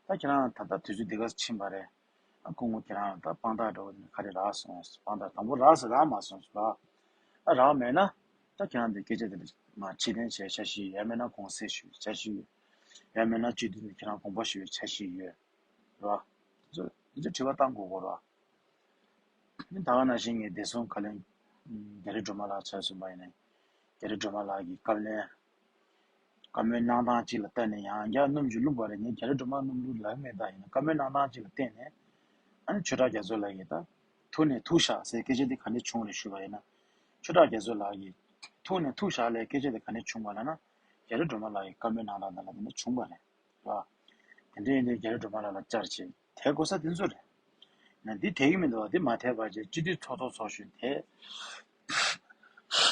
ད་ཁྱེད་རང་ད་ལྟ་དུས་ཚོད་འདི་ག་ཕྱིན་པ་རེད། ཨ་སྐུ་ངོ་ཁྱེད་རང་ལ་ད་དཔང་རྟགས་འདྲ་བོ་དེ་ག་རེ་རག་སོང་། དཔང་རྟགས་དང་པོ་རག་སོང་རག་མ་སོང་ཟེར་ལ། ཨ་རག་མེད་ན་ད་ཁྱེད་རང་དེ་སྐད་ཆ་དེ་འདྲ་མ་ཕྱིར་འཐེན་བྱས་འཆར་གཞི་ཡོད། ཡང་མེད་ན་དགོངས་སེལ་ཞུ་འཆར་གཞི་ཡོད། ཡང་མེད་ན་སྤྱི་འཐུས་ནས་ཁྱེད་རང་དགོངས་པ་ཞུ་བའི་འཆར་གཞི་ཡོད། རེད་བ། དེ་ཚོ་དེ་ཚོ་དྲི་བ་བཏང་དགོས་གོ་རེད་བ། ད་ག་ནང་བཞིན་ངས་བདེ་སྲུང་བཀའ་བློན་རྒྱ་རི་སྒྲོལ་མ་ལགས་ཆ་བཞག་པ་ཡིན་ན། རྒྱ་རི་སྒྲོལ་མ་ལགས་ཀྱི་བཀའ་བློན་བཀའ་མོལ་གནང་སྟངས་གཅིག་ལ་བལྟས་ནས་ཡང་བསྐྱར་སྣུམ་ཅིག་བླུགས་པ་རེད། ངས་རྒྱ་རི་སྒྲོལ་མ་སྣུམ་བླུགས་ལབ་མེད། ད་ཡིན་ན་བཀའ་མོལ་གནང་སྟངས་གཅིག་ལ་བལྟས་ནས། ཨ་ནི་ཆོས་གྲགས་རྒྱ་མཚོ་ལགས་ཀྱིས་ད་ཐུགས་ནས་ཐུགས་བཞག་ཟེར་སྐད་ཆ་དེ་ག་འདྲ་བྱུང་རེད་ཞུས་པ་ཡིན་ན། ཆོས་གྲགས་རྒྱ་མཚོ་ལགས་ཀྱིས་ཐུགས་ནས་ཐུགས་བཞག་ལབ་སྐད་ཆ་དེ་ག་འདྲ་བྱུང་བ་ལབ་ན། རྒྱ་རི་སྒྲོལ་མ་ལགས་ཀྱི་བཀའ་མོལ་གནང་སྟངས་དེ་ལ་བརྟེན་ནས་བྱུང་བ་རེད། ར། དེ་འདྲ་ཡིན་དུས་རྒྱ་རི་སྒྲོལ་མ་ལགས་ལ་བཅར་བྱས་དེ་གོ་ས་དེ་ཚོ་རེད། ན་འདི་དེ་གི་མི་འདུག་བ། འདི་མ་དེ་བར་བྱས་སྤྱི་འཐུས་ཚོགས་གཙོ་ཚོགས་གཞོན་དེ།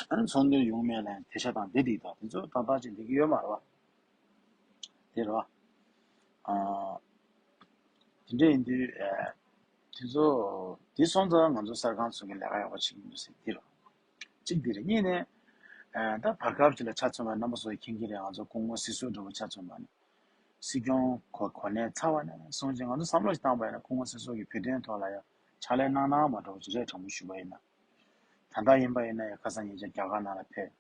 ཨ་ནི་ཚོགས་འདུ་ཡོང་མེད་ལ་དེ་ཤ་དང་འདི་འདི་དང་དེ་ཚོ་ཏག་ཏག་ཅིག་འདི་གི་ཡོད་མ་རེད་བ། དེ་རེད་བ། ཨ། དེ་འདྲ་ཡིན་དུས་ཨ། དེ་ཚོ་དེ་སོང་ཙང་ང་ཚོ་གསར་ཁང་ཚོ་གི་ལས་ཀ་ཡག་པོ་བྱེད་ཀྱི་འདུག་ཟེར་འདི་རེད། གཅིག་འདི་རེད། གཉིས་ནས་ཨ་ད་བར་སྐབས་ཅིག་ལ་ཆ་མཚོན་པ་རྣམ་པ་ཚོ་མཁྱེན་གྱི་རེད། ང་ཚོ་སྐུ་ངོ་སྲིད་ཟུར་འདྲ་བོ་ཆ་མཚོན་པ་ནི་སྲིད་སྐྱོང་གོ་གོ་གནས་ཚར་བ་ནས་བཟུང་ཅིག་ང་ཚོ་བསམ་བློ་ཞིག་བཏང་པ་ཡིན་ན་སྐུ་ངོ་སྲིད་ཟུར་གྱི་བོད་དོན་ཐོག་ལ་ཡང་ཕྱག་ལས་གནང་གནང་མ་འགྲོ་བ་ཅིག་རེད། དྲང་པོ་ཞུ་བ་ཡིན་ན། ད་ལྟ་ཡིན་པ་ཡིན་ན་ཡང་ཁ་སང་ཉིན་ཅིག་རྒྱ་གར་ནང་ལ་ཕེབས།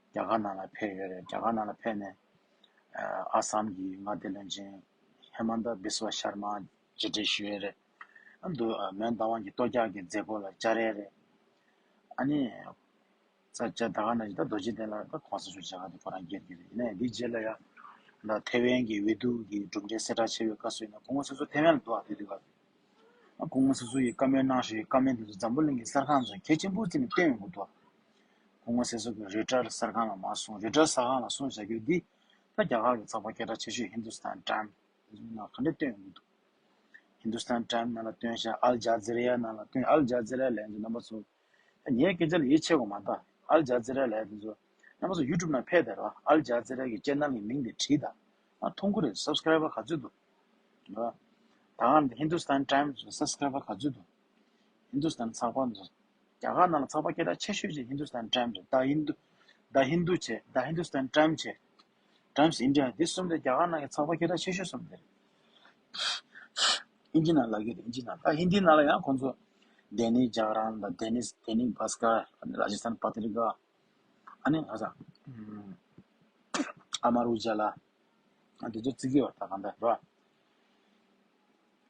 རྒྱ་གར་ནང་ལ་ཕེབས་ཡོད་རེད། རྒྱ་གར་ནང་ལ་ཕེབས་ནས་ཨ་ཨ་སམ་གྱི་མངའ་སྡེ་བློན་ཆེན་ཧེ་མན་ད་བི་སུ་ཝ་ཤར་མ་མཇལ་འཕྲད་ཞུས་ཡོད་རེད། ཨ་འདུ་ཨ་མོན་རྟ་དབང་གི་གཏོར་རྒྱག་གི་མཛད་སྒོ་ལ་བཅར་ཡས་རེད། ཨ་ནི་ས་ཆ་ད་ག་ནང་བཞིན་ད་རྡོ་རྗེ་གདན་ལ་ད་གོང་ས་མཆོག་མཇལ་ཁ་དེ་ཁོ་རང་སྒེར་གྱི་རེད། ཡིན་ནའི་འདི་རྗེས་ལ་ཡང་ད་ཐེ་ཝན་གྱི་འོས་བསྡུ་གི་གྲུབ་འབྲས་གསལ་བསྒྲགས་བྱས་པའི་སྐབས་སུ་ཡིན་ན་སྐུ་ངོ་སྲིད་ཟུར་ཐེ་ཝན་ལ་འདུག་ཨ། དེ་དུས་སྐབས་སྐུ་ངོ་སྲིད་ཟུར་ཡིས་བཀའ་མོལ་གནང་ཞུ་ཡི་བཀའ་མོལ་དེ་ཚོ་འཛམ་བུ་གླིང་གི་གསར་ཁང་ཚོས་གལ་ཆེན་པོ་བརྩིས་ནས་བཏོན་ཡོང་གི་འདུག་སྐུ་ངོ་སྲིད་ཟུར་གྱིས་རོའི་ཊར་གསར་ཁང་ལ་མར་སོང་། རོའི་ཊར་གསར་ཁང་ལ་སོང་བྱ་རྒྱུ་འདི་ད་རྒྱ་གར་གྱི་ཚགས་པར་སྐད་གྲགས་ཆེ་ཤོས་ཧིན་དུ་སི་ཐན་ཊའེམ་ནང་ག་འདྲ་བཏོན་ཡོང་གི་འདུག་ཧིན་དུ་སི་ཐན་ཊའེམ་ནང་ལ་བཏོན་ཤག་ཨལ་ཇ་ཛི་ར་ནང་ལ་བཏོན། ཨལ་ཇ་ཛི་ར་ལབ་ཡ་འདི་རྣམ་པ་ཚོ་ངའི་སྐད་ཆ་ལ་ཡིད་ཆེས་དགོས་མ་ད། ཨལ་ཇ་ཛི་ར་ལབ་ཡ་འདི་ཚོ་རྣམ་པ་ཚོ་ཡུ་ཊུབ་ནང་ཕེབས་དང་ར། ཨལ་ཇ་ཛི་ར་གི་ཅེ་ནལ་གི་མིང་དེ་བྲིས་དང་། ཨ་མཐོང་གི་རེད། སབ་སི་ཀ་རའི་བར་ག་ཚོད་འདུག་ར། ད་ག་ནང་བཞིན་ཧིན་དུ་སི་ཐན་ཊའེམ་སུ་སབ་སི་ཀ་རའི་བར་ག་ཚོད་འདུག་ཧིན་དུ་སི་ཐན་ཚགས་པར་འདི་ཚོ་རྒྱ་གར་ནང་ལ་ཚགས་པར་སྐད་གྲགས་ཆེ་ཤོས་ཅིག་ཧིན་དུ་སི་ཐན་ཊའེམ་རེད། ད་ཧིན་དུ་ད་ཧིན་དུ་བྱས། ད་ཧིན་དུ་སི་ཐན་ཊའེམ་བྱས། ཊའེམ་སི་ཨིན་ཌི་ཡ། འདི་གསུམ་དེ་རྒྱ་གར་ནང་གི་ཚགས་པར་སྐད་གྲགས་ཆེ་ཤོས་གསུམ་དེ་རེད། ཨིན་ཇི་ནང་ལབ་ཀྱི་རེད། ཨིན་ཇི་ནང་། ད་ཧིན་དི་ནང་ལ་ཡང་ཁོང་ཚོ་དེ་ནིག་ཇག་རན་དང་དེ་ནིག་དེ་ནིག་བྷ་སྐར། ཨ་ནི་ར་ཇི་སྟན་པ་ཏི་རི་ཀ། ཨ་ནི་ཧ་ས་ཨམ་ཨ་མར་ཨུ་ཇ་ལ། ཨ་འདི་ཚོ་བརྩི་གི་ཡོད། ད་གང་ལྟར་ར།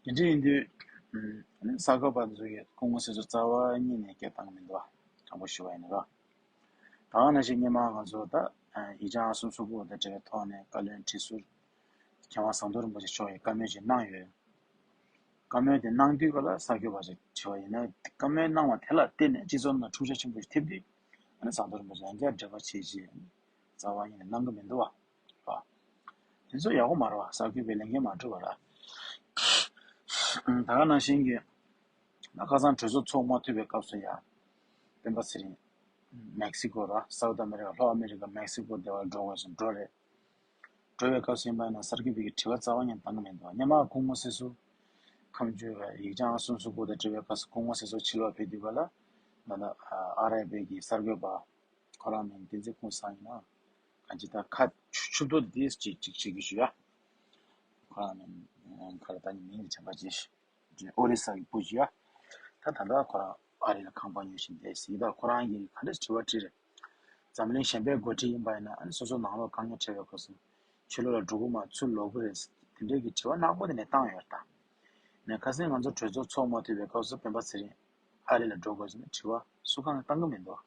དེ་འདྲ་ཡིན་དུས་ཨ་ནི་གསར་འགོད་པ་ཚོ་གིས་སྐུ་ངོ་སྲིད་ཟུར་རྩ་བ་ཉིད་ནས་སྐད་བཏང་གི་མི་འདུག་བ། དྲང་པོ་ཞུ་བ་ཡིན་ན་ར། ད་ག་ནང་བཞིན་སྔོན་མ་ང་ཚོ་ད་ཡིག་ཆ་ཨང་གསུམ་སོ་དགུ་དང་འབྲེལ་བའི་ཐོག་ནས་བཀའ་བློན་ཁྲི་ཟུར་མཁས་དབང་ཟམ་གདོང་རིན་པོ་ཆེ་མཆོག་གིས་བཀའ་མོལ་ཅིག་གནང་ཡོད། བཀའ་མོལ་དེ་གནང་དུས་སྐབས་ལ་གསར་འགོད་པ་ཅིག་དྲི་བ་ཡིན་ན། བཀའ་མོལ་གནང་བ་དེ་ལ་བརྟེན་ནས་སྤྱི་ཚོགས་ནང་འཁྲུག་ཆ་ཆེན་པོ་ཞིག་ཐེབས་དུས་ཨ་ནི་ཟམ་གདོང་རིན་པོ་ཆེ་ཡང་བསྐྱར་འགྲེལ་པ་བྱེད་ཅེས་རྩ་བ་ཉིད་ནས་གནང་གི་མི་འདུག་བ། དེ་ཚོ་ཡག་པོ་མ་རེད་བ། གསར་འགོད་པའི་ལས་འགན་མ་འགྲུབ་པ་ར། ད་ག་ནང་བཞིན་གྱི་ད་ཁ་སང་གྲོས་ཚོགས་ཚོགས་མ་ཐུབ་པའི་སྐབས་སུ་ཡང་སྤེན་པ་ཚེ་རིང་མེག་སི་ཀོ་ར། སའུ་ཐི་ཨ་མེ་རི་ཀ། ལྷོ་ཨ་མེ་རི་ཀ། མེག་སི་ཀོ་དེ་བར་འགྲོ་དགོས་སོང་། འགྲོ་རེད། འགྲོ་བའི་སྐབས་སུ་ཡིན་པ་ཡིན་ན་གསར་འགོད་པའི་གི་དྲི་བ་རྩ་བ་ཉིད་བཏང་གི་མི་འདུག་སྔོན་མ་སྐུ་ངོ་སྲིད་ཟུར་ཁམས་བརྒྱུད་པའི་ཡིག་ཆ་ཨང་གསུམ་སོ་དགུ་དང་འབྲེལ་བའི་སྐབས་སུ་སྐུ་ངོ་སྲིད་ཟུར་ཕྱི་ལོགས་ཕེབས་དུས་སྐབས་ལ་ད་ལྟ་ཨ་ར་བའི་གི་གསར་འགོད་པ་ཁོ་རང་མིང་བསྟན་འཛིན་ཀུན་བཟང་ཡིན་ན། གང་ཅི་ད་ཁ་ཆུ་ཆུ་ཏོ་དེ་ཅིག་ཅིག་བྱེད་ཀྱི་ཞུ་ཡ། ཁོ་རང་མིང་ཁ་ལ་ད་ནི་མིང་གི་བྱ་བ་ཅིག་ཨོ་རི་ས་གི་བུ་ཅིག་ཡ། ད་ད་ལྟ་ཁོ་རང་ཨ་རི་ལ་ཁང་པ་ཉོས་བཞིན་བསྡད་ཟིག་ད་ཁོ་རང་གིས་ག་འདྲ་དྲི་བ་དྲིས་རེད། འཛམ་གླིང་གཞན་པའི་འགོ་ཁྲིད་ཡིན་པ་ཡིན་ན་ཨ་ནི་སོ་སོ་ནང་ལོགས་དཀའ་ངལ་འཕྲད་པའི་སྐབས་སུ་ཕྱི་ལོགས་ལ་འགྲོ་གི་མ་ཚུར་ལོག་གི་རེད། དེ་འདྲའི་གི་དྲི་བ་ནག་པོ་དེ་ནས་བཏང་ཡོད་ད། ནས་ཁ་སང་ང་ཚོ་གྲོས་ཚོགས་ཚོགས་མ་ཐུབ་པའི་སྐབས་སུ་སྤེན་པ་ཚེ་རིང་ཨ་རི་ལ་འགྲོ་དགོས་ཟེར་ནས་དྲི་བ་སུ་གང་གིས་བཏང་གི་མི་འདུག་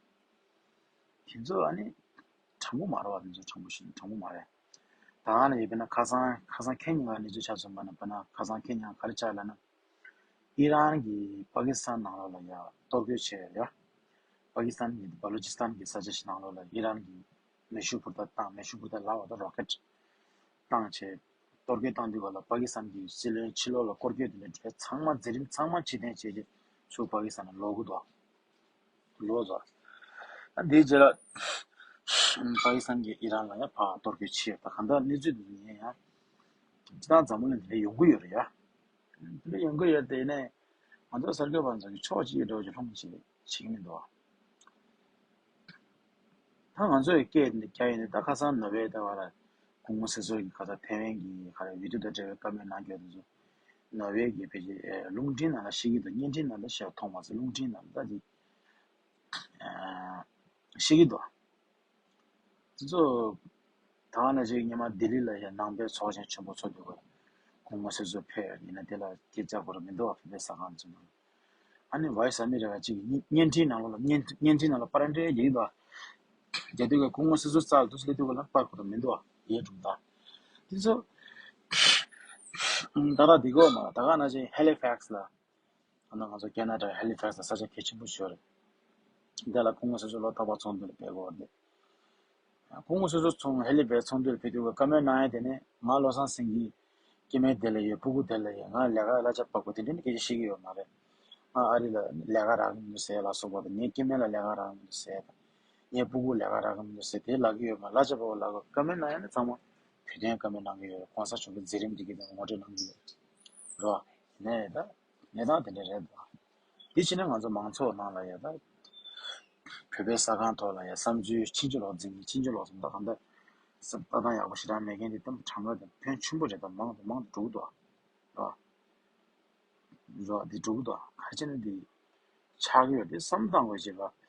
དེ་ཚོ་ཨ་ནི་དྲང་པོ་མ་རེད་བ། དེ་ཚོ་དྲང་པོ་ཞིག་དྲང་པོ་མ་རེད། ད་ཨ་ནི་ཡིན་པས་ན་ཁ་སང་ཁ་སང་ཁེ་ཉིན་ང་གནས་ཚུལ་ཆ་ཚང་མ་ན་པ་ན་ཁ་སང་ཁེ་ཉིན་ག་རེ་ཆགས་ལབ་ན། ཨི་རན་གྱིས་པ་ཀི་སི་ཐན་ནང་ལོགས་ལ་ཡ་གཏོར་རྒོལ་བྱས་ཡ། པ་ཀི་སི་ཐན་གྱི་བ་ལུ་ཅི་སི་ཐན་གྱི་ས་ཆ་ཞིག་ནང་ལོགས་ལ་ཨི་རན་གྱིས་མེ་ཤུགས་འཕུར་མདའ་བཏང་། མེ་ཤུགས་འཕུར་མདའ་ལབ་པ་དང་རོ་ཀེད་བཏང་བྱས། གཏོར་རྒོལ་བཏང་དུས་སྐབས་ལ་པ་ཀི་སི་ཐན་གྱི་སྲིད་བློན་ཕྱི་ལོགས་ལ་སྐོར་སྐྱོད་དེ་འདྲ་འགྲོ་ཚང་མ་མཛད་རིམ་ཚང་མ་ཕྱིར་འཐེན་བྱས་རྗེས་ཚུར་པ་ཀི་སི་ཐན་ལ་ལོག་གི་འདུག་ལོག་སོང་། ཨ་འདིའི་རྗེས་ལ་པ་ཀི་སི་ཐན་གྱིས་ཨི་རན་ལ་ཡང་ཕར་གཏོར་རྒོལ་བྱས་ཡོད། ད་གང་ལྟར་གནས་ཚུལ་འདི་ངས་ཡང་སྤྱིར་བཏང་འཛམ་བུ་གླིང་འདི་འདྲ་ཡོང་གི་ཡོད་རེད་ཡ། འདི་འདྲ་ཡོང་གི་ཡོད་དེ་ནས་ང་ཚོ་གསར་འགོད་པ་ཚོ་གི་ཕྱོགས་གཅིག་འགྲོ་གི་ལྷུང་བྱེད་བྱེད་ཀྱི་མི་འདུག་བ། ད་ང་ཚོའི་སྐད་འདི་རྒྱག་ཡིན་ནི་ད་ཁ་སང་ནོར་ཝེ་ལྟ་བ་ལ་སྐུ་ངོ་སྲིད་ཟུར་གྱི་ཁ་ས་ཐེ་ཝན་གྱི་ཁ་ལ་འོས་བསྡུ་དང་འབྲེལ་བའི་བཀའ་མོལ་གནང་རྒྱུ་དེ་ཚོ་ནོར་ཝེ་གྱི་ཕལ་ཆེར་རླུང་འཕྲིན་ནང་ལ་ཤེས་ཀྱི་འདུག་བརྙན་འཕྲིན་ནང་ལ་ཤེས་མཐོང་མ་སོང་། རླུང་འཕྲིན་ནང་ལ་ད་ཅིག་ཤེས་ཀྱི་འདུག་དེ་ཚོ་ད་ག་ནང་བཞིན་སྔོན་མ་ལྡི་ལི་ལ་ཡང་ནང་པའི་ཚོགས་ཆེན་ཆེན་པོ་ཚོགས་དུས་སྐབས་སྐུ་ངོ་སྲིད་ཟུར་ཕེབས་ཡིན་ན་དེ་ལ་སྐད་ཆ་གོ་ར་མི་འདུག་བ། བོད་པའི་གསར་ཁང་ཚོ་ནང་ཨ་ནི་ཝོ་ཡི་སི་ཨ་མི་རི་ཀ་གཅིག་གི་བརྙན་འཕྲིན་ནང་ལོགས་ལ་བརྙན་བརྙན་འཕྲིན་ནང་ལ་པར་འདྲ་རྒྱག་གི་འདུག་བ། རྒྱག་དུས་སྐབས་སྐུ་ངོ་སྲིད་ཟུར་རྩ་ལ་འདུག་སེ་སླེབས་དུས་སྐབས་ལ་པར་གོ་ར་མི་འདུག་བ། ཡས་སྒྲུང་ད་དེ་ཚོ་ད་ལྟ་འདི་གོ་མ་ད་ག་ནང་བཞིན་ཧེ་ལི་ཕེག་སི་ལ། ཨ་ནི་ང་ཚོ་ཁེ་ན་ཌ་ཧེ་ལི་ཕེག་སི་ལ་ས་ཆ་གལ་ཆེན་པོ་ཞིག་ཡོད་རེད། འདི་ལ་སྐུ་ངོ་སྲིད་ཟུར་ལོ་རྟག་པར་ཚོགས་འདུ་ལ་ཕེབས་ཀྱི་ཡོད་རེད། སྐུ་ངོ་སྲིད་ཟུར་ཚོགས་ཧེ་ལི་ཕེག་སི་ཚོགས་འདུ་ལ་ཕེབས་དུས་སྐབས་བཀའ་མོལ་གནང་ཡ་དེ་ནི་ང་བློ་བཟང་སེང་གེ་སྐྱེ་དམན་བདེ་ལ་ཡོད། སྤུ་གུ་བདེ་ལ་ཡོད། ང་ལས་ཀ་གླ་ཆ་འབབ་དགོས་དེ་འདྲ་ནི་སྐད་ཆ་བཤད་ཀྱི་ཡོད་མ་རེད། ང་ཨ་རི་ལ་ལས་ཀ་རག་གི་མི་འདུག་ཟེར་ལ་སོགས་པ་དང་། ངའི་སྐྱེ་དམན་ལ་ལས་ཀ་རག་གི་མི་འདུག་ཟེར་དང་། ངའི་སྤུ་གུ་ལས་ཀ་རག་གི་མི་འདུག་ཟེར་དེ་ལབ་ཀྱི་ཡོད་མ་རེད། གླ་ཆ་འབབ་པ་ལབ་དགོས། བཀའ་མོལ་གནང་ཡ་ནི་ཚང་མ་བོད་དོན་བཀའ་མོལ་གནང་གི་ཡོད་རེད། གོང་ས་མཆོག་གི་མཛད་རིམ་འདི་གི་དང་ངོ་སྤྲོད་གནང་གི་ཡོད་རེད། རེད་བ། ནས་ད་ གནས་སྟངས་དེ་འདྲ་རེད་འདུག་དེ་བྱས་ན་ང་ཚོ་མང་ཚོགས་ནང་ལ་ཡ་ད་བོད་པའི་ཟ་ཁང་ཐོག་ལ་ཡ་བསམ་ཚུལ་ཕྱིན་ཅི་ལོག་འཛིན་གྱི་ཕྱིན་ཅི་ལོག་འཛིན་ད་གང་ལྟར་ལྟ་སྟངས་ཡག་པོ་ཞེ་དྲག་མེད་མཁན་དེ་ད་གྲངས་ཀ་དེ་ཕོན་ཆེན་པོ་རེད། ད་མང་དུ་མང་དུ་འགྲོ་གི་འདུག་ར། རོ་འདི་འགྲོ་གི་འདུག་ག་རེ་བྱས་ན་འདི་ཆགས་ཀྱི་ཡོད་དེ་བསམ་བཏང་དགོས་བྱས་པ་